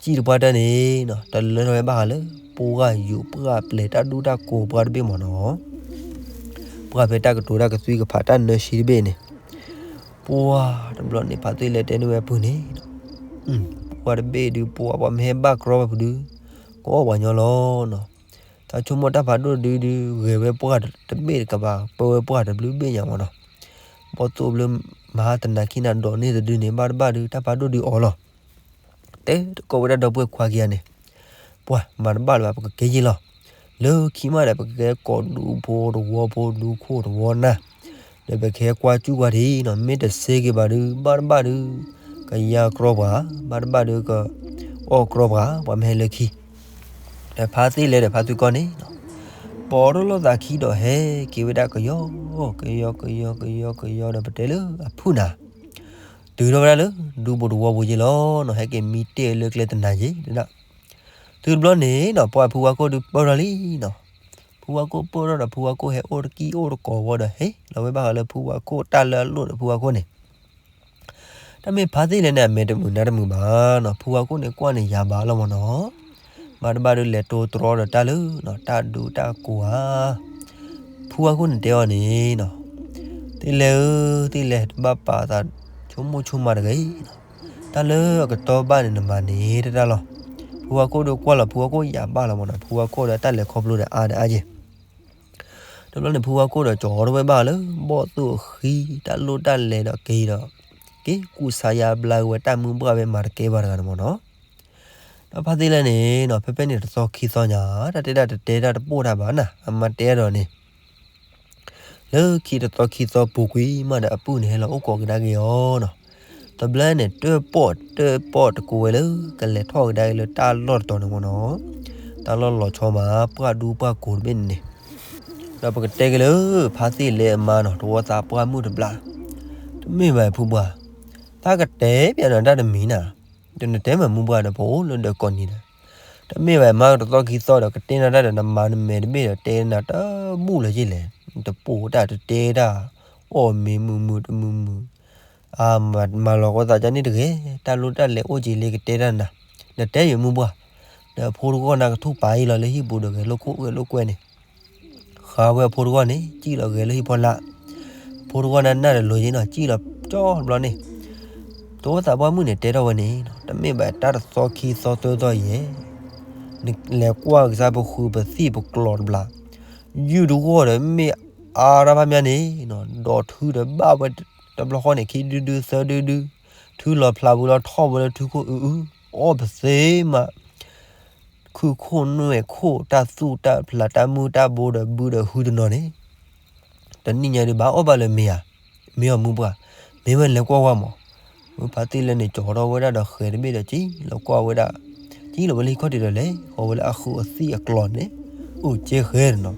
စံၣ်တပှၢ်တၢၢ်န့ၣ်နီၤ တလၢထီၣ်ဝဲဘၣ်ဃးလၢ ပှၢ်ယူၤပှၢ်ပျဲၤတၢ်ဒူတၢ်ကိးပှၢ်တဘ့ၣ်မ့ၢ်နီၤ, ပှၢ်ဖဲတၢ်ကတိၤတၢ်ကသွံကဖးတၢ်နၢဆံတဘ့ၣ်န့ၣ်, ပှၢ်တဘျီန့ၣ် ဖါသ့ၣ်လဲတဲန့ၢ်ဝဲအပုၢ်န့ၣ် ပှၢ်တဘ့ၣ်ဒုး ပှၢ်ပှၤမ့ၢ်ဟဲဘၣ်ကြီဘၣ်ဖုးဒုး ကအိၣ်ပှၤညီလီၤနီၤ. တၢ်ဆိကမိၣ်တၢ်ဖးဒိၣ်ဒုးဒုး ဂဲၤဝဲပှၢ်တဘ့ၣ်တကပၤ ပၢဝဲပှၢ်တဘျုးဘ့ၣ်ညါမ့ၢ်နီၤ. ဘီၣ်သိၣ်ဘျၢမၤတနၤခံနၤဒိးန့ၢ်တဒုန့ၣ် ဘၣ်တဘၣ်ဒုး တၢ်ဖးဒိၣ်ဒုးအီၤလီၤ. တဲတကိးဝဲဒၣ်ဒီပုၢ်ဝဲၢ်ခွါခံဂၤန့ၣ်, ပှၢ်မၤတဘၣ်လၢၤဘၣ် ပကက့ၤယ့ၢ်လီၤ. လၢခံမးဒီး ပကကဲကိးဒူဖိတဝီဖိ ဒူခိၣ်တဝီနၢ်, ဒီးပကဟဲကွၢ်စူၣ်ကွၢ်ထံနီၤ, မ့ၢ်တစ့က့ၤဘၣ်ဒုး ဘၣ်တဘၣ်ဒုး ကယါကြီပှၤ, ဘၣ်တဘၣ်ဒုး ကအီၣ်ကြီပှၤ, ပှၤမ့ၢ်ဟဲလၢခံ ဒီးဖါသ့ၣ်လဲဒီးဖါသုကီၢ်န့ၣ်နီၤ, ပိာ်ထီၣ်လိာ်သးခံဒီးဟဲက့ၤဝဲဒၣ်ကယီ, ကယီ ကယီ ကယီ ကယီဒီးပတဲလၢအဖုၣ်နၤ, တုၤထီၣ်ဝဲဒၣ်လၢ ဒူပူၤတဝီပူၤယ့ၢ်လီၤနီၤ, ဟဲက့ၤမံတ့ၢ်လၢကျဲတနၤယ့ၢ်ဒၣ်. တုၤတဘျီန့ၣ်နီၤ ပှၢ်ဖုဝါခိၣ်ဒုးပၢၢ်ထီၣ်လံနီၤ, ဖုဝါခိၣ်ပၢၢ်ထီၣ်ဒီး ဖုဝါခိၣ်ဟဲအိၣ်တကံၢ်အိၣ်တကိးဝဲဒီး ဟဲလီၤဝဲဘၣ်ဃးလၢဖုဝါခိၣ်တၢ်လၢအလိၣ်ဒီးဖုဝါခိၣ်န့ၣ် တၢ်မ့ၢ်ဖါသ့ၣ်လဲန့ၣ် အမဲာ်တမုာ်နါတမုာ်ဘၣ်နီၤ, ဖုဝါခိၣ်န့ၣ်ကွၢ်န့ၣ်ယၤဘၣ်လီၤမ့ၢ်နီၤ, ဘၣ်တဘၣ်ဒုးလဲၤတိတြီဒီးတၢ်လၢ တၢ်ဒူတၢ်ကိးဧါ, ဖုဝါခိၣ်န့ၣ်တဲအီၤန့ၣ်နီၤ, သ့ၣ်လဲဧၢ, သ့ၣ်လဲတဘၣ်ပာ်သးဆိကမိၣ်ဆိကမးတဂ့ၤနီၤ, တၢ်လၢအကတီၢ်ဘၣ်န့ၣ်နမၤန့ၢ်တၢ်လီၤ. ဖုဝါခိၣ်ဒုးကွၢ်လီၤ ဖုဝါခိၣ်ယၤဘၣ်လီၤမ့ၢ်နီၤ, ဖုဝါခိၣ်ဒီးတၢ်လဲၤခီဖျိဒီးအါဒီးအါယဲၢ် တဘျီန့ၣ် ဖုဝါခိၣ်ဒီးကၠီထီၣ်ဝဲဘၣ်လၢ ဘီၣ်သိၣ်အဃံ တၢ်လိၣ်တၢ်လဲၤဒီးက့ၤဒီး က့ၤကူစါယါဘျါက့ၤဝဲတၢ်မုၢ်ဘှၣ်ဝဲမၤတကဲဘၣ်တဂၤန့ၣ်မ့ၢ်နီၤ. ဒီးဖါသ့ၣ်လဲန့ၣ်နီၤ ဖဲဖဲန့ၣ်တသီခံသီညါ တၢ်တဲဒၣ်တတဲတၢ်တပိၢ်တၢ်ဘၣ်နၤ အမါတဲဒီးန့ၣ် လၢခံတသီခံသီပူၤကွံာ်မးဒီးအပုၢ်န့ၣ်ဟဲလီၤအိၣ်ကိးကဒါက့ၤအီၤနီၤ. တဘျီန့ၣ် တၢၣ်ပီၣ်တၢၣ်ပီၣ်တကိးဝဲလၢ ကလဲၤထီၣ်ကဒါက့ၤလၢတၢ်လီၢ်တတီၤန့ၣ်မ့ၢ်နီၤ. တၢ်လီၢ်လီၤဆီမး ပှၢ်ဒူပှၢ်ကိးတဘ့ၣ်န့ၣ်န့ၣ် ဒီးပကတဲက့ၤလၢ ဖါသ့ၣ်လဲအမါနီၤ တဝီသးပှၢ်မုၣ်တဘျီ တမ့ၢ်ဘၣ်ဖုပှၢ် တၢ်ကတဲပျးနၤတၢ်တမံၤနၤ တနတဲမ့ၢ်မုၢ်ပှၢ်ဒီး ပအိၣ်လၢဒၢးကိးနံၤဒီး တမ့ၢ်ဘၣ်မါတသီခံသီဒီး ကတဲနၤတၢ်ဒီး နမၤနမဲာ်တဘ့ၣ်ဒီး တဲနၤတဘူၣ်လၢၤယ့ၢ်လဲၣ် တပိာ်တၢ်တတဲတၢ် အီၣ်မ့ၤမုာ်မုာ်တမုာ်မုာ် အမၤလီၤကီသးကန့ၣ်တဂ့ၤ တၢ်လိၣ်တၢ်လဲၤအိၣ်က့ၤလံကတဲတၢ်နၤ နတဲယမုၢ်ပှၢ် ဒီးအဖိတဂီၢ်နၤကထူၣ်ပာ်အံၤလီၤလၢဟံၣ်ပူၤဒီး ဂဲၤလိာ်ခိၣ်ဂဲၤလိာ်ကွဲန့ၣ် ဃါဝဲအဖိတဂီၢ်န့ၣ် စံၣ်လီၤဂဲၤလၢဟံၣ်ဖီလာ် အဖိတဂီၢ်နၤနၢ်တလိၤယ့ၢ်နီၤ စံၣ်လီၤကၠီတဘျီန့ၣ် တဝီသးပှၢ်မုၣ်န့ၣ် တဲထီၣ်ဝဲန့ၣ် တမ့ၢ်ဘၣ်တၢ်တသီခံသီသၢသီယဲၢ် နလဲၤကွၢ်ကစၢ်ပဃုာ်ပသံၣ်ပကျီၤတဘျီ ယုၢ်တဂီၢ်ဒီးမ့ၢ်အါရၢ်ဖးမးန့ၣ် ဒီးထုတဘၣ်ဝဲတဘျီဃီန့ၣ် ခံဒုဒုသၢဒုဒု ထုလီၤဖျးဝံၤလီၤထီၣ်ဝဲလၢထုခိၣ်အုအု အီၣ်ပသ့မး ခုခိၣ်နွဲၣ်ခိၣ် တၢ်သူၣ်တၢ်ဖျးတၢ်မုၢ်တၢ်ဘိဒီးဘုဒီးဟုတနီၤန့ၣ် တနံၣ်ညါဒုးဘၣ်အီၣ်ဘၣ်လၢၤမ့ၢ်ဧါ, မ့ၢ်အီၤမုၢ်ပှၢ်, မ့ၢ်ဝဲလဲၤကွၢ်ဝဲမး, မုၢ်ဖါသ့ၣ်လဲန့ၣ် ကၠီထီၣ်ဝဲဒၣ်ဒီးဃဲၤတဘ့ၣ်ဒီး စံၣ်လီၤကွၢ်ဝဲဒၣ်, စံၣ်လီၤဝဲလၢဟံၣ်ခီၣ်ထံးဒီးလဲၤဃီၤဝဲလၢအဃုာ်အသံၣ်အကျီၤန့ၣ်, အိၣ်ကဲဃဲၤနီၤ,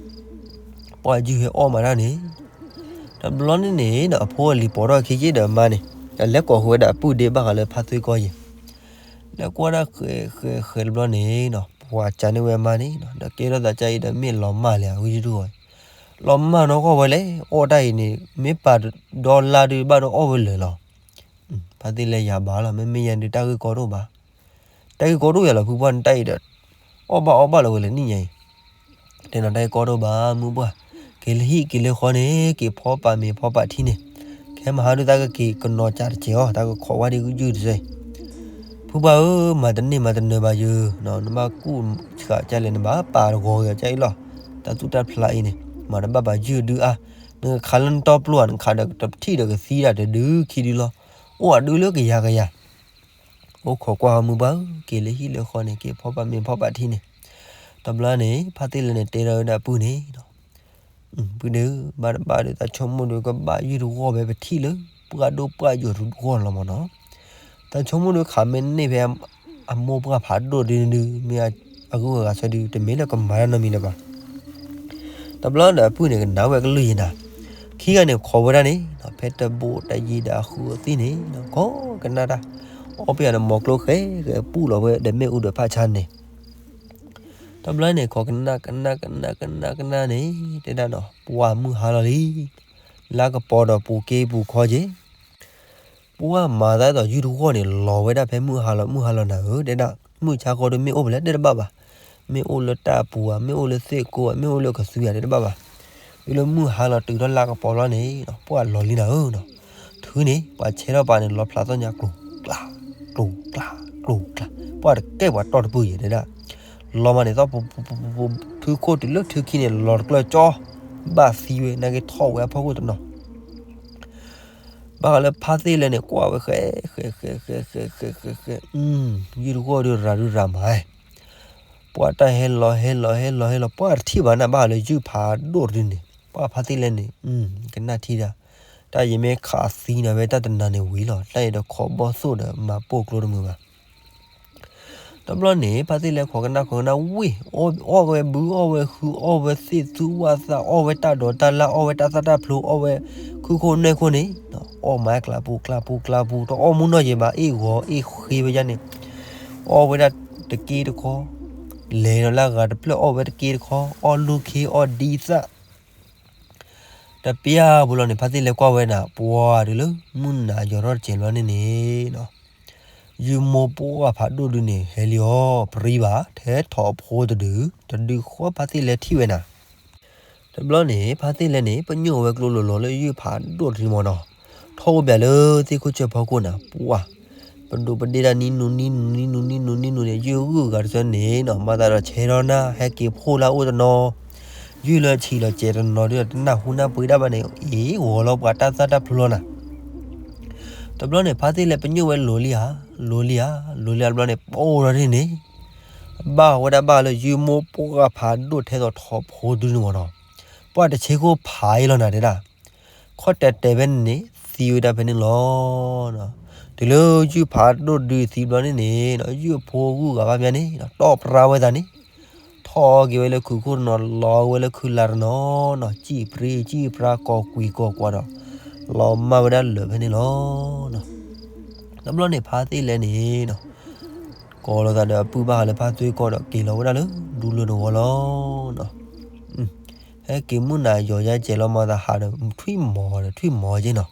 ပှၢ်ယုၢ်ဟဲအီၣ်မးတၢ်န့ၣ်, တဘျီန့ၣ်န့ၣ်ဒီး အဖိအလံၤပိာ်ထီၣ်ခံက့ဒီးအမါန့ၣ်, ဒီးလဲၤကိးဃုာ်ဝဲဒၣ်အပုၢ်ဒ့ဘၣ်ဃးလၢဖါသ့ၣ်ကီၢ်ယဲၢ် လဲၤကွၢ်ဒၣ်ဃဲၤဃဲၤဃဲၤတဘျီန့ၣ်နီၤ, ပှၤကးန့ၢ်ဝဲအမါန့ၣ်နီၤ, ဒီးကဲထီၣ်သးကါအံၤဒီး မ့ၢ်လီၤမၢ်လံဧါ, ဝံၤတဒူၣ်, လီၤမၢ်နီၢ်ကီၢ်ဝဲလဲၣ်, အီၣ်တၢ်အံၤန့ၣ် မ့ၢ်ပာ်ဒီလါဒုးဘၣ်ဒီးအီၣ်ဝဲလၢာ်လီၤ. ဖါသ့ၣ်လဲၤယၤဘၣ်လီၤ, မ့မ့ၢ်ယၤဒုးတၢ်ဂ့ၢ်ကီတအိၣ်ဘၣ်. တၢ်ဂ့ၢ်ကီဒိၣ်ယၤလီၤ ဖုပှၢ် နတၢ်အံၤဒီး အီၣ်ဘၣ်အီဘၣ်လီၤဝဲလၢနံၣ်ညါအံၤ, တဲနီၤ တၢ်ဂ့ၢ်ကီဒိၣ်ဘၣ် မုၢ်ပှၢ်, က့ၤလၢဟံၣ်က့ၤလၢဃီန့ၣ် က့ၤဖီပာ်မ့ၤဖီပာ်ထံန့ၣ်, ခဲမဟါဒုးတၢ်ကက့ၤကနီၤကးတစဲးအီၤ တၢ်ကခိးဝါဒ်ယုၢ်တစဲး ဖုပှၢ်ဧၢ, မၤတန့ၢ်မၤတနၢၤဘၣ်ယၤ, နဘၣ်ကူၣ်ဆးကလဲၣ် နဘၣ်ပာ်တဂီၤဂ့ၤကၢ်အံၤလီၤ, တၢ်သူၣ်တၢ်ဖျးအံၤန့ၣ် မၤတဘၣ်ဘၣ်ယုၢ်ဒုအါ, နကခးလၢနတီပျိဧါ နခးဒီးတထံၣ်ဒီးကသံဒၣ်တဒုခံဒုလီၤ, အိၣ်အဒုလၢကယၤကယၤ အိၣ်ခိးကွၢ်ဟီမုၢ်ပှၢ်ဧၢ, က့ၤလၢဟံၣ်လၢဃီန့ၣ် က့ၤဖီပာ်မ့ၤဖီပာ်ထံန့ၣ်, တဘျီန့ၣ် ဖါသ့ၣ်လဲၣ်န့ၣ် တဲထီၣ်ဝဲဒၣ်ပုၢ်န့ၣ် ပုၢ်ဒီး ဘၣ်တဘၣ်ဒီး တၢ်ဆိကမိၣ်ဒီး ကဘၣ်ယုၢ်တဂီၢ်ဖဲပထံၣ်လၢ ပှၢ်ဒိၣ်ပှၢ်ယိာ်တဂီၢ်လီၤမၢ်နီၤ, တၢ်ဆိကမိၣ်ဒီး ခးမ့ၢ်န့ၢ်ဖဲ အမိၢ်ပှၢ်ဖးဒိၣ်ဒုန့ၣ်ဒု မ့ၢ်အဂုၤအဂၤဆၢဒု တမ့ၢ်လၢကမၤတၢ်နီတမံၤလၢၤဘၣ် တဘျီဒီးအပုၢ်န့ၣ် ကနၣ်ဝဲကလုၢ်ယံၤနၤ, ခံဂၤန့ၣ် ခိးဝဲဒၣ်န့ၣ် ဖဲတဘိတယံၤဒီးအဃုအသ့ၣ်န့ၣ် ကိးကနၣ်တၢ်, အီၣ်ပယၤန့ၣ် မိၤကျိဃဲဃဲပူၣ်လီၤဝဲဒီးမ့ၣ်အူဒီးဖးဆါန့ၣ် တဘျီန့ၣ် ခိးကနၣ်ကနၣ်ကနၣ်ကနၣ်ကနၣ်န့ၣ် တဲဒၣ်ဒီး ပှၢ်မုၢ်ဟါလီၤလံ, လါကပီၤဒီးပူၤက့ပူၤခီက့ၤ ပှၢ်မၤသးဒ်သိးယုၢ်တဂီၢ်န့ၣ် လီၤဝဲဒၣ်ဖဲမုၢ်ဟါလီၤ မုၢ်ဟါလီၤနၤဧၢ တဲဒၣ်, မုၢ်ဆါဃီဒီးမ့ၣ်အူပလဲၣ်တဲတဘၣ်ဘၣ်, မ့ၣ်အူလၢတၢ်ပူၤဧါ မ့ၣ်အူလၢသ့ၣ်ကိးဧါ မ့ၣ်အူလၢကသွံဧါ တဲတဘၣ်ဘၣ်, တုၤလၢမုၢ်ဟါလီၤတုၤထီၣ်လါကပီၤလီၤန့ၣ် ပှၢ်လီၤလံနၤဧၢနီၤ, ထုးန့ၣ် ပှၤဆဲထီၣ်ပာ်န့ၣ် လီၤဖျးသီၣ်ညါ ကျိၤကျါ ကျိၤကျါ ကျိၤကျါ, ပှၢ်တကဲပှၤတီၢ်တပုၢ်ယဲၤတဲဒၣ်, လီၤမးန့ၣ်သီၣ်ပူၤပူၤပူၤပူၤ ထုခိၣ်တုၤလၢထုခံန့ၣ် လီၤတကျၢၢ်ကၠီ, ဘၣ်သံဝဲ နာ်က့ထီၣ်ဝဲအဖီခိၣ်တနီၤ ဘၣ်ဃးလၢဖါသ့ၣ်လဲၣ်န့ၣ် ကွၢ်ဝဲဃဲ ဃဲ ဃဲ ဃဲ ဃဲ ဃဲ ဃဲ ဃဲ ဃဲ ယုၢ်တဂီၢ်ဒီးရၤဒုရၤမၤ, ပှၢ်တၢ်ဟဲလီၤ ဟဲလီၤ ဟဲလီၤ ဟဲလီၤ ပှၢ်တထံၣ်ဘၣ်နၤ ဘၣ်ဃးလၢယုၢ်ဖးဒိၣ်တဒုန့ၣ် ပှၢ်ဖါသ့ၣ်လဲၣ်န့ၣ် ကနၣ်ထံၣ်ဒၣ်, တၢ်ယမ့ၢ်ခးသံနၤဝဲတၢ်တနၤန့ၣ်ဝံၤလီၤ တၢ်အံၤဒီးခိးဘီၣ်သိၣ်ဒီးမၤပိာ်ကျိတမုာ်ဘၣ် တဘျီန့ၣ် ဖါသ့ၣ်လဲၣ်ခိးကနၣ်ခိးကနၣ်ဝ့ၢ်, အီၣ်ဝဲဘု အီၣ်ဝဲဟု အီၣ်ဝဲသ့ၣ်သူဝၣ်သၣ် အီၣ်ဝဲတၢ်ဒိးတၢ်လၢ် အီၣ်ဝဲတၢ်သၣ်တၢ်ဖျိ အီၣ်ဝဲခုခိၣ်နွဲၣ်ခိၣ်န့ၣ်, အီၣ်မးကျးပူၤကျးပူၤကျးပူၤ တအီၣ်မူနီၢ်ယဲၤဘၣ် အ့ၣ်ဂီၤအ့ၣ်ဃ့ဝဲယါန့ၣ်, အီၣ်ဝဲဒၣ်တက့တခီ, လဲၤဒီးလၢအဂၤတဖျၢၣ်အီၣ်ဝဲတက့တခီ, အီၣ်လူၢ်ခ့အီၣ်ဒံသၣ် တပျၢ်ပူၤလီၤန့ၣ် ဖါသ့ၣ်လဲၣ်ကွၢ်ဝဲဒၣ် ပှၢ်တုၤလၢမုၢ်နၤယီၤထီၣ်တစဲးဘျီန့ၣ်န့ၣ်, ယုၢ်မိၢ်ပှၢ်ဖးဒိၣ်ဒုန့ၣ် ဟဲလံအီၤ ပရံဘၣ် ထဲထီၣ်ဖိတဒု, တဒုဃီဖါသ့ၣ်လဲၣ်ထံၣ်ဝဲနၤ တဘျီန့ၣ် ဖါသ့ၣ်လဲၣ်န့ၣ် ပညိၣ်ဝဲကျိလိၤလိၤလၢယုၢ်ဖးဒိၣ်တဒုမၢ်နီၤ, ထီၣ်အိၣ်ဘၣ်လၢသ့ၣ်ခိၣ်ဆၢဖီခိၣ်နၤ ပှၢ် ပဒိးပဒ့ၣ်တၢ်နံနူနံနူနံနူနံနူနံနူန့ၣ် ယုၢ်ဂုၢ်ဂၤတစၢန့ၣ်နီၤ မၤသးဒီးဆဲးထီၣ်နၢ် ဟဲက့ၤဖှိၣ်လၢအအိၣ်တနီၤ, ယုၢ်လၢဆံးလီၤစဲးတနီၤဒီး တနၢ်ဟူနၢ်ပှ့ၤဒၣ်ဘၣ်န့ၣ် အ့ၣ်ဂီၤလီၤပှၤတၢ်သၣ်တၢ်ဖျိလီၤနၤ တဘျီန့ၣ် ဖါသ့ၣ်လဲၣ်ပညိၣ်ဝဲလိၤလံဧါ, လိၤလံဧါ, လိၤလံဧါတဘျီန့ၣ် ပိၢ်လီၤန့ၣ်န့ၣ်, ဘၣ်ဝဲဒၣ်ဘၣ်လၢယုၢ်မိၢ်ပှၢ်ဖးဒိၣ်ထဲသိးထီၣ်ဖိဒုန့ၣ်မၢ်နီၤ, ပှၢ်တဆ့ခိၣ်ဖးအံၤလီၤနၤတဲဒၣ်, ခီၣ်တဲာ်တဲာ်ဖဲန့ၣ်န့ၣ် သံဝဲဒၣ်ဖဲန့ၣ်လီၤ. တုၤလၢယုၢ်ဖးဒိၣ်ဒုသံဘျီန့ၣ်န့ၣ် ယုၢ်အဖိဂုၢ်ဂၤဘၣ်မးန့ၣ် တီၢ်ပြါဝဲသးန့ၣ်, ထီၣ်က့ၤဝဲလၢခုးခိၣ်တနီၤ လီၤဝဲလၢခုးလါတနီၤနီၤ စံၣ်ပြံစံၣ်ပြါကီၢ်ကွံာ်ကီၢ်ကွၢ်ဒီး လီၤမၢ်ဝဲဒၣ်လၢာ်ဖဲန့ၣ်လီၤ. တဘျီန့ၣ်ဖါသ့ၣ်လဲၣ်န့ၣ် ကိးလိာ်သးဒီးအပုၢ်ဘၣ်ဃးလၢဖါသွ့ကီၢ်ဒီးက့ၤလီၤဝဲဒၣ်လၢဒူလၢတဝီလီၤ. ဟဲက့ၤမုၢ်နၤယီၤယါကဲးလီၤမၤသးဟးဒီးထွံၣ်မီၤဒီးထွံၣ်မီၤက့နီၤ,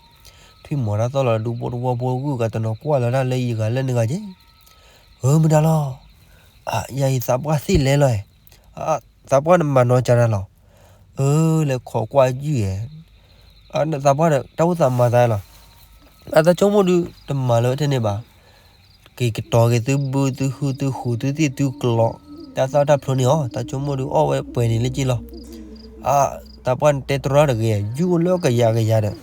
ထွံၣ်မီၤတၢ်သီၣ်လီၤဒူဖိတဝီဖိဂုၢ်ဂၤတနီၤကွၢ်လီၤတၢ်လၢယဂၤလၢနဂၤက့, ဧၢမတၤလီၤ, ယၤအံၤသးပှၢ်သ့ၣ်လဲၣ်လီၤ, သးပှၢ်နမၤနီၤကၢ်တၢ်လီၤ, အၢလဲၤခိးကွၢ်ယုၢ်ဧဲ, သးပှၢ်တၢ်အိၣ်သးမၤသးလီၤ, အတၢ်ဆိကမိၣ်ဒုတမၤလၢထဲန့ၣ်ဘၣ် က့ၤကတီၤက့ၤသုဘုသုဟုသုဃူသုသ့ၣ်သုကျိး, တၢ်သၣ်တၢ်ဖျိန့ၣ်အီၤ တၢ်ဆိကမိၣ်ဒုအီၣ်ဝဲပှဲၤန့ၣ်လၢက့လီၤ. သးပှၢ်နတဲတြီတဂ့ၤ ယုၢ်အိၣ်လၢကယၤကယၤဒီး,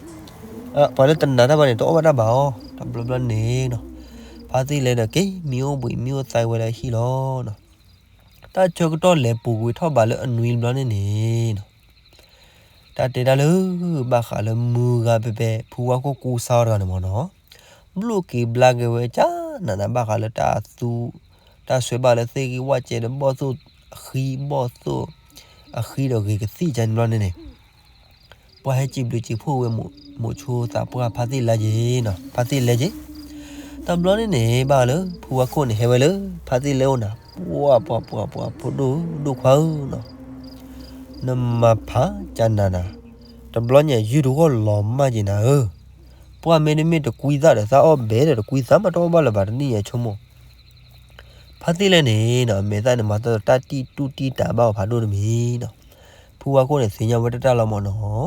ပှၤလၢတနာ်တၢ်ဘၣ်န့ၣ် တအီၣ်ဘၣ်တၢ်ဘၣ်အီၤ တဘျီဘျီန့ၣ်နီၤ, ဖါသ့ၣ်လဲၣ်ဒီးက့ၤမံအိၣ်ဘှံးမံအိၣ်သးဝဲလၢဟံၣ်လီၤ. တၢ်ဆၢကတီၢ်လဲၤပူၤကွံာ်ထီၣ်ဘးလၢအနွံဘျီန့ၣ်န့ၣ်နီၤ တၢ်တဲတၢ်လၢ ဘၣ်ဃးလၢမုၢ်ဂၤပပဲ ဖုဝါခိၣ်ကူစါအီၤတဂၤန့ၣ်မၢ်နီၤ, ဘျုးက့ၤဘျါက့ၤဝဲကၢ်နးနးဘၣ်ဃးလၢတၢ်သူ, တၢ်ဆွဲဘၣ်လၢသ့ၣ်ဂ့ၢ်ဝၣ်စဲးဒီးဘီၣ်သိၣ်အဃံ ဘီၣ်သိၣ်အဃံဒီးဂ့ၤကသံၣ်ကၢ်န့ၣ်ဘျီန့ၣ်န့ၣ်, ပှၤဟဲစံးဘျုးစံးဖှိၣ်ဝဲ မိၤဆိသးပှၢ်ဖါသ့ၣ်လဲၣ်က့နီၤ ဖါသ့ၣ်လဲၣ်က့, တဘျီန့ၣ်န့ၣ် ဘၣ်ဃးလၢဖုဝါခိၣ်န့ၣ် ဟဲဝဲလၢဖါသ့ၣ်လဲၣ်အိၣ်နၤ, ပှၤပှၤပှၤပှၤဖိဒိၣ်ဒိၣ်ခွါဧၢနီၤ နမၤဖးကၢ်နးနး, တဘျီညါယုၢ်တဂီၢ်လီၤမၢ်က့ၤနၤဧၢ, ပှၢ်မ့တမ့ၢ်တကွံသၣ်ဒီးသၣ်အီၣ်ဘဲဒီးတကွံသၣ်မးတအီၣ်ဘၣ်လၢၤဘၣ်တနံၣ်ညါဆိကမိၣ်, ဖါသ့ၣ်လဲၣ်န့ၣ်နီၤ အမဲာ်သၣ်န့ၣ် မၤသးဒီးတၢ်တံၢ်တူၢ်တံၢ်တၢ်ဘၣ်အီၤဖးဒိၣ်တမံၤနီၤ. ဖုဝါခိၣ်န့ၣ် သ့ၣ်ညါဝဲတၢ်တၢ်လီၤမၢ်နီၤ.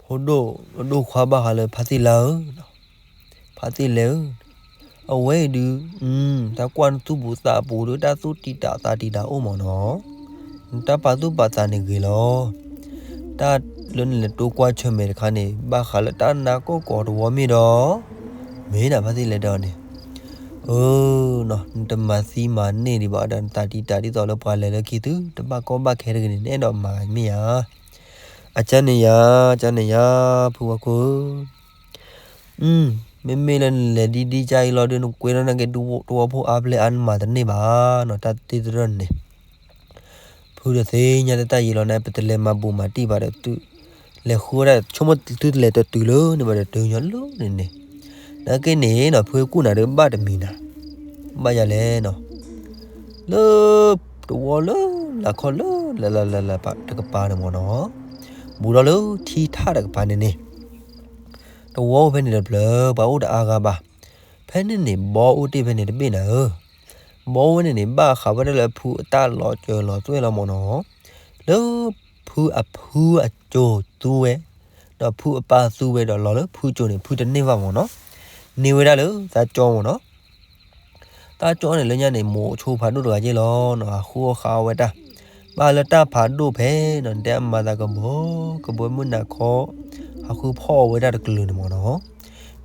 ဖိဒိၣ်ဒိၣ်ခွါဘၣ်ဃးလၢဖါသ့ၣ်လဲၣ်ဧၢ, ဖါသ့ၣ်လဲၣ်ဧၢ, အဝဲအံၤဒုး တၢ်ကွၢ်နသူၣ်ပူၤသးပူၤဒီး တၢ်သူၣ်တံာ်တာ်သးတံာ်တာ်အိၣ်မၢ်နီၤ. နတၢ်ပာ်သူၣ်ပာ်သးန့ၣ်ဂ့ၤလီၤ. တၢ်လၢနလဲၤတိကွၢ်ဆၢၣ်မဲာ်တခါန့ၣ် ဘၣ်ဃးလၢတၢ်နါကီၢ်ကီၤတဝီမ့ၢ်ဒီး မ့ၢ်ဒၣ်ဖါသ့ၣ်လဲၣ်ဒီးန့ၣ်, အၢ နတမၤသံမၤန့ၢ်ဒံးဘၣ်ဒီး နသးတံာ်တာ်ဒ်သိးလၢပှၤလဲၤလၢခံသု တဘၣ်ကီဘၣ်ခဲတဂ့ၤန့ၣ် နအဲၣ်ဒိးမၤမ့ၢ်ဧါ. အကၢန့ၣ်ယၤ, ကၢန့ၣ်ယၤ, ဖုဝါခိၣ်ဧၢ, မ့မ့ၢ်လၢနလဲၤဒ်ဒ်ကၢအံၤလီၤဒီး နကွဲထီၣ်နာ်က့ၤတဝီဖိအါဖျဲၣ်အါ နမၤတန့ၢ်ဘၣ်နီၤ တၢ်တ့တရၢၢ်န့ၣ်. ဖုဒီးသ့ၣ်ညါတၢ်တၢ်ယံာ်လီၤန့ၣ် ပတလဲၤမၤဘူးမၤတံၢ်ဘၣ်ဒီး သုလဲၤဃုဝဲဒၣ် ဆိကမိၣ်သုတလဲၤတတုၤလၢန့ၣ်ဘၣ်ဒီး တုၤညီလၢန့ၣ်န့ၣ်, နာ်က့န့ၣ်နီၤ ဖုကူၣ်နၤဒီးဘၣ်တမံၤနၤ, ဘၣ်ယၤလဲၣ်နီၤ, လၢ တဝီလၢ လၢခီၣ်လၢ လၢလၢလၢလၢတကပၤန့ၣ်မၢ်နီၤ, ဘူးထီၣ်လၢထံထၣ်တကပၤန့ၣ်န့ၣ်, တဝီအိၣ်ဖဲန့ၣ်တဖျၢၣ် ပှၤအိၣ်တအါဂၤဘၣ်. ဖဲန့ၣ်န့ၣ် ဘီအိၣ်တ့ၢ်ဖဲန့ၣ်တဘ့ၣ်နၤဧၢ, ဘီဝဲန့ၣ်န့ၣ် ဘၣ်ဃးဝဲဒၣ်လၢဖုအတၢ်လီၤစၢၤလီၤသွဲၣ်လီၤမၢ်နီၤ, လၢ ဖုအဖုအစိၤသူဝဲ, ဒီးဖုအပၢ်သူဝဲဒီးလီၤလၢဖုစိၤန့ၣ် ဖုတန့ၢ်ဘၣ်မၢ်နီၤ, န့ၢ်ဝဲဒၣ်လၢသးကၠီမၢ်နီၤ. သးကၠီန့ၣ်လၢညါန့ၣ် မိၤဆိဖးဒိၣ်တဂၤက့ၢ်လီၤနီၤ, ဟးဃုအီၣ်ဃုအီဝဲတၢ်, ဘၣ်လၢတၢ်ဖးဒိၣ်ဖဲနီၤ တဲအမၤသးကဘီ, ကဘီမုၢ်နၤခီ, ဟးဃုဖီၣ်အီဝဲတၢ်တကလုာ်န့ၣ်မၢ်နီၤ,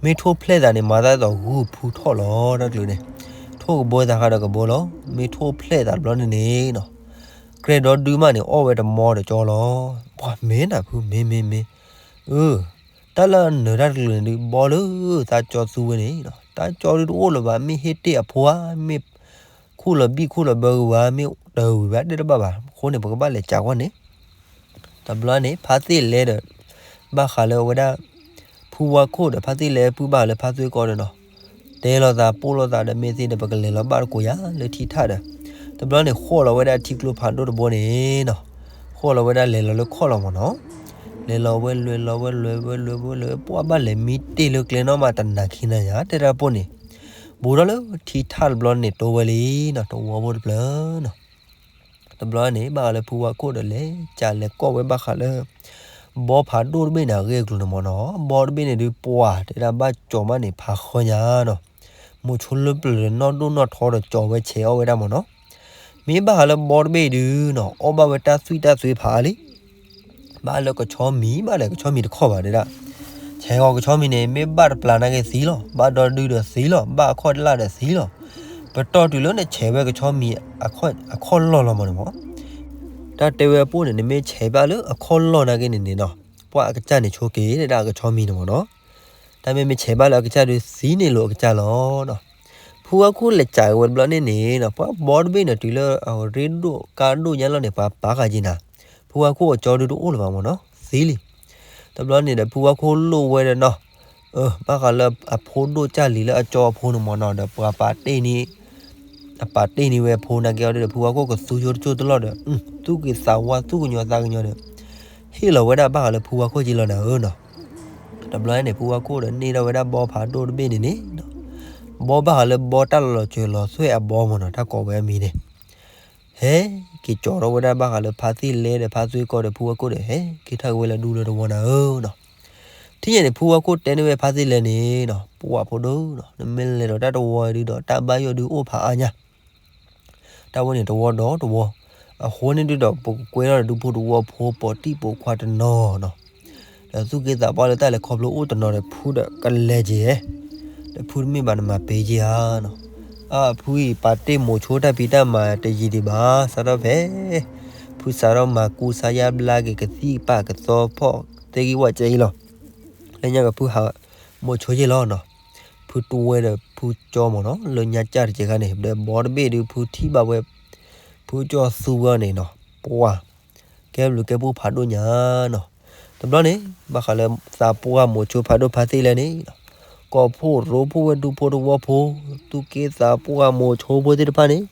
မ့ၢ်ထိၣ်ဖျဲၣ်သးန့ၣ် မၤသးဒ်သိးဂုၢ်ဖုထီၣ်လီၤတၢ်တကလုာ်န့ၣ်, ထိၣ်ကဘီသးဃးဒီးကဘီလီၤ, မ့ၢ်ထိၣ်ဖျဲၣ်သးတဘျီန့ၣ်န့ၣ်နီၤ ကြဲဒီဒုမးန့ၣ် အီၣ်ဝဲတမီတကၠီလီၤ. ပှၤမ့ၢ်နၤဖု မ့ၢ်မ့ၢ်မ့ၢ်, အၢ, တၢ်လၢအနၢၤတၢ်တကလုာ်န့ၣ်ဒုး ဘီလၢသးကၠီသူဝဲန့ၣ်, သးကၠီဒုးတအိၣ်လၢၤဘၣ် မ့ၢ်ဟ့ၣ်တ့ၢ်အဖိဧါ, မ့ၢ်ခူၣ်လီၤဘံၣ်ခူၣ်လီၤဘၢဂ့ၤဝဲ မ့ၢ်တဂ့ၤဝဲ တဲတဘၣ်ဘၣ်, အဃိန့ၣ် ပကဘၣ်လဲၤကးကွၢ်န့ၣ် တဘျီန့ၣ် ဖါသ့ၣ်လဲဒီး ဘၣ်ဃးလၢအဝဲဒၣ် ဖုဝါခိၣ်ဒီး ဖါသ့ၣ်လဲပုၢ်ဘၣ်ဃးလၢဖါသွ့ကီဒီးနီၤ, တဲလိာ်သးပိာ်လိာ်သးဒီး မ့ၢ်သ့ဒီး ပကလဲၤလီၤဘၣ်တကိးယၤလၢထံထၣ်ဒီး, တဘျီန့ၣ် ဃီၣ်လီၤဝဲဒၣ်ထံကျိဖးဒိၣ်တဘိန့ၣ်နီၤ, ဃီၣ်လီၤဝဲဒၣ်လဲၤလီၤလၢခီၣ်လီၤမၢ်နီၤ, လဲၤလီၤဝဲလဲၤလီၤဝဲလဲၤဝဲလဲၤဝဲလဲၤ ပှၢ်ဘၣ်လဲၤမံတ့ၢ်လၢကျဲနီၢ်မးတနၤခံနၤယၤ တဲတၢ်ပိၢ်န့ၣ်, ဘူးထီၣ်လၢထံထၣ်တဘျီန့ၣ် တိဝဲလံနီၤ တဝီဖိတဖျၢၣ်နီၤ တဘျီန့ၣ် ဘၣ်ဃးလၢဖုဝါခိၣ်ဒီးလဲၤ ကးလဲၤကီၢ်ဝဲဘၣ်ဃးလၢ ဘီဖးဒိၣ်တဘ့ၣ်န့ၣ် အဂ့ၢ်အကျိၤန့ၣ်မၢ်နီၤ, ဘီတဘ့ၣ်န့ၣ်ဒုး ပှၤတဲဒၣ်ဘၣ်ကၠီၤမးန့ၣ် ဖးဃီညါနီၤ, မိၤဆိလၢပျၢၤဒီးနီၢ်ဒိၣ်နီၢ်ထီဒီးကၠီၤဝဲဆဲးအီၣ်ဝဲဒၣ်မၢ်နီၤ, မ့ၢ်ဘၣ်ဃးလၢဘီတဘ့ၣ်ဒုးနီၤ အီၣ်ဘၣ်ဝဲတၢ်သွံၣ်တၢ်သွ့ဖးအါလံ ဘၣ်လၢကဆီမံၤ ဘၣ်လၢကဆီမံၤတခီၣ်ဘၣ်ဒၣ်, ဆဲးဂီၤကဆီမံၤန့ၣ် မ့ၢ်ဘၣ်တပျၢ်နာ်က့သံလီၤ, ဘၣ်ဒီဒုဒီးသံလီၤ, ဘၣ်အခီၣ်တလၢ်ဒီးသံလီၤ, ပတီၢ်တုၤလၢနဆဲးဝဲကဆီမံၤ အခီၣ်လီၢ်လီၤမၢ်န့ၣ်မၢ်, တၢ်တဲဝဲအပိၢ်န့ၣ် နမ့ၢ်ဆဲးဘၣ်လၢအခီၣ်လီၢ်နာ်က့န့ၣ်န့ၣ်နီၤ, ပှၤအကစၢ်န့ၣ်ဆိက့ၤဒၣ်အကဆီမံၤန့ၣ်မၢ်နီၤ, တၢ်မ့ၢ်မ့ၢ်ဆဲးဘၣ်လၢအကစၢ်ဒုးသံန့ၣ်လိာ်အကစၢ်လီၤနီၤ, ဖုဝါခိၣ်လဲၤကးဝဲတဘျီန့ၣ်န့ၣ်နီၤ ပှၤဘီတဘ့ၣ်န့ၣ် တုၤလၢအရ့ဒိၣ်ကါဒိၣ်ညါလီၤန့ၣ် ပှၤပာ်ဃာ်က့ၤနၤ, ဖုဝါခိၣ်အကၠီဒုးတအိၣ်လၢၤဘၣ်မၢ်နီၤ သံလံ, တဘျီန့ၣ်ဒီး ဖုဝါခိၣ်လိၣ်ဝဲဒီးနီၤ, ဘၣ်ဃးလၢအဖိဒိၣ်ကၢ်လံၤလၢအကၠီအဖိန့ၣ်မၢ်နီၤ ဒီးပှၤပာ်တ့ၢ်န့ၣ် အပာ်တ့ၢ်န့ၢ်ဝဲအဖိနာ်က့အီၤဒီး ဖုဝါခိၣ်ကသူယိတကၠိၢ်တလီၢ်ဒီး သူၣ်က့ၤသးဝါသူၣ်ကညီၤသးကညီၤဒီး ဟ့ၣ်လီၤဝဲဒၣ်ဘၣ်ဃးလၢဖုဝါခိၣ်က့ၤလီၤနၤဧၢနီၤ, တဘျီန့ၣ် ဖုဝါခိၣ်ဒီးန့ၢ်ထီၣ်ဝဲဒၣ်ဘီဖးဒိၣ်တဘ့ၣ်န့ၣ်န့ၣ်နီၤ, ဘီဘၣ်ဃးလၢဘီတၢ်လီၤစၢၤလီၤသွဲၣ်အဘီမၢ်နီၤ တၢ်ကိးဝဲအမံၤန့ၣ် ဟဲက့ၤကၠီၤထီၣ်ဝဲဒၣ်ဘၣ်ဃးလၢဖါသ့ၣ်လဲဒီး ဖါသွ့ကီဒီး ဖုဝါခိၣ်ဒီး ဟဲက့ၤထီၣ်က့ၤဝဲလၢဒူလၢတဝီနၤဧၢနီၤ, ထံၣ်ညါန့ၣ် ဖုဝါခိၣ်တဲန့ၢ်ဝဲဖါသ့ၣ်လဲန့ၣ်နီၤ ပှၤဖိဒိၣ်နီၤ နမ့ၢ်လဲၤဒီးတၢ်တဝီဒုးဒီး တၢ်ဘၣ်ယိၣ်ဒုးအိၣ်ဖးအါညါ တၢ်ဝဲန့ၣ်တဝီဒီးတဝီ, အဃိန့ၣ်ဒုးဒီး ပကကွဲထီၣ်ဒီးဒူဖိတဝီဖိ ပိာ်တံၢ်ပိာ်ခွါတနီၤနီၤ, ဒီးသူၣ်က့သးပှၢ်လၢတၢ်လဲၤခီဖျိအိၣ်တနီၤဒီး ဖုဒီးကလဲၤက့ၤ, ဒီးဖုတမ့ၢ်ဘၣ်နမၤပ့ၤက့ၤဧါနီၤ, အဖုအံၤ ပာ်တ့ၢ်မိၤဆိတၢ်ဖံးတၢ်မၤတယံာ်ဒံးဘၣ် စးထီၣ်ဖဲ ဖုစးထီၣ်မၤကူစါယါဘျါက့ၤကသံၣ်ပာ်ကသီဖီၣ်သ့ၣ်ဂံၢ်ဝၣ်ကဲအံၤလီၤ, လၢညါကဖုဟးမိၤဆိယ့ၢ်လီၤနီၤ, ဖုတဝဲဒီးဖုကၠီမၢ်နီၤ လၢညါကၢ်တကဲခါန့ၣ် ဒီးဘီတဘ့ၣ်ဒုးဖုထံၣ်ဘၣ်ဝဲ, ဖုကၠီသူဝဲန့ၣ်နီၤ, ပှၤ ကဲဘျုးကဲဖှိၣ်ဖးဒိၣ်ညါနီၤ, တဘျီန့ၣ် ဘၣ်ဃးလၢသးပှၢ်မိၤဆိဖးဒိၣ်ဖါသ့ၣ်လဲန့ၣ်, ကိးဖှိၣ်ရိဖှိၣ်ဝဲဒူဖိတဝီဖိ, သူၣ်က့သးပှၢ်မိၤဆိဖိသ့ၣ်တဖၣ်န့ၣ်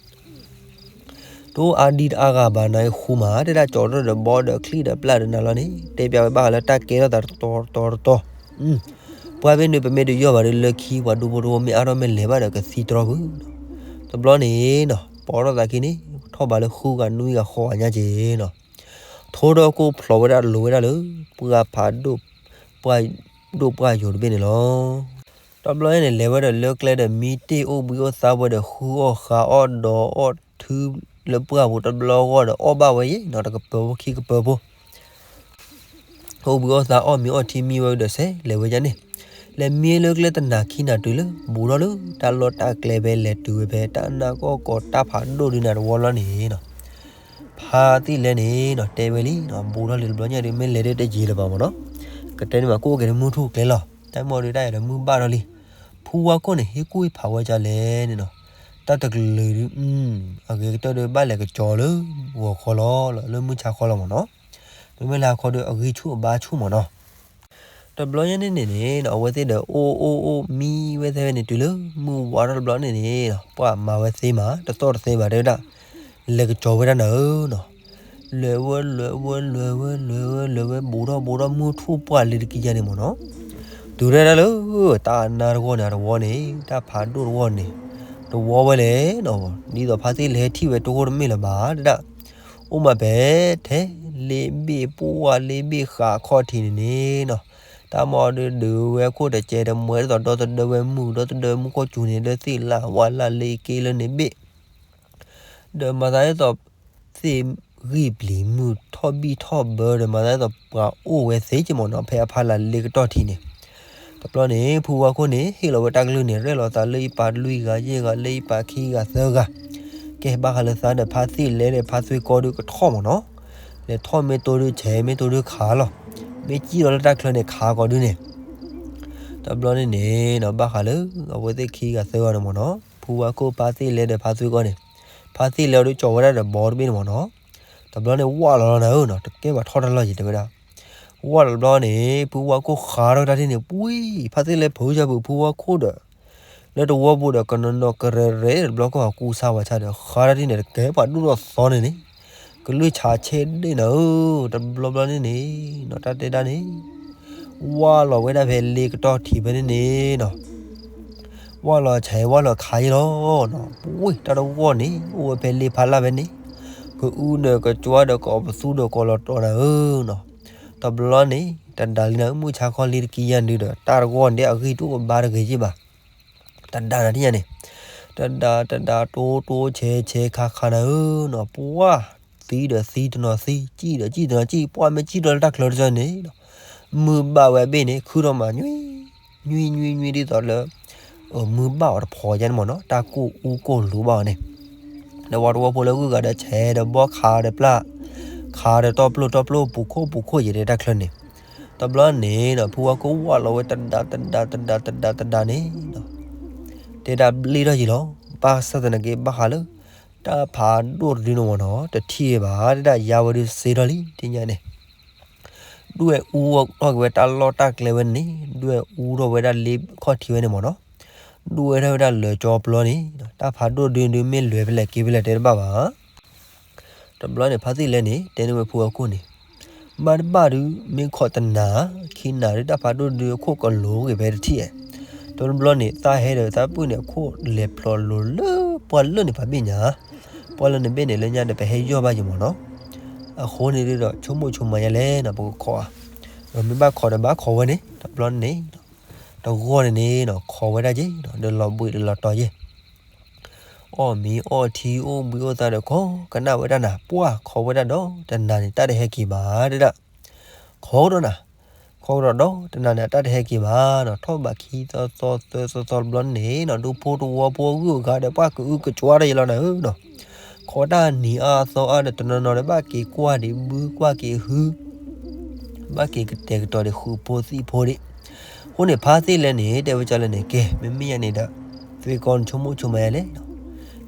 တအိၣ်အါဒံတအါဂၤဘၣ် နဃူမး တဲဒၣ်ကၠီထီၣ်ဒီးဘီဒီးချံၣ်ဒီးပျၢ်ဒီးနၤလီၤန့ၣ် တဲပျးဝဲဘၣ်ဃးလၢတၢ်ကဲထီၣ်သးတတီၤတတီၤတတီၤ, ပှၤဘ့ၣ်နုာ်ပမ့ၢ်တယီၢ်ဘၣ်ဒီး လၢခံပှၤဒူဖိတဝီမ့ၢ်အါထီၣ်မ့ၢ်လဲၤဘၣ်ဒီးကသံတြီပူၤနီၤ, တဘျီန့ၣ်နီၤ ပိာ်ထီၣ်သးခံန့ၣ် ထီၣ်ဘးလၢဃုဂၤနွံဂၤဃိးဂၤညါက့ၤနီၤ, ထိဒီးကိၣ်ဖျိးဝဲဒၣ်လိၤဝဲဒၣ်လၢ ပှၢ်ဖးဒိၣ် ပှၢ်ဒိၣ်ပှၢ်ယိာ်တဘ့ၣ်န့ၣ်လီၤ. တဘျီန့ၣ် လဲၤဝဲဒီးလၢကျဲဒီး မံတ့ၢ်အိၣ်ဘှံးအိၣ်သါဝဲဒီး ဃုအီၣ်ဃါအီၣ်ဒီးအီၣ်ထုလၢပှၢ်ပူၤတဘျီဂီၢ်ဒီး အီၣ်ဘၣ်ဝဲယဲနီၤ တကပၤဖိခံကပၤဖိ အိၣ်ဘှံးအီၣ်သါအီၣ်မ့ၤအီၣ်ထံမံဝဲဒီးစဲး လဲၤဝဲဒၣ်န့ၣ်, လဲၤမံလၢကျဲတနၤခံနၤတုၤလၢ ဘူးထီၣ်လၢတၢ်လီၢ်တၢ်ကျဲဖဲလဲၤတုၤဝဲဖဲ တၢ်နၢ်ကီၢ်ကီၤတၢ်ဖးဒိၣ်ဒုနၤတဝီလီၤန့ၣ်နီၤ, ဖါသ့ၣ်လဲန့ၣ်နီၤ တဲဝဲလံနီၤ ဘူးထီၣ်လံတဘျီညါဒီး မ့ၢ်လဲၤဒီးတယံာ်လၢၤဘၣ်မ့ၢ်နီၤ, ကတဲန့ၣ်မးကအိၣ်က့ၤတမုၢ်ထူၣ်ကျဲလီၤ တၢ်မ့ၢ်ဒုးတၢ်အဲၣ်ဒိးမုၢ်ဘၣ်ထီၣ်လံ, ဖုဝါခိၣ်န့ၣ် ဟ့ၣ်ကူၣ်ဟ့ၣ်ဖးဝဲဒ်လဲၣ်န့ၣ်နီၤ, တၢ်တကလုာ်ဒုး အဂ့ၤကတၢၢ်ဒုးဘၣ်လဲၤကကၠီၤလၢ ဂီၤခီလီၤ လၢမုၢ်ဆါခီလီၤမ့ၢ်နီၤ, မ့မ့ၢ်လၢဟါခီဒီး အဂံၢ်ဆူၣ်အဘါဆူၣ်မ့ၢ်နီၤ, တဘျီညါန့ၣ်န့ၣ်န့ၣ်နီၤ အဝဲသ့ၣ်ဒီးအိၣ်အိၣ်အိၣ်မံဝဲသ့ၣ်ဝဲန့ၣ် တုၤလၢမုၢ်ဝါထီၣ်တဘျီန့ၣ်န့ၣ်နီၤ ပှၢ်မၤဝဲသ့မး တသီၣ်တသ့ဘၣ်တဲဝဲဒၣ်, လဲၤကကၠီၤဝဲဒၣ်နၤဧၢနီၤ, လဲၤဝဲလဲၤဝဲလဲၤဝဲလဲၤဝဲလဲၤဝဲ ဘူးထီၣ်ဘူးထီၣ်မုၢ်ထူၣ်ပှၢ်လံတကံယါန့ၣ်မ့ၢ်နီၤ, တုၤဒၣ်ဒၣ်လၢ တၢ်နါတဂီၢ်န့ၣ် အတဝီန့ၣ် တၢ်ဖးဒိၣ်တဂီၢ်န့ၣ် တဝီဝဲလဲၣ်နီၤ, ဒ်သိးဖါသ့ၣ်လဲထံၣ်ဝဲတဂီၢ်တမ့ၢ်လၢၤဘၣ်တဲဒၣ်, အိၣ်မးဖဲထဲလ့ဘ့ၣ်ပှၢ်လ့ဘ့ၣ်ဃးအခီၣ်ထံးန့ၣ်န့ၣ်နီၤ, တၢ်မ့ၢ်ဒုးဒုးဝဲခိၣ်တကဲးတမှဲဒ်သိးဒီသဒၢဝဲမုၢ် ဒီသဒၢမုၢ်ခိၣ်စူၤန့ၣ် ဒီးသ့ၣ်လၢဝါလၢလ့က့လၢန့ၣ်ဘ့ၣ် ဒီးမၤသးဒ်သိး သ့ၣ်ဂံၢ်ပျံၤမုၢ်ထီၣ်ဘံၣ်ထီၣ်ဘၢဒီး မၤသးဒ်သိးပှၤအိၣ်ဝဲသ့က့မ့ၢ်နီၤ ဖဲအဖီလာ်လ့ကတီၢ်ထံးန့ၣ်, တဘျီန့ၣ် ဖုဝါခိၣ်န့ၣ် ဟ့ၣ်လီၤဝဲတၢ်ကလုၢ်န့ၣ် ရဲၣ်လီၤသးလၢအံၤပာ်လွံၢ်ဂၤယဲၢ်ဂၤ လၢအံၤပာ်ခံဂၤသၢဂၤ, ကဲဘၣ်ဃးလၢသးဒီးဖါသ့ၣ်လဲဒီးဖါသွ့ကီဒီးကထီၣ်မ့ၢ်နီၤ, လဲၤထီၣ်မ့ၢ်တိၢ်ဒုးဆဲး မ့ၢ်တိၢ်ဒုးခးလီၤ, မ့ၢ်စံၣ်လီၤလၢတၢ်ချၢန့ၣ်ခးကီးဒုန့ၣ် တဘျီန့ၣ်န့ၣ်နီၤ ဘၣ်ဃးလၢ အဝဲသ့ၣ်ခံဂၤသၢဂၤန့ၣ်မ့ၢ်နီၤ ဖုဝါခိၣ်ဖါသ့ၣ်လဲဒီးဖါသွ့ကီန့ၣ်, ဖါသ့ၣ်လဲအီၤဒုးကၠီၤဝဲဒၣ်ဒီးဘီတဘ့ၣ်န့ၣ်မ့ၢ်နီၤ, တဘျီန့ၣ်ဝၢ်လီၤလီၤနၤဧၢနီၤ တကဲဘၣ်ထီၣ်တၢ်လီၢ်ယံၤတဲဝဲဒၣ်, ဝၢ်လီၤတဘျီန့ၣ် ဖုဝါခိၣ်ဃးထီၣ်ဝဲဒၣ်ထံၣ်န့ၣ် ပှံၤ ဖါသ့ၣ်လဲဖုယါပူၤ ဖုဝါခိၣ်ဒီး လၢတဝီပူၤဒီး ကနီၤနီၤကရဲၤရဲၤ တဘျီကီၢ်ကူစါဝဲဆါဒီး ဃးတၢ်ထံၣ်န့ၣ် တကဲပှၤဒိၣ်ထီၣ်သီန့ၣ်န့ၣ်, ကလုၢ်ဆးဆဲးဒ့ၣ်နၤဧၢ, တဘျီဘျီန့ၣ်န့ၣ်နီၤ တၢ်တဲဒၣ်န့ၣ် ဝၢ်လီၤဝဲဒၣ်ဖဲလ့ကတီၢ်ထံးဖဲန့ၣ်န့ၣ်နီၤ, ဝၢ်လီၤဆဲးဝၢ်လီၤခးယဲလီၤနီၤ, ပှံၤ တၢ်တဂီၢ်န့ၣ် အိၣ်ဝဲဖဲလ့ဖါလၢ်ဖဲန့ၣ်, ကအုဒီးကကွၢ်ဒီးကအီၣ်ပသူဒီးကီးလီၤတီၤနၤဧၢနီၤ, တဘျီန့ၣ် တဒါလံနၤ မုၢ်ဆါခီလံတကံယါဒုဒီး တၢ်တဂီၢ်န့ၣ် အဂံၢ်တအိၣ်ကဘါတဂ့ၤယ့ၢ်ဘၣ် တဒါနၤထံၣ်ညါန့ၣ်, တဒါတဒါတိတိဆဲးဆဲးခးခးနၤဧၢနီၤ, ပှၢ် သံဒီးသံတနီၤသံ စံၣ်ဒီးစံၣ်တနီၤစံၣ် ပှၢ်မ့ၢ်စံၣ်ထီၣ်လၢတၢ်ချၢတစၢန့ၣ်နီၤ, မုၢ်ဘၣ်ဝဲအဘ့ၣ်န့ၣ် ခုထီၣ်မး ညွံ ညွံ ညွံ ညွံ ဒ်သိးလၢ မုၢ်ဘၣ်အီၤတဖိးယါန့ၣ်မ့ၢ်နီၤ, တၢ်ကိၢ်အူကိၢ်လူၤဘၣ်အီၤန့ၣ်, ဒီးဝဲတဝီဖိလၢဂုၤဂၤဒီးဆဲးဒီးဘီခးဒီးပျၢ်, ခးဒီးတီပျိၢ်တီပျိၢ်ပူၤခိၣ်ပူၤခိၣ်ယဲၢ်တဲတၢ်ချၢန့ၣ်, တဘျီန့ၣ်နီၤ ဖုဝါခိၣ်ဝၢ်လီၤဝဲတဒါတဒါတဒါတဒါတဒါတဒါန့ၣ်နီၤ, တဲဒၣ်ဘျ့ထီၣ်ယံာ်လီၤ, ဘၣ်ဆၣ်သနာ်က့ဘၣ်ဃးလၢ တၢ်ဖးဒိၣ်တဒုန့ၣ်မ့ၢ်နီၤ တထံၣ်ဘၣ် တဲဒၣ်ယါဝဲဒုးစ့ထီၣ်လံ တညါန့ၣ် ဒွဲၣ်အူထီၣ်က့ၤဝဲတၢ်လီၢ်တၢ်ကျဲဝဲန့ၣ်, ဒွဲၣ်အူထီၣ်ဝဲဒၣ်လ့ခီၣ်ထံးဝဲန့ၣ်မ့ၢ်နီၤ, ဒွဲၣ်ထီၣ်ဝဲဒၣ်လၢကၠီပျီန့ၣ်, တၢ်ဖးဒိၣ်ဒုဒုမ့ၢ်လဲၤဖဲလဲၣ်က့ၤဖဲလဲၣ်တဲတဘၣ်ဘၣ်. တဘျီန့ၣ် ဖါသ့ၣ်လဲန့ၣ် တဲန့ၢ်ဝဲဖုဝါခိၣ်န့ၣ်, မ့ၢ်တဘၣ်ဒုး မ့ၢ်ခီၣ်တနၤ ခံနၤဒုး တၢ်ဖးဒိၣ်ဒုအခိၣ်ကလိၤဂ့ၤဖဲတထံၣ်ဧါ, တဘျီန့ၣ် သးဟဲဒီးသးပုၢ်န့ၣ်အခိၣ်လဲၤဖျိးလိၤလၢပှၢ်လၢာ်န့ၣ်ဖးဘ့ၣ်ညါ ပှၢ်လၢာ်န့ၣ်ဘ့ၣ်န့ၣ် လၢညါဒီးပဟဲယီၢ်ဘၣ်ယံၤမ့ၢ်နီၤ, အဃိန့ၣ်ဒုးဒီး ဆိကမိၣ်ဆိကမးယါလဲၣ်နီၤ ပကခီဧါ, မ့ၢ်ဘၣ်ခီဒီးဘၣ်ခီဝဲန့ၣ် တဘျီန့ၣ် တဂီၢ်န့ၣ်န့ၣ်နီၤ ခီဝဲဒၣ်က့ၤ ဒီးလီၤဘှံးဒီးလီၤတီၤယဲၢ် အီၣ်မ့ၤအီၣ်ထံ အိၣ်ဘှံးအိၣ်သါဒီး ခီကနၣ်ဝဲဒၣ်နၤ ပှၢ်ခီဝဲဒၣ်ဒီးတနၤန့ၣ် တၢ်တဟဲက့ၤဘၣ်ဒၣ် ခီကဒီးနၤ, ခီကဒီးဒီးတနၤန့ၣ် အတၢ်တဟဲက့ၤဘၣ်နီၤ, ထီၣ်ဘးခံသီသီသၢသီသီတဘျီန့ၣ်နီၤ ဒူဖိတဝီဖိအဂုၤအဂၤဒီး ပှၢ်ကအုကကွါဒီးယလီၤနၤဧၢနီၤ, ခီတၢ်နံၤအါအသီအါဒီး တနီၤနီၤဒီး ဘၣ်က့ၤကွၢ်ဒံးဘု ကွၢ်က့ၤဟု ဘၣ်က့ၤကတဲာ်ကတီၤဒံးဃုာ်ဖိသံၣ်ဖိဒံး, အဃိန့ၣ် ဖါသ့ၣ်လဲၣ်န့ၣ် တဲဝဲကၠီလဲၣ်န့ၣ် ကဲ မ့မ့ၢ်ယါန့ၣ်ဒီး သွ့ကီန့ၣ်ဆိကမိၣ်ဆိကမးယါလဲၣ်နီၤ,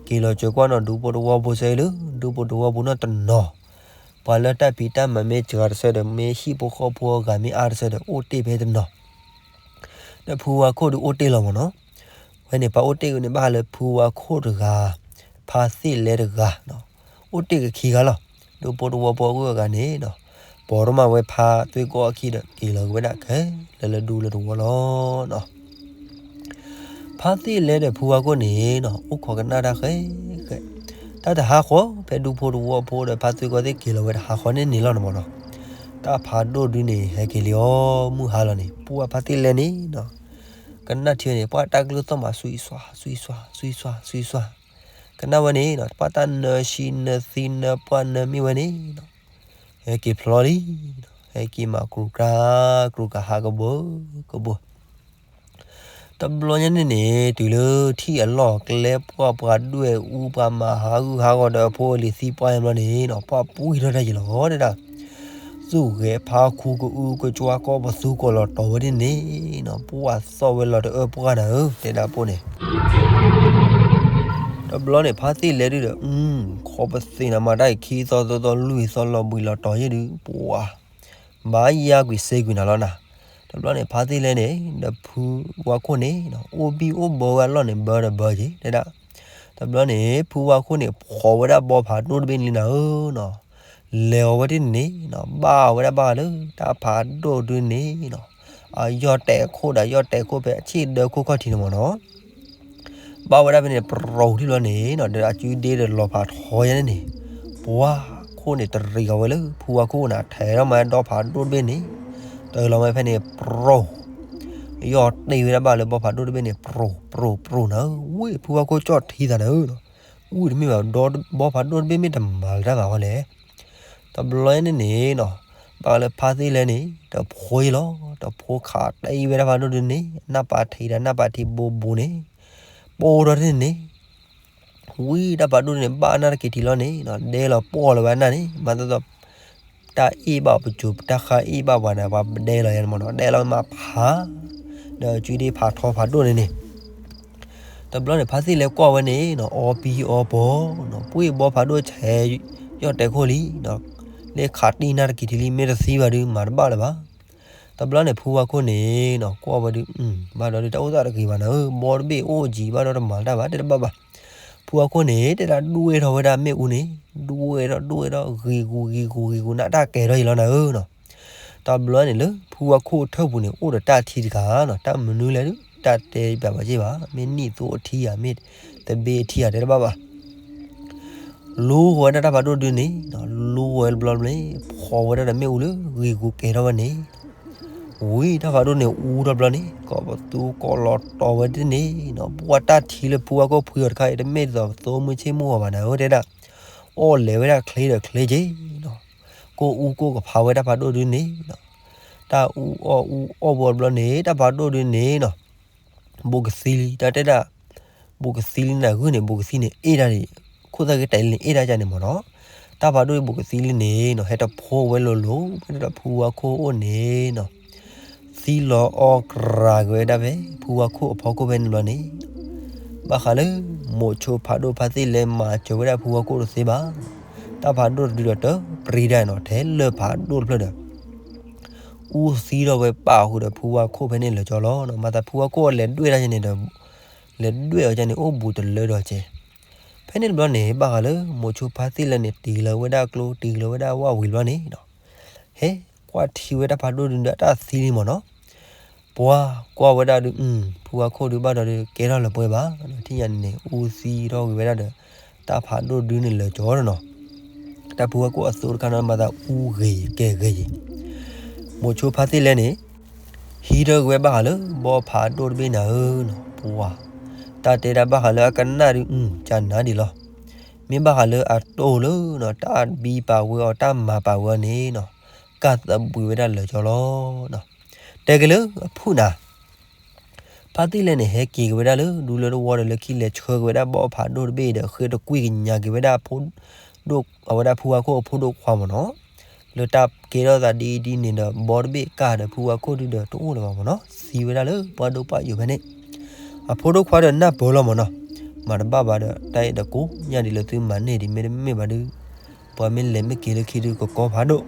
က့ၤလီၤစၢၤကွၢ်နီၤ ဒူဖိတဝီဖိစ့ၢ်လၢ ဒူဖိတဝီဖိနီၤတနီၤ ပှၤလၢတၢ်ဖံးတၢ်မၤမ့ၢ်စှၤတစဲးဒီး မ့ၢ်ဟံၣ်ဖိဃီဖိအဂၤမ့ၢ်အါတစဲးဒီး အိၣ်တ့ၢ်ဖဲတနီၤ, ဒီးဖုဝါခိၣ်ဒုးအိၣ်တ့ၢ်လီၤမ့ၢ်နီၤ, ဝဲန့ၣ် ပှၤအိၣ်တ့ၢ်ဝဲန့ၣ် ဘၣ်ဃးလၢဖုဝါခိၣ်တဂၤ, ဖါသ့ၣ်လဲၣ်တဂၤ, အိၣ်တ့ၢ်ကခံဂၤလီၤ, ဒူဖိတဝီဖိအဂုၤအဂၤန့ၣ်, ပိာ်ထီၣ်မးဝဲဖါသွ့ကီအခံဒီး က့ၤလီၤက့ၤဝဲဒၣ်ခဲလၢာ်လၢဒူလၢတဝီလီၤ. ဖါသ့ၣ်လဲဒီးဖုဝါခိၣ်န့ၣ်နီၤ အိၣ်ခိးကနၣ်တၢ်ဃဲဃဲ, တၢ်တဟါဃီ ဖဲဒူဖိတဝီဖိဒီး ဖါသ့ၣ်လဲသ့ၣ်က့ၤလီၤဝဲတဟါဃီန့ၣ်န့ၣ်လီၤန့ၣ်မ့ၢ်နီၤ, တၢ်ဖးဒိၣ်ဒုန့ၣ် ဟဲက့ၤလံအီၤ မုၢ်ဟါလီၤန့ၣ် ပှၢ်ဖါသ့ၣ်လဲန့ၣ်နီၤ ကနၣ်ထံန့ၣ် ပှၢ်တၢ်ကလုၢ်သီၣ်မး စွံစွါ စွံစွါ စွံစွါ စွံစွါ, ကနၣ်ဝဲန့ၣ်နီၤ ပှၢ်တၢ်နၢဆံနၢသံနၢပှၢ်နၢမ့ၢ်ဝဲန့ၣ်နီၤ, ဟဲက့ၤဖျီလံ, ဟဲက့ၤမးကြူးကြၤ ကြူးကြၤဟးကဘီကဘီ တဘျီညါန့ၣ်န့ၣ် တုၤလၢထံၣ်အလီၢ်ကျဲ ပှၢ်ပှၤဒွဲၣ်အူ ပှၤမၤဟးဂူာ်ဟးဂီၤဒီးအဖိအလံၤသံပှၢ်ညါဘျီန့ၣ်နီၤ ပှၢ်ပှံထီၣ်တၢ်ယံၤလီၤတဲဒၣ်, သူၣ်ဂဲၤဖါခူကအူကကွၢ်ကီၢ်ပသူကီၢ်လီၤတီၤဝဲန့ၣ်န့ၣ်နီၤ ပှၢ်သီၣ်ဝဲလီၤတအၢပှၢ်နၤဧၢ တဲဒၣ်ပိၢ်န့ၣ် တဘျီန့ၣ် ဖါသ့ၣ်လဲဒုဒီး ခီပသ့ၣ်နၤမၤတၢ်အံၤ ခံသီသီသီလွံၢ်သီလီၤဘှံးလီၤတီၤယဲၢ်ဒု ပှၢ် ဘၣ်ယါကွံာ်စ့ကွံာ်နၤလီၤနၤ, တဘျီန့ၣ် ဖါသ့ၣ်လဲန့ၣ် ဒီးဖုဝါခိၣ်န့ၣ် အိၣ်ဘံၣ်အိၣ်ဘၢဝဲအလီၢ်န့ၣ် ဘၢဒီးဘၢက့ၤတဲဒၣ်, တဘျီန့ၣ် ဖုဝါခိၣ်န့ၣ် ဖှီၣ်ဝဲဒၣ်ဘီဖးဒိၣ်တဘ့ၣ်န့ၣ်လံနၤဧၢနီၤ, လဲၤအီၤဝဲတန့ၣ်နီၤ ဘၣ်အီၤဝဲဒၣ်ဘၣ်လၢ တၢ်ဖးဒိၣ်ဒုန့ၣ်နီၤ, အယီၢ်တဲာ်ခိၣ်ဒီးယီၢ်တဲာ်ခိၣ်ဖဲအဆ့ၣ်ဒၢခိၣ်ခီၣ်ထံးန့ၣ်မ့ၢ်နီၤ ဘၣ်ဝဲဒၣ်ဖဲန့ၣ် ပရိထံၣ်ဘျီန့ၣ်နီၤ ဒီးအစုဒ့ဒီးလီၤဖးထီယဲန့ၣ်န့ၣ်, ပှၢ်ခိၣ်န့ၣ်တရံးအီၤဝဲလၢ ဖုဝါခိၣ်နၤ ထဲးထီၣ်မးဒီဖးဒိၣ်တဘ့ၣ်န့ၣ်, တၢ်လီၤဝဲဖဲန့ၣ် ပရိ, ယီၢ်တ့ၢ်ဝဲဒၣ်ဘၣ်လၢဘီဖးဒိၣ်တဘ့ၣ်န့ၣ် ပရိ ပရိ ပရိနၤဧၢ, ဝ့ၢ်ဖုဝါခိၣ်ကၠီၣ်ထံသးနၤဧၢနီၤ, ဝ့ၢ်တမ့ၢ်ဘၣ်ဒီဘီဖးဒိၣ်တဘ့ၣ်မ့ၢ်တမၤလၢၤတၢ်ဘၣ်ဝဲလဲၣ် တဘျီန့ၣ်န့ၣ်နီၤ, ဘၣ်လၢဖါသ့ၣ်လဲန့ၣ် တဖိလီၤ, တဖိခးတ့ၢ်ဝဲဒၣ်ဖးဒိၣ်ဒုန့ၣ် နၢ်ပၤထံးဒီးနၢ်ပၤထံးဘိဘိန့ၣ်, ပိၢ်ထီၣ်တန့ၣ်န့ၣ်, ဝံၤတၢ်ဖးဒိၣ်န့ၣ် ဘၣ်နၢ်တက့ၤထံးလီၤန့ၣ်နီၤ, ဒဲလီၤပိၢ်လီၤဝဲအနၢ်န့ၣ် မၤသီသီ တၢ်အ့ၣ်ဘၣ်ပစိၤ တၢ်ဃါအ့ၣ်ဘၣ်ပှၤဒီး ပှၤဒဲလီၤယဲန့ၣ်မ့ၢ်နီၤ, ဒဲလီၤမးဖး, ဒီးစုဒ့ဖးထီဖးဒိၣ်န့ၣ်န့ၣ် တဘျီန့ၣ် ဖါသ့ၣ်လဲကွၢ်ဝဲန့ၣ်နီၤ အီပံအီပီၤနီၤ ပှ့ၢ်ဘီဖးဒိၣ်ဆဲး ယီၢ်တဲာ်ခိၣ်လံနီၤ, လၢခးတံၢ်နၢ်တက့ၤထံးလံ မ့ၢ်တသံဘၣ်ဒုး မၤတဘၣ်လၢၤဘၣ်. တဘျီန့ၣ် ဖုဝါခိၣ်န့ၣ်နီၤ ကွၢ်ဝဲဒုး ဘၣ်ဒီးဒုး တၢ်အိၣ်သးတဂ့ၤဘၣ်နၤဧၢ, ဘီတဘ့ၣ်အိၣ်ကံၤဘၣ်ဒီးတမၤတၢ်ဘၣ် တဲတဘၣ်ဘၣ်. ဖုဝါခိၣ်န့ၣ် တဲဒၣ်ဒွဲၣ်ထီၣ်ဝဲဒၣ်မ့ၣ်အူန့ၣ် ဒွဲၣ်ထီၣ်ဒွဲၣ်ထီၣ် ဂ့ၤဂူာ်ဂ့ၤဂူာ်ဂ့ၤဂူာ် နးတၢ်ကဲၤထီၣ်ယံၤလီၤနၤဧၢနီၤ. တဘျီန့ၣ်လၢ ဖုဝါခိၣ်အထၢၣ်ပူၤန့ၣ် အိၣ်ဒီးတၢ်ထံတခါနီၤ, တၢ်မနုၤလဲၣ်ဒုး တၢ်တဲဘၣ်ဘၣ်က့ၢ်ဘၣ်, မ့ၢ်နံၣ်သိအထံဧါ မ့ၢ်သဘ့ၣ်အထံဧါ တဲတဘၣ်ဘၣ်. လူဝဲဒၣ်တၢ်ဖးဒိၣ်ဒုန့ၣ်နီၤ, လူဝဲတဘျီဘျီန့ၣ် ဖှီၣ်ဝဲဒၣ်ဒီးမ့ၣ်အူလၢ ဂ့ၤဂူာ်ကဲၤထီၣ်ဝဲန့ၣ် ဝံၤတၢ်ဖးဒိၣ်န့ၣ်အူထီၣ်ဘျီန့ၣ် ကီးပသူကီးလီၤတီၤဝဲတန့ၣ်နီၤ, ပှၢ်တၢ်ထံလၢဖုဝါခိၣ်ဖှံအီၤတခါအံၤ တမ့ၢ်ဒ်သိးသိမုၢ်ဆ့ၣ်မုၢ်ဂီၤဘၣ်နၤဧၢ တဲဒၣ်, အီၣ်လဲၤဝဲဒၣ်ချ့ဒီးချ့က့ၤနီၤ, ကိၢ်အူကိၢ်ကဖးဝဲတၢ်ဖးဒိၣ်ဒုန့ၣ်နီၤ, တၢ်အူအီၣ်အူအီၣ်ဘှီဘျီန့ၣ် တၢ်ဖးဒိၣ်ဒုန့ၣ်နီၤ ဘူးကသံလံ တၢ်တဲဒၣ်, ဘူးကသံလံနၤဂုၢ်န့ၣ် ဘူးကသံန့ၣ် အ့ၣ်ဒၣ်န့ၣ်, ခိၣ်သၣ်ဂ့ၤတဲာ်လံန့ၣ် အ့ၣ်ဒၣ်ကန့ၣ်မ့ၢ်နီၤ, တၢ်ဖးဒိၣ်ဘူးကသံလံန့ၣ်နီၤ ဟဲတဖိဝဲလိၤလိၤ ဖဲဒၣ်ဖုဝါခိၣ်အိၣ်န့ၣ်နီၤ, သံလီၤအီၣ်ကြၤက့ၤဝဲဒၣ်ဖဲ ဖုဝါခိၣ်အဖီခိၣ်ဖဲန့ၣ်ဘျီန့ၣ် ဘၣ်ဃးလၢ မိၤဆိဖးဒိၣ်ဖါသ့ၣ်လဲမၤစၢၤဝဲဒၣ်ဖုဝါခိၣ်တသ့ဘၣ်, တၢ်ဖးဒိၣ်တဒုဒီးတပြံဒၣ်နီၤ ထဲလၢဖးဒိၣ်တဖျၢၣ်ဒီး အူသံထီၣ်ဝဲပာ်ဃုာ်ဒီးဖုဝါခိၣ်ဖဲန့ၣ်လၢာ်ကၠီလီၤနီၤ, မၤသးဖုဝါခိၣ်အလဲၤဒွဲၣ်တၢ်ယဲန့ၣ်ဒီး လဲၤဒွဲၣ်အီၤယဲန့ၣ် အိၣ်ဘူးတလၢဒီးကဲး. ဖဲန့ၣ်တဘျီန့ၣ် ဘၣ်ဃးလၢ မိၤဆိဖါသ့ၣ်လဲန့ၣ် တ့ၢ်လီၤဝဲဒၣ်ကျိ တ့ၢ်လီၤဝဲဒၣ်ဝၣ်ဝံၤတဘျီန့ၣ်နီၤ ဟဲကွၢ်ထံဝဲတၢ်ဖးဒိၣ်ဒုဒီးတၢ်သံလံမ့ၢ်နီၤ, ပှၤကွၢ်ဝဲဒၣ်ဒုး ဖုဝါခိၣ်ဒုးဘၣ်ဒီးဒုး ကဲထီၣ်လၢပှဲၤဘၣ်နီၤ, ထံၣ်ညါန့ၣ် အူသံထီၣ်က့ၤဝဲဒၣ်ဒီး တၢ်ဖးဒိၣ်ဒုန့ၣ်လၢာ်ကၠီနီၤ, တၢ်ဖုဝါခိၣ်အသိတခါနီၤ မၤသးအူဂ့ၤကဲဂ့ၤ, မိၤဆိဖါသ့ၣ်လဲန့ၣ် ဟံးထီၣ်က့ၤဝဲဘၣ်ဃးလၢ ဘီဖးဒိၣ်တဘ့ၣ်နၤဧၢနီၤ, ပှၤ တၢ်တဲဒၣ်ဘၣ်ဃးလၢအကနၣ်ဒုး ကနၣ်ဒံးလီၤ, မ့ၢ်ဘၣ်ဃးလၢအတိၢ်လၢနီၤ တၢ်ဘံပာ်ဝဲအီၤ တၢ်မၤပာ်ဝဲအီၤန့ၣ်နီၤ ကၢ်သဘှံးဝဲဒၣ်လၢာ်ကၠီလီၤ. တဲက့ၤလၢအဖုၣ်နၤ ဖါသ့ၣ်လဲန့ၣ် ဟဲက့ၤက့ၤဝဲဒၣ်လၢ ဒူလၢတဝီဒီးလၢခံ လဲၤဆှၢက့ၤဝဲဒၣ်ဘီဖးဒိၣ်တဘ့ၣ်ဒီး ဃ့တကွံၢ်ကညးက့ၤဝဲဒၣ်အဝဲဒၣ်ဖုဝါခိၣ်အဖိဒိၣ်ခွါမ့ၢ်နီၤ, လၢတၢ်ကဲထီၣ်သးဒ်အံၤဒ်န့ၣ်ဒီး ဘီတဘ့ၣ်ကၢ်ဒီးဖုဝါခိၣ်ဒုဒီးတအိၣ်လၢၤဘၣ်မ့ၢ်နီၤ, သံဝဲဒၣ်လၢပှၢ်ဒိၣ်ပှၢ်ယိာ်ဖဲန့ၣ်, အဖိဒိၣ်ခွါဒီးနၢ်ပၢၢ်လီၤမ့ၢ်နီၤ, မၤတဘၣ်ဘၣ်ဒီး တၢ်အဲၣ်ဒိးကိးညါဒ်လၢသုမၤန့ၢ်ဒ်မ့ၢ်တမ့ၢ်ဘၣ်ဒုး ပှၤမ့ၢ်လဲၤမ့ၢ်က့ၤလၢခံဒုးကကီဖးဒိၣ်,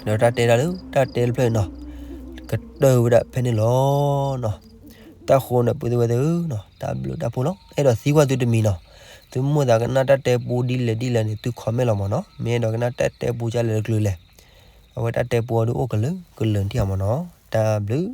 ဒီးတၢ်တဲဒၣ်လၢတၢ်တဲတဖျၢၣ်နီၤ, ကတၢၢ်ဝဲဒၣ်ဖဲန့ၣ်လီၤနီၤ. တၢ်ဃိန့ၣ် ပုၢ်သ့ၣ်ဝဲၢ်သ့ၣ်ဧၢနီၤ, တၢ်ဘျုးတၢ်ဖှိၣ်လီၤ. အဲၣ်ဒိးသံကွၢ်သုတမံၤနီၤ, သုမိၣ်သးကနၣ်တၢ်တဲပူဒ်လဲၣ်ဒ်လဲၣ်န့ၣ် သု comment လီၤမ့ၢ်နီၤ, မ့ၢ်အဲၣ်ဒိးကနၣ်တၢ်တဲပူကလဲၣ်တကလုာ်လဲၣ်, အဝဲတၢ်တဲပူအီၤဒုးအိၣ်ကလုာ်ကလုာ်ထံၣ်အမ့ၢ်နီၤ, တၢ်ဘျုး